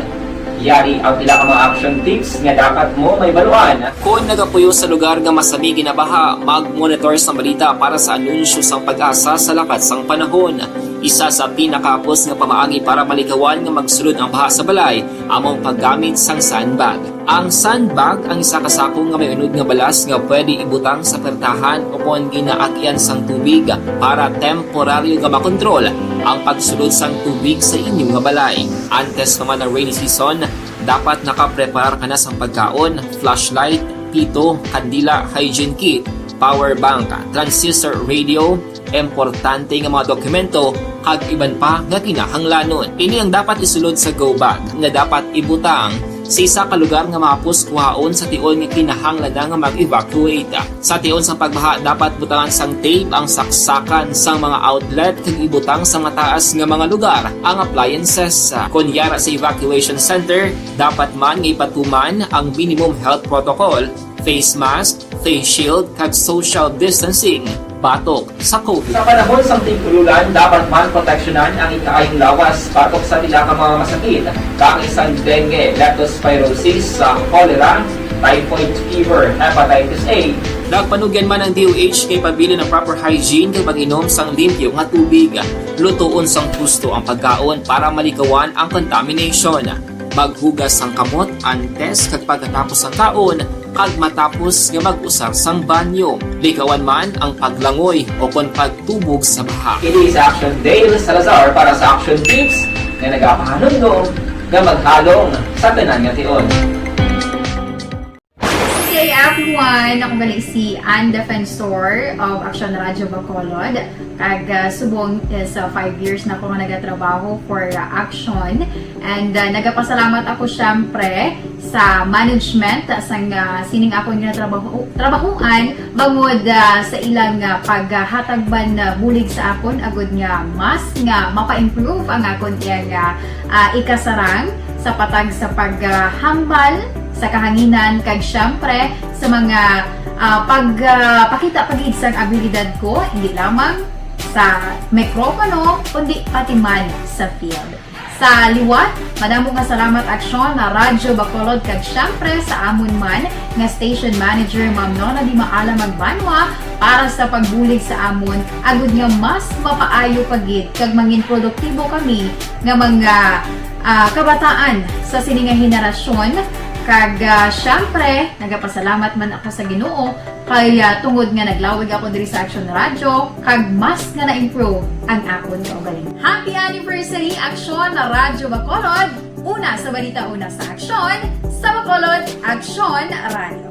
Yari ang pila ka mga action tips nga dapat mo mahibaluan. Kon nagapuyo sa lugar nga masami ginabaha, mag-monitor sa balita para sa anunsyo sang PAGASA sa lakat sang panahon. Isa sa pinakahapos nga pamaagi para malikawan nga magsulod ang baha sa balay amo ang paggamit sang sandbag. Ang sandbag ang isa ka sako nga may unod nga balas nga pwede ibutang sa pertahan o kon ginaagyan sang tubig para temporaryo nga makontrol ang pagsulod sang tubig sa inyo nga balay. Antes pa man ang rainy season, dapat nakapreparar ka na sang pagkaon, flashlight, pito, kandila, hygiene kit, power bank, transistor radio, importante nga mga dokumento, kag iban pa nga kinahanglanon. Ini ang dapat isulod sa go bag nga dapat ibutang sa isa ka lugar nga mahapos kuhaon sa tion nga kinahanglan na nga mag-evacuate. Sa tion sang pagbaha, dapat butangan sang tape ang saksakan sang mga outlet kag ibutang sa mataas nga mga lugar ang appliances. Kon yara sa evacuation center, dapat man nga ipatuman ang minimum health protocol, face mask, face shield, kag social distancing batok sa COVID. Sa panahon sang tig-ululan, dapat man proteksyonan ang ikaayong lawas batok sa pila ka mga masakit, kaangay sang dengue, leptospirosis, sa cholera, typhoid fever, hepatitis A. Nagpanugyan man ang D O H nga ipabilin ang proper hygiene kag pag-inom sang limpyo nga tubig. Lutoon sang husto ang pagkaon para malikawan ang contamination. Maghugas sang kamot antes kag pagkatapos sang kaon, kag matapos nga mag-usar sang banyo. Likawan man ang paglangoy o kon pagtubog sa baha. Kini si Action Dale Salazar para sa Action Tips nga nagapahanumdom nga maghalong sa tanan nga tion. Good day, everyone. Ako gali si Ann Defensor of Action Radio Bacolod. Kag, ah, subong is, ah, five years na ako nga nagatrabaho for, ah, Action. And, ah, nagapasalamat ako, syempre, sa management sang, ah, sining akon nga trabaho, trabahuan bangod, ah, sa ilang, ah, paghatag man, ah, bulig sa akon agud nga mas nga mapa-improve ang akon iyang, ah, ah, ikasarang sa patag sa paghambal sa kahanginan kag, syempre, sa mga, ah, pag, ah, pakita pa gid sang abilidad ko, hindi lamang sa mikropono, kundi pati man sa field. Sa liwat, madamo nga salamat, Aksyon na Radyo Bacolod, kag syempre sa amon man nga station manager, Ma'am Nona Di Maala Magbanwa, para sa pagbulig sa amon, agud nga mas mapaayo pa gid kag mangin produktibo kami nga mga, ah, kabataan sa sini nga henerasyon. Kag, ah, syempre, nagapasalamat man ako sa Ginoo kay, ah, tungod nga naglawig ako diri sa Action Radio, kag mas nga na-improve ang akon kaugalingon. Happy anniversary, Action na Radyo Bacolod! Una sa balita, una sa aksyon, sa Bacolod, Action Radio.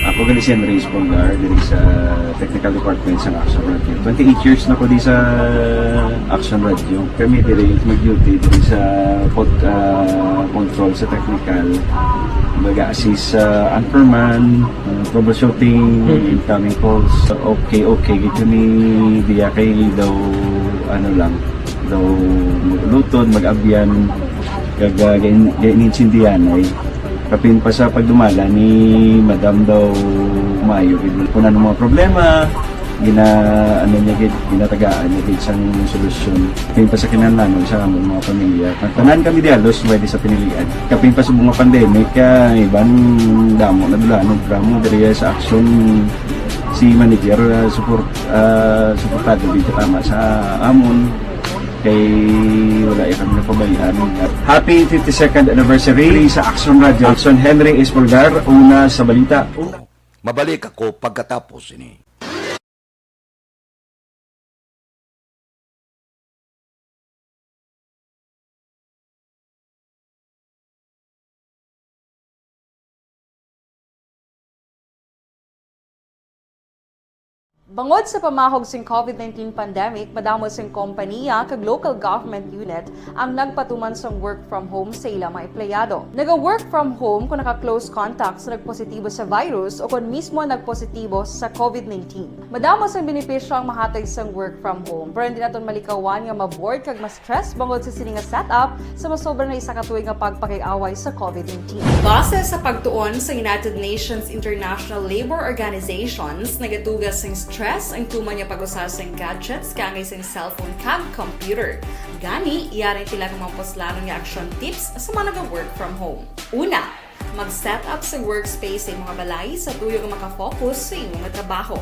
Ako gali si Andres Polgar, diri sa technical department sa Action Radio. Twenty-eight years na ko di sa Action Radio. Kami diri mag-duty diri sa pod-, ah, control sa technical. Nag-assist sa anchorman, uh, troubleshooting, Mhm. incoming calls. Okay, okay, gid kami diya kay daw, ano lang, daw mag-ulutod, mag-abyan, kag, uh, gain-, gainintindihan ay. Kapin pa sa pagdumala ni Madam daw maayo, gid. Kung ano mga problema, gina-, ano niya gid, ginatagaan niya gid sang solusyon. Kapin pa sa kinahanglanon sa among mga pamilya. Tanan kami di halos pwede sa pinilian. Kapin pa sa mga pandemic, ah, iban damo na dula, no, drama diri sa action si manager, ah, support, ah, suportado gid tama sa amon. Kay wala ya kami napabayaan. Happy fifty-second anniversary sa Action Radio. Action Henry Espolgar, una sa balita. Una. Mabalik ako pagkatapos ini. Bangod sa pamahog sing COVID nineteen pandemic, madamo sing kompaniya kag local government unit ang nagpatuman sang work from home sa ila mga empleyado. Naga-work from home kung naka-close contact sa nagpositibo sa virus o kon mismo nagpositibo sa COVID nineteen. Madamo sang benepisyo ang mahatag sang work from home, pero hindi naton malikawan nga ma-bored kag ma-stress bangod sa sini nga setup sa masobra na isa ka tuig nga pagpakig-away sa COVID nineteen. Base sa pagtuon sa United Nations International Labour Organizations, nagatuga sing stress ang tuman nga pag-usa sing gadgets kaangay sing cellphone kag computer. Gani, yari ang pila ka mga puslanon nga action tips sa mga naga-work from home. Una, mag-set up sa workspace sa imong balay sa tuyo nga makafocus sa imong trabaho.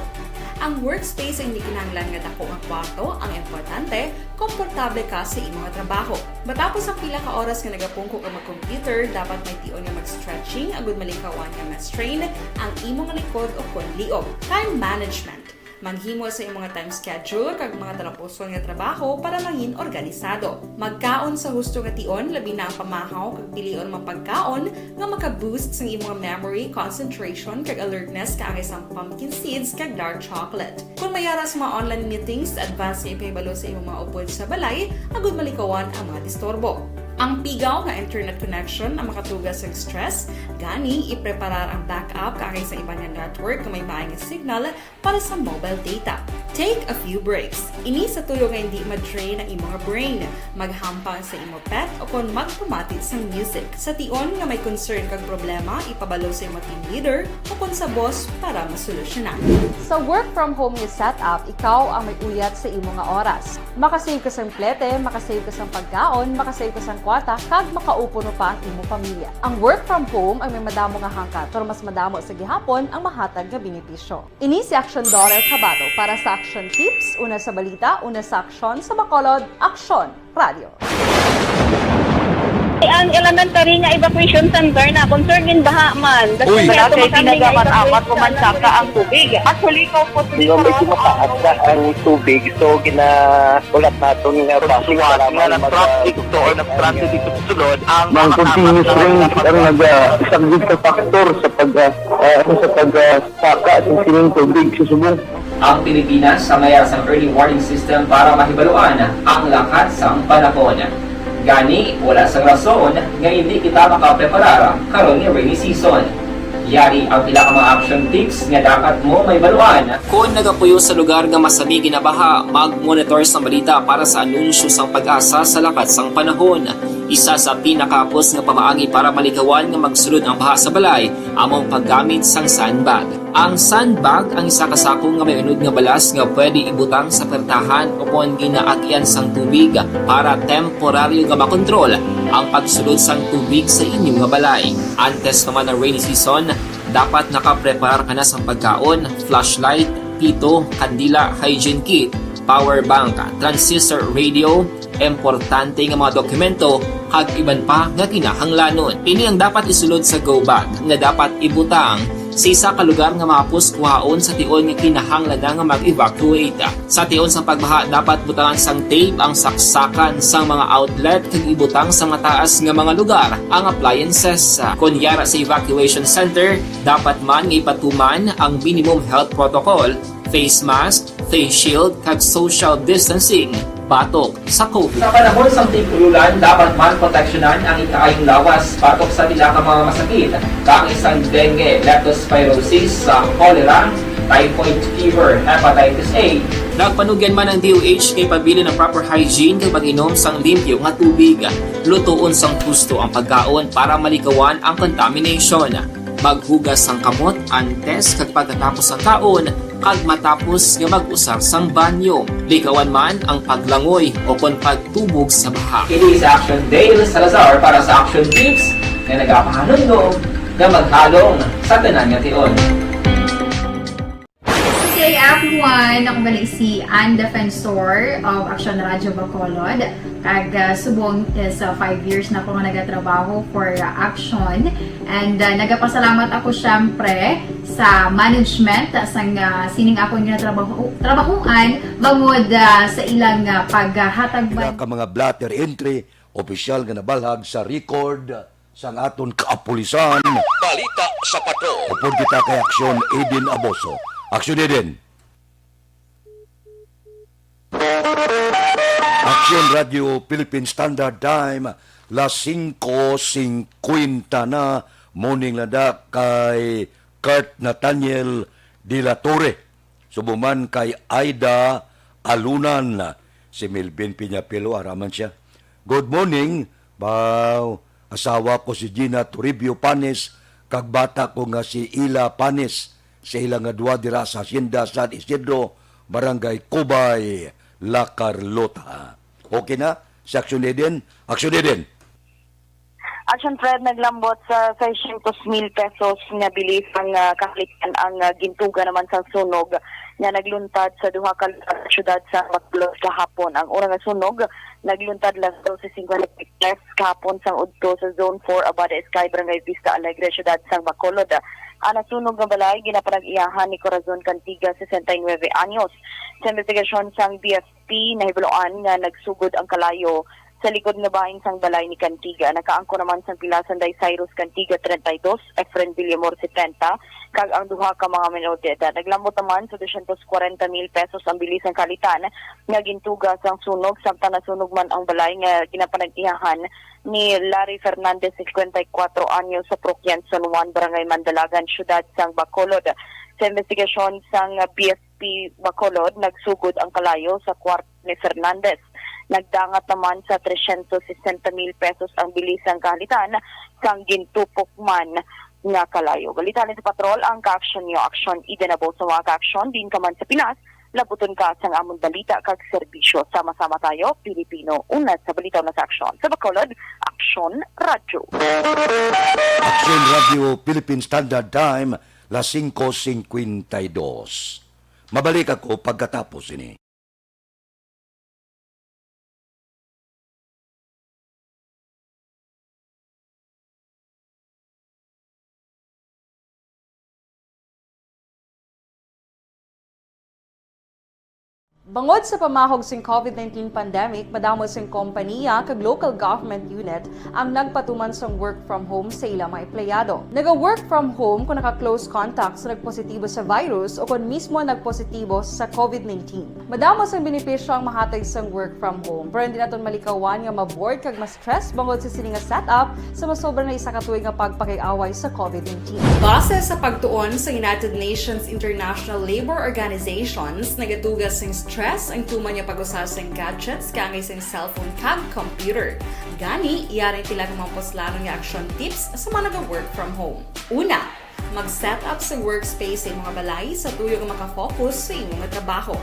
Ang workspace ay hindi kinahanglan nga dako nga kwarto, ang importante, komportable ka sa imong trabaho. Matapos ang pila ka oras nga nagapungko ka mag-computer, dapat may tion nga mag-stretching agud malikawan nga ma-strain ang imong likod o kon liog. Time management. Maghimo sa imong time schedule kag mga talapuson nga trabaho para mangin organisado. Magkaon sa husto nga tion, labi na ang pamahaw kag pilion mga pagkaon nga maka-boost sang imong memory, concentration, kag alertness kaangay sang pumpkin seeds kag dark chocolate. Kung may ara sa mga online meetings, advance nga ipahibalo sa imong mga upod sa balay agud malikawan ang mga disturbo. Ang pigaw nga internet connection ang makatuga sang stress, gani ipreparar ang backup kaangay sa iban nga network nga may maayo nga signal para sa mobile data. Take a few breaks. Ini sa tuyo nga hindi ma-drain ang imong brain. Maghampang sa imo pet o kon magpamati sang music. Sa tion nga may concern kag problema, ipabalo sa imo team leader o kon sa boss para masolusyonan. Sa work from home nga setup, ikaw ang may uyat sa imo nga oras. Makasave ka sang plete, makasave ka sang pagkaon, makasave ka sang kwarta, kag makaupo pa ang imo pamilya. Ang work from home ang may madamo nga hangkat, pero mas madamo sa gihapon ang mahatag nga benepisyo. Ini si Action Daughter Cabato para sa Action Tips, una sa balita, una sa aksyon, sa Bacolod, Action Radio. Ang elementary nga evacuation center na concern in baha man. Uy. Wala kay tinaga man amat ko man saka ang tubig. Actually, ko po Di ba, medyo mataas na ang tubig, so ginakulat naton nga traffic para nga mag-, nag-traffic to or nag-transit dito sa sulod ang mga continuous rain ang nag-saglit sa factor sa pag, ah, ah, sa pag, ah, saka sa sining tubig sa subong. Ang Pilipinas sa mayar sang early warning system para mahibaluan ang lakat sang panahon. Gani, wala sang rason nga hindi kita makapreparar karon nga rainy season. Yari ang pila ka mga action tips nga dapat mo mahibaluan. Kon nagapuyo sa lugar nga masami ginabaha, mag-monitor sang balita para sa anunsyo sang PAGASA sa lakat sang panahon. Isa sa pinakahapos nga pamaagi para malikawan nga magsulod ang baha sa balay amo ang paggamit sang sandbag. Ang sandbag ang isa ka sako nga may unod nga balas nga pwede ibutang sa pertahan o kon ginaagyan sang tubig para temporaryo nga makontrol ang pagsulod sang tubig sa inyo nga balay. Antes pa man ang rainy season, dapat nakapreparar ka na sang pagkaon, flashlight, pito, kandila, hygiene kit, power bank, transistor radio, importante nga mga dokumento, kag iban pa nga kinahanglanon. Ini ang dapat isulod sa go bag nga dapat ibutang sa isa ka lugar nga mahapos kuhaon sa tion nga kinahanglan na nga mag-evacuate. Sa tion sang pagbaha, dapat butangan sang tape ang saksakan sang mga outlet kag ibutang sa mataas nga mga lugar ang appliances. Kon yara sa evacuation center, dapat man nga ipatuman ang minimum health protocol, face mask, face shield, kag social distancing. batok sa COVID. Sa panahon sang tig-ulan, dapat man proteksyonan ang ikaayong lawas batok sa pila ka mga masakit, kaangay sang dengue, leptospirosis, sa cholera, typhoid fever, hepatitis A. Nagpanugyan man ang D O H nga ipabilin ang proper hygiene kag pag-inom sang limpyo nga tubig. Lutoon sang husto ang pagkaon para malikawan ang contamination. Maghugas sang kamot antes kag pagkatapos sang kaon, kag matapos nga mag-usar sang banyo. Likawan man ang paglangoy o kon pagtubog sa baha. Kini si Action Dale Salazar para sa Action Tips nga nagapahanumdom nga maghalong sa tanan nga tion. Good day, everyone! Ako bali si Ann Defensor of Action Radio Bacolod. Kag ah, subong is ah, five years na ako nga nagatrabaho for ah, Action. And ah, nagapasalamat ako syempre sa management sang ah, sining akong ginatrabaho trabahuan bangod ah, sa ilang ah, paghatag Pila ka mga blotter entry, opisyal nga nabalhag sa record sang aton kaapulisan. Balita sa Patrol. Upod kita kay Aksyon Eden Aboso. Aksyon Eden. Aksyon Radio Philippine Standard Time, las singko singkwenta na, morning na da kay Kurt Nathaniel de la Torre. Subong man kay Aida Alunan, si Melvin Piñapelo, ara man siya. Good morning, baw, asawa ko si Gina Toribio Panes, kag bata ko nga si Ila Panes, sa ila nga duwa dira sa Hacienda San Isidro, Barangay Cubay, La Carlota. Okay na? Si Action Eden? Action Eden! Action Fred, naglambot sa seiscientos mil pesos nga bilis ang ah, kahalikan ang ah, gintuga naman sang sunog nga nagluntad sa duha ka lugar sa siyudad sa Bacolod kahapon. Ang una nga sunog nagluntad las dose cincuenta y tres kahapon sang udto sa Zone four Abada Sky, Barangay Vista Alegre, siyudad sang Bacolod. Ang nasunog nga balay ginapanag-iyahan ni Corazon Cantiga, sesenta y nuebe anyos. Sa investigasyon sang B F P, nahibaluan nga nagsugod ang kalayo sa likod nga bahin sang balay ni Cantiga. Nakaangkon naman sang pilasan day Cyrus Cantiga, treinta y dos, Efren Villamor, setenta, kag ang duha ka mga menor de edad. Naglambot naman sa doscientos cuarenta mil pesos ang bilis sang kahalitan nga gintuga sang sunog, samtang nasunog man ang balay nga ginapanag-iyahan ni Larry Fernandez, cincuenta y cuatro anyos, sa Parokya San Juan, Barangay Mandalagan, siyudad sang Bacolod. Sa investigasyon sang B F P Bacolod, nagsugod ang kalayo sa kwarto ni Fernandez. Nagdangat naman sa trescientos sesenta mil pesos ang bilis sang kahalitan sang gintupok man nga kalayo. Balita ni sa Patrol, ang Ka-Aksyon niyo, Aksyon Eden Aboso. Mga ka-aksyon, diin ka man sa Pinas, labuton ka sang amon balita kag serbisyo. Sama-sama tayo, Pilipino, una sa balita, una sa aksyon. Sa Bacolod, Aksyon Radyo. Aksyon Radyo Philippine Standard Time, las singko singkwenta y dos. Mabalik ako pagkatapos ini. Bangod sa pamahog sing COVID nineteen pandemic, madamo sing kompaniya kag local government unit ang nagpatuman sang work from home sa ila mga empleyado. Naga-work from home kon naka-close contact sa nagpositibo sa virus o kon mismo nagpositibo sa COVID nineteen. Madamo sang benepisyo ang mahatag sang work from home, pero hindi naton malikawan nga ma-bored kag ma-stress bangod sa sini nga setup sa masobra na isa ka tuig nga pagpakig-away sa COVID nineteen. Base sa pagtuon sa United Nations International Labor Organizations, nagatuga sing stress ang tuman nga pag-usa sang gadgets kaangay sang cellphone kag computer. Gani, yari ang pila ka mga puslanon nga action tips sa mga naga-work from home. Una, mag-set up sa workspace sa imong balay sa tuyo nga makafocus sa imong trabaho.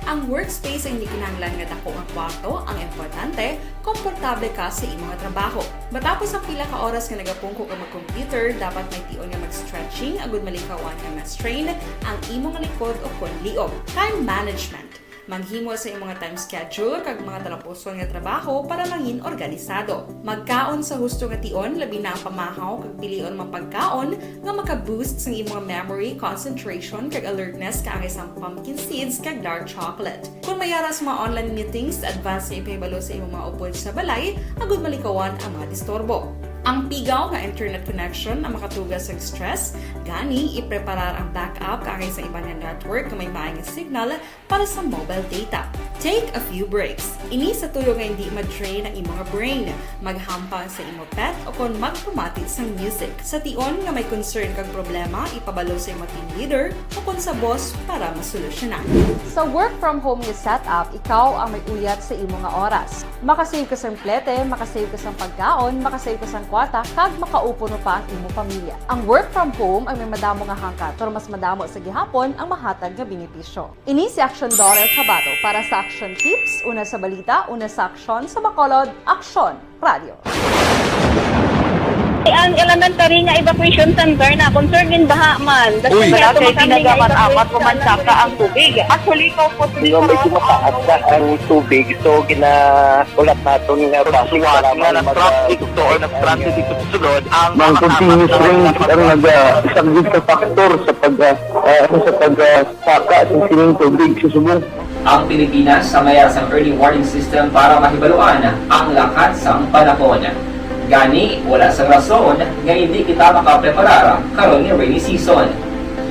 Ang workspace ang hindi kinahanglan nga dako nga kwarto, ang importante, komportable ka sa imong trabaho. Matapos ang pila ka oras nga nagapungko ka mag-computer, dapat may tion nga mag-stretching agud malikawan nga ma-strain ang imong likod o kon liog. Time management. Maghimo sa imong time schedule kag mga talapuson nga trabaho para mangin organisado. Magkaon sa husto nga tion, labi na ang pamahaw kag pilion mga pagkaon nga maka-boost sang imong memory, concentration, kag alertness kaangay sang pumpkin seeds kag dark chocolate. Kon may ara sa mga online meetings, advance nga ipahibalo sa imong mga upod sa balay agud malikawan ang mga disturbo. Ang pigaw nga internet connection ang makatuga sa stress, gani ipreparar ang backup kaangay sa iban nga network nga may maayong signal para sa mobile data. Take a few breaks. Ini sa tuyo nga hindi ma-drain ang imo nga brain, maghampang sa imo pet o kon magpamati sang music. Sa tion nga may concern kag problema, ipabalo sa imo team leader o kon sa boss para masolusyonan. Sa work from home nga setup, ikaw ang may uyat sa imo nga oras. Makasave ka sang plete, makasave ka sang pagkaon, makasave ka sang kwarta, kag makaupod mo pa ang imo pamilya. Ang work from home ang may madamo nga hangkat, pero mas madamo sa gihapon ang mahatag nga benepisyo. Ini si Aksyon Dorel Cabato para sa Aksyon Tips, una sa balita, una sa aksyon, sa Bacolod, Aksyon Radio. Ang elementary nga evacuation center na concerned din baha man. Uy, Kasi wala kay kami nga tinaga man evacuation amat o man center. Saka ang tubig. Actually, ko po Yung medyo mataas na ang tubig, so ginaulat naton nga Suwat nga nag-traffic to or nag-transit dito sa sulod ang Ang mga continuous kasama rain sa ang nagasaglit sa factor sa pag, ah, ah, sa pag, ah, saka sa sining tubig sa subong. Ang Pilipinas sa mayar sang early warning system para mahibaluan ang lakat sang panahon. Gani, wala sang rason nga hindi kita makapreparar karon nga rainy season.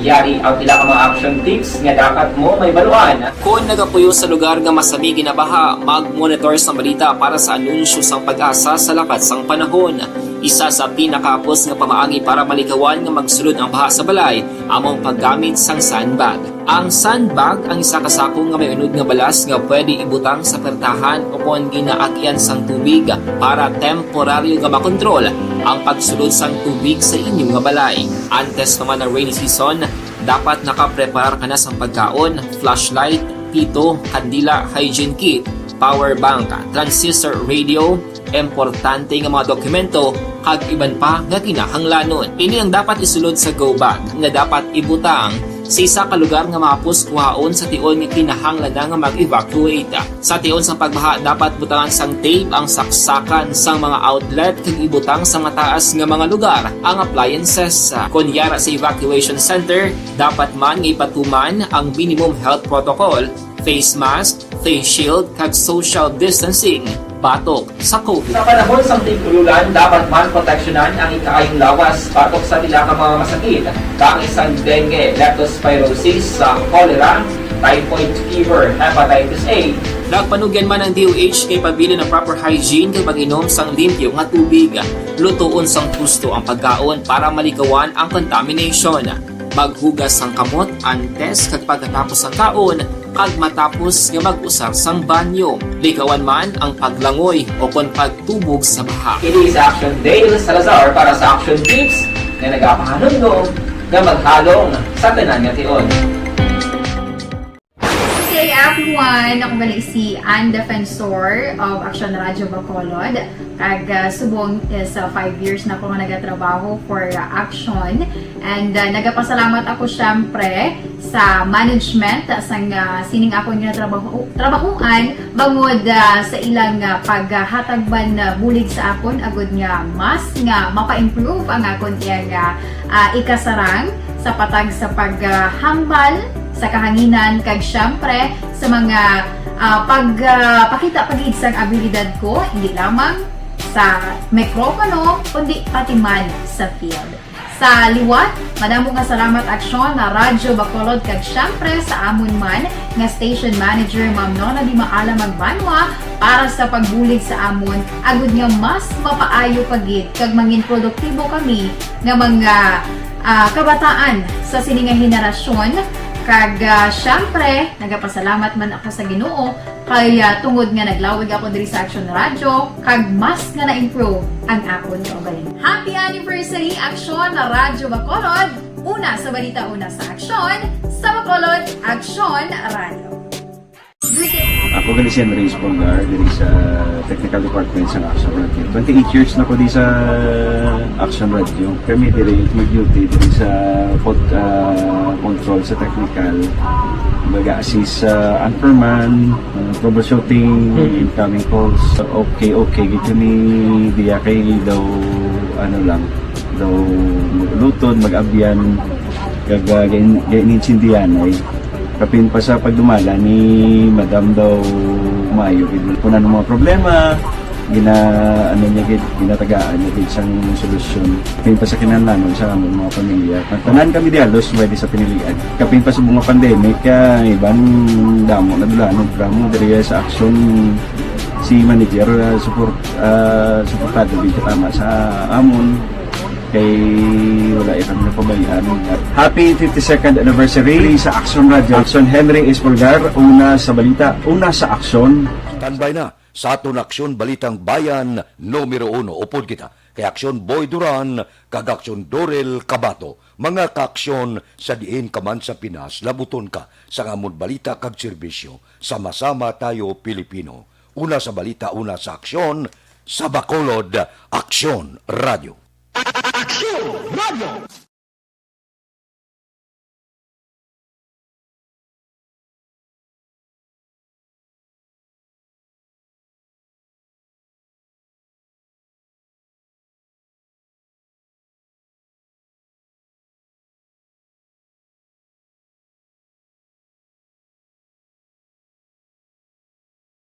Yari ang pila ka mga action tips nga dapat mo mahibaluan. Kon nagapuyo sa lugar nga masami ginabaha, mag-monitor sang balita para sa anunsyo sang PAGASA sa lakat sang panahon. Isa sa pinakahapos nga pamaagi para malikawan nga magsulod ang baha sa balay amo ang paggamit sang sandbag. Ang sandbag ang isa ka sako nga may unod nga balas nga pwede ibutang sa pertahan o kon ginaagyan sang tubig para temporaryo nga makontrol ang pagsulod sang tubig sa inyo nga balay. Antes pa man ang rainy season, dapat nakapreparar ka na sang pagkaon, flashlight, pito, kandila, hygiene kit, power bank, transistor radio, importante nga mga dokumento, kag iban pa nga kinahanglanon. Ini ang dapat isulod sa go bag nga dapat ibutang sa isa ka lugar nga mahapos kuhaon sa tion nga kinahanglan na nga mag-evacuate. Sa tion sang pagbaha, dapat butangan sang tape ang saksakan sang mga outlet kag ibutang sa mataas nga mga lugar ang appliances. Kon yara sa evacuation center, dapat man nga ipatuman ang minimum health protocol, face mask, face shield, kag social distancing batok sa COVID. Sa panahon sang tig-ululan, dapat man proteksyonan ang ikaayong lawas batok sa pila ka mga masakit, kaangay sang dengue, leptospirosis, sa cholera, typhoid fever, hepatitis A. Nagpanugyan man ang D O H kay pabilin ang proper hygiene kag mag-inom sang limpyo nga tubig. Lutoon sang husto ang pagkaon para malikawan ang contamination. Maghugas sang kamot antes kag pagkatapos sang kaon, kag matapos nga mag-usar sang banyo. Likawan man ang paglangoy o kon pagtubog sa baha. Ini sa Action Dale Salazar para sa Action Tips nga nagapahanumdom nga maghalong sa tanan nga tion. Good day, everyone! Ako gali si Ann Defensor of Action Radio Bacolod. Kag, ah, subong is, ah, five years na ako nga nagatrabaho for, ah, Action. And, ah, nagapasalamat ako, syempre, sa management, ah, sang, ah, sining akon nga trabaho, trabahuan, bangod, ah, sa ilang, ah, paghatag man, ah, bulig sa akon, agud nga mas nga mapa-improve ang akon iyang, ah, ah, ikasarang sa patag sa paghambal sa kahanginan, kag syempre sa mga, ah, pag, ah, pakita pa gid sang abilidad ko, hindi lamang sa mikropono, kundi pati man sa field. Sa liwat, madamo nga salamat, Aksyon na Radyo Bacolod, kag syempre sa amon man nga station manager, Ma'am Nona Di Maala Magbanwa, para sa pagbulig sa amon, agud nga mas mapaayo pa gid kag mangin produktibo kami nga mga, ah, kabataan sa sini nga henerasyon. Kag, ah, syempre, nagapasalamat man ako sa Ginoo kay, ah, tungod nga naglawig ako diri sa Action Radio, kag mas nga na-improve ang akon kaugalingon. Happy anniversary, Action na Radyo Bacolod! Una sa balita, una sa aksyon, sa Bacolod, Action Radio. Ako gali si Andres Polgar, diri sa Technical Department sa Action Radio. Twenty-eight years na ko di sa Action Radio. Kami diri mag-duty diri sa pod-, ah, control sa technical. Mag-assist sa anchorman, ah, troubleshooting, Mm. incoming calls. Okay, okay, gid kami diya kay daw, ano lang, daw maglutod, mag-abyan, kag, ah, gain-, gain-, intindihan ay. Kapin pa sa pagdumala ni Madam daw maayo gid. Kung ano mga problema, Gina, ano niya gid, ginatagaan niya gid sang solusyon. Kapin pa sa kinahanglanon sa among mga pamilya. Tanan kami dialos, pwede sa pinilian. Kapin pa sa mga pandemic, ah, iban damo na dulanon, drama diri sa aksyon. Si manager, ah, support, ah, suportado gid katama sa amon. Kay wala iya kami napabayaan. Happy fifty-second anniversary sa Aksyon Radio. Aksyon Henry Espolgar, una sa balita, una sa aksyon. Standby na sa aton Aksyon Balitang Bayan numero uno. Upod kita kay Aksyon Boy Duran kag Aksyon Dorel Cabato. Mga kaaksyon, sa diin ka man sa Pinas, labuton ka sa amon balita kag serbisyo. Sama-sama tayo, Pilipino. Una sa balita, una sa aksyon, sa Bacolod, Aksyon Radio. Aksyon Radio!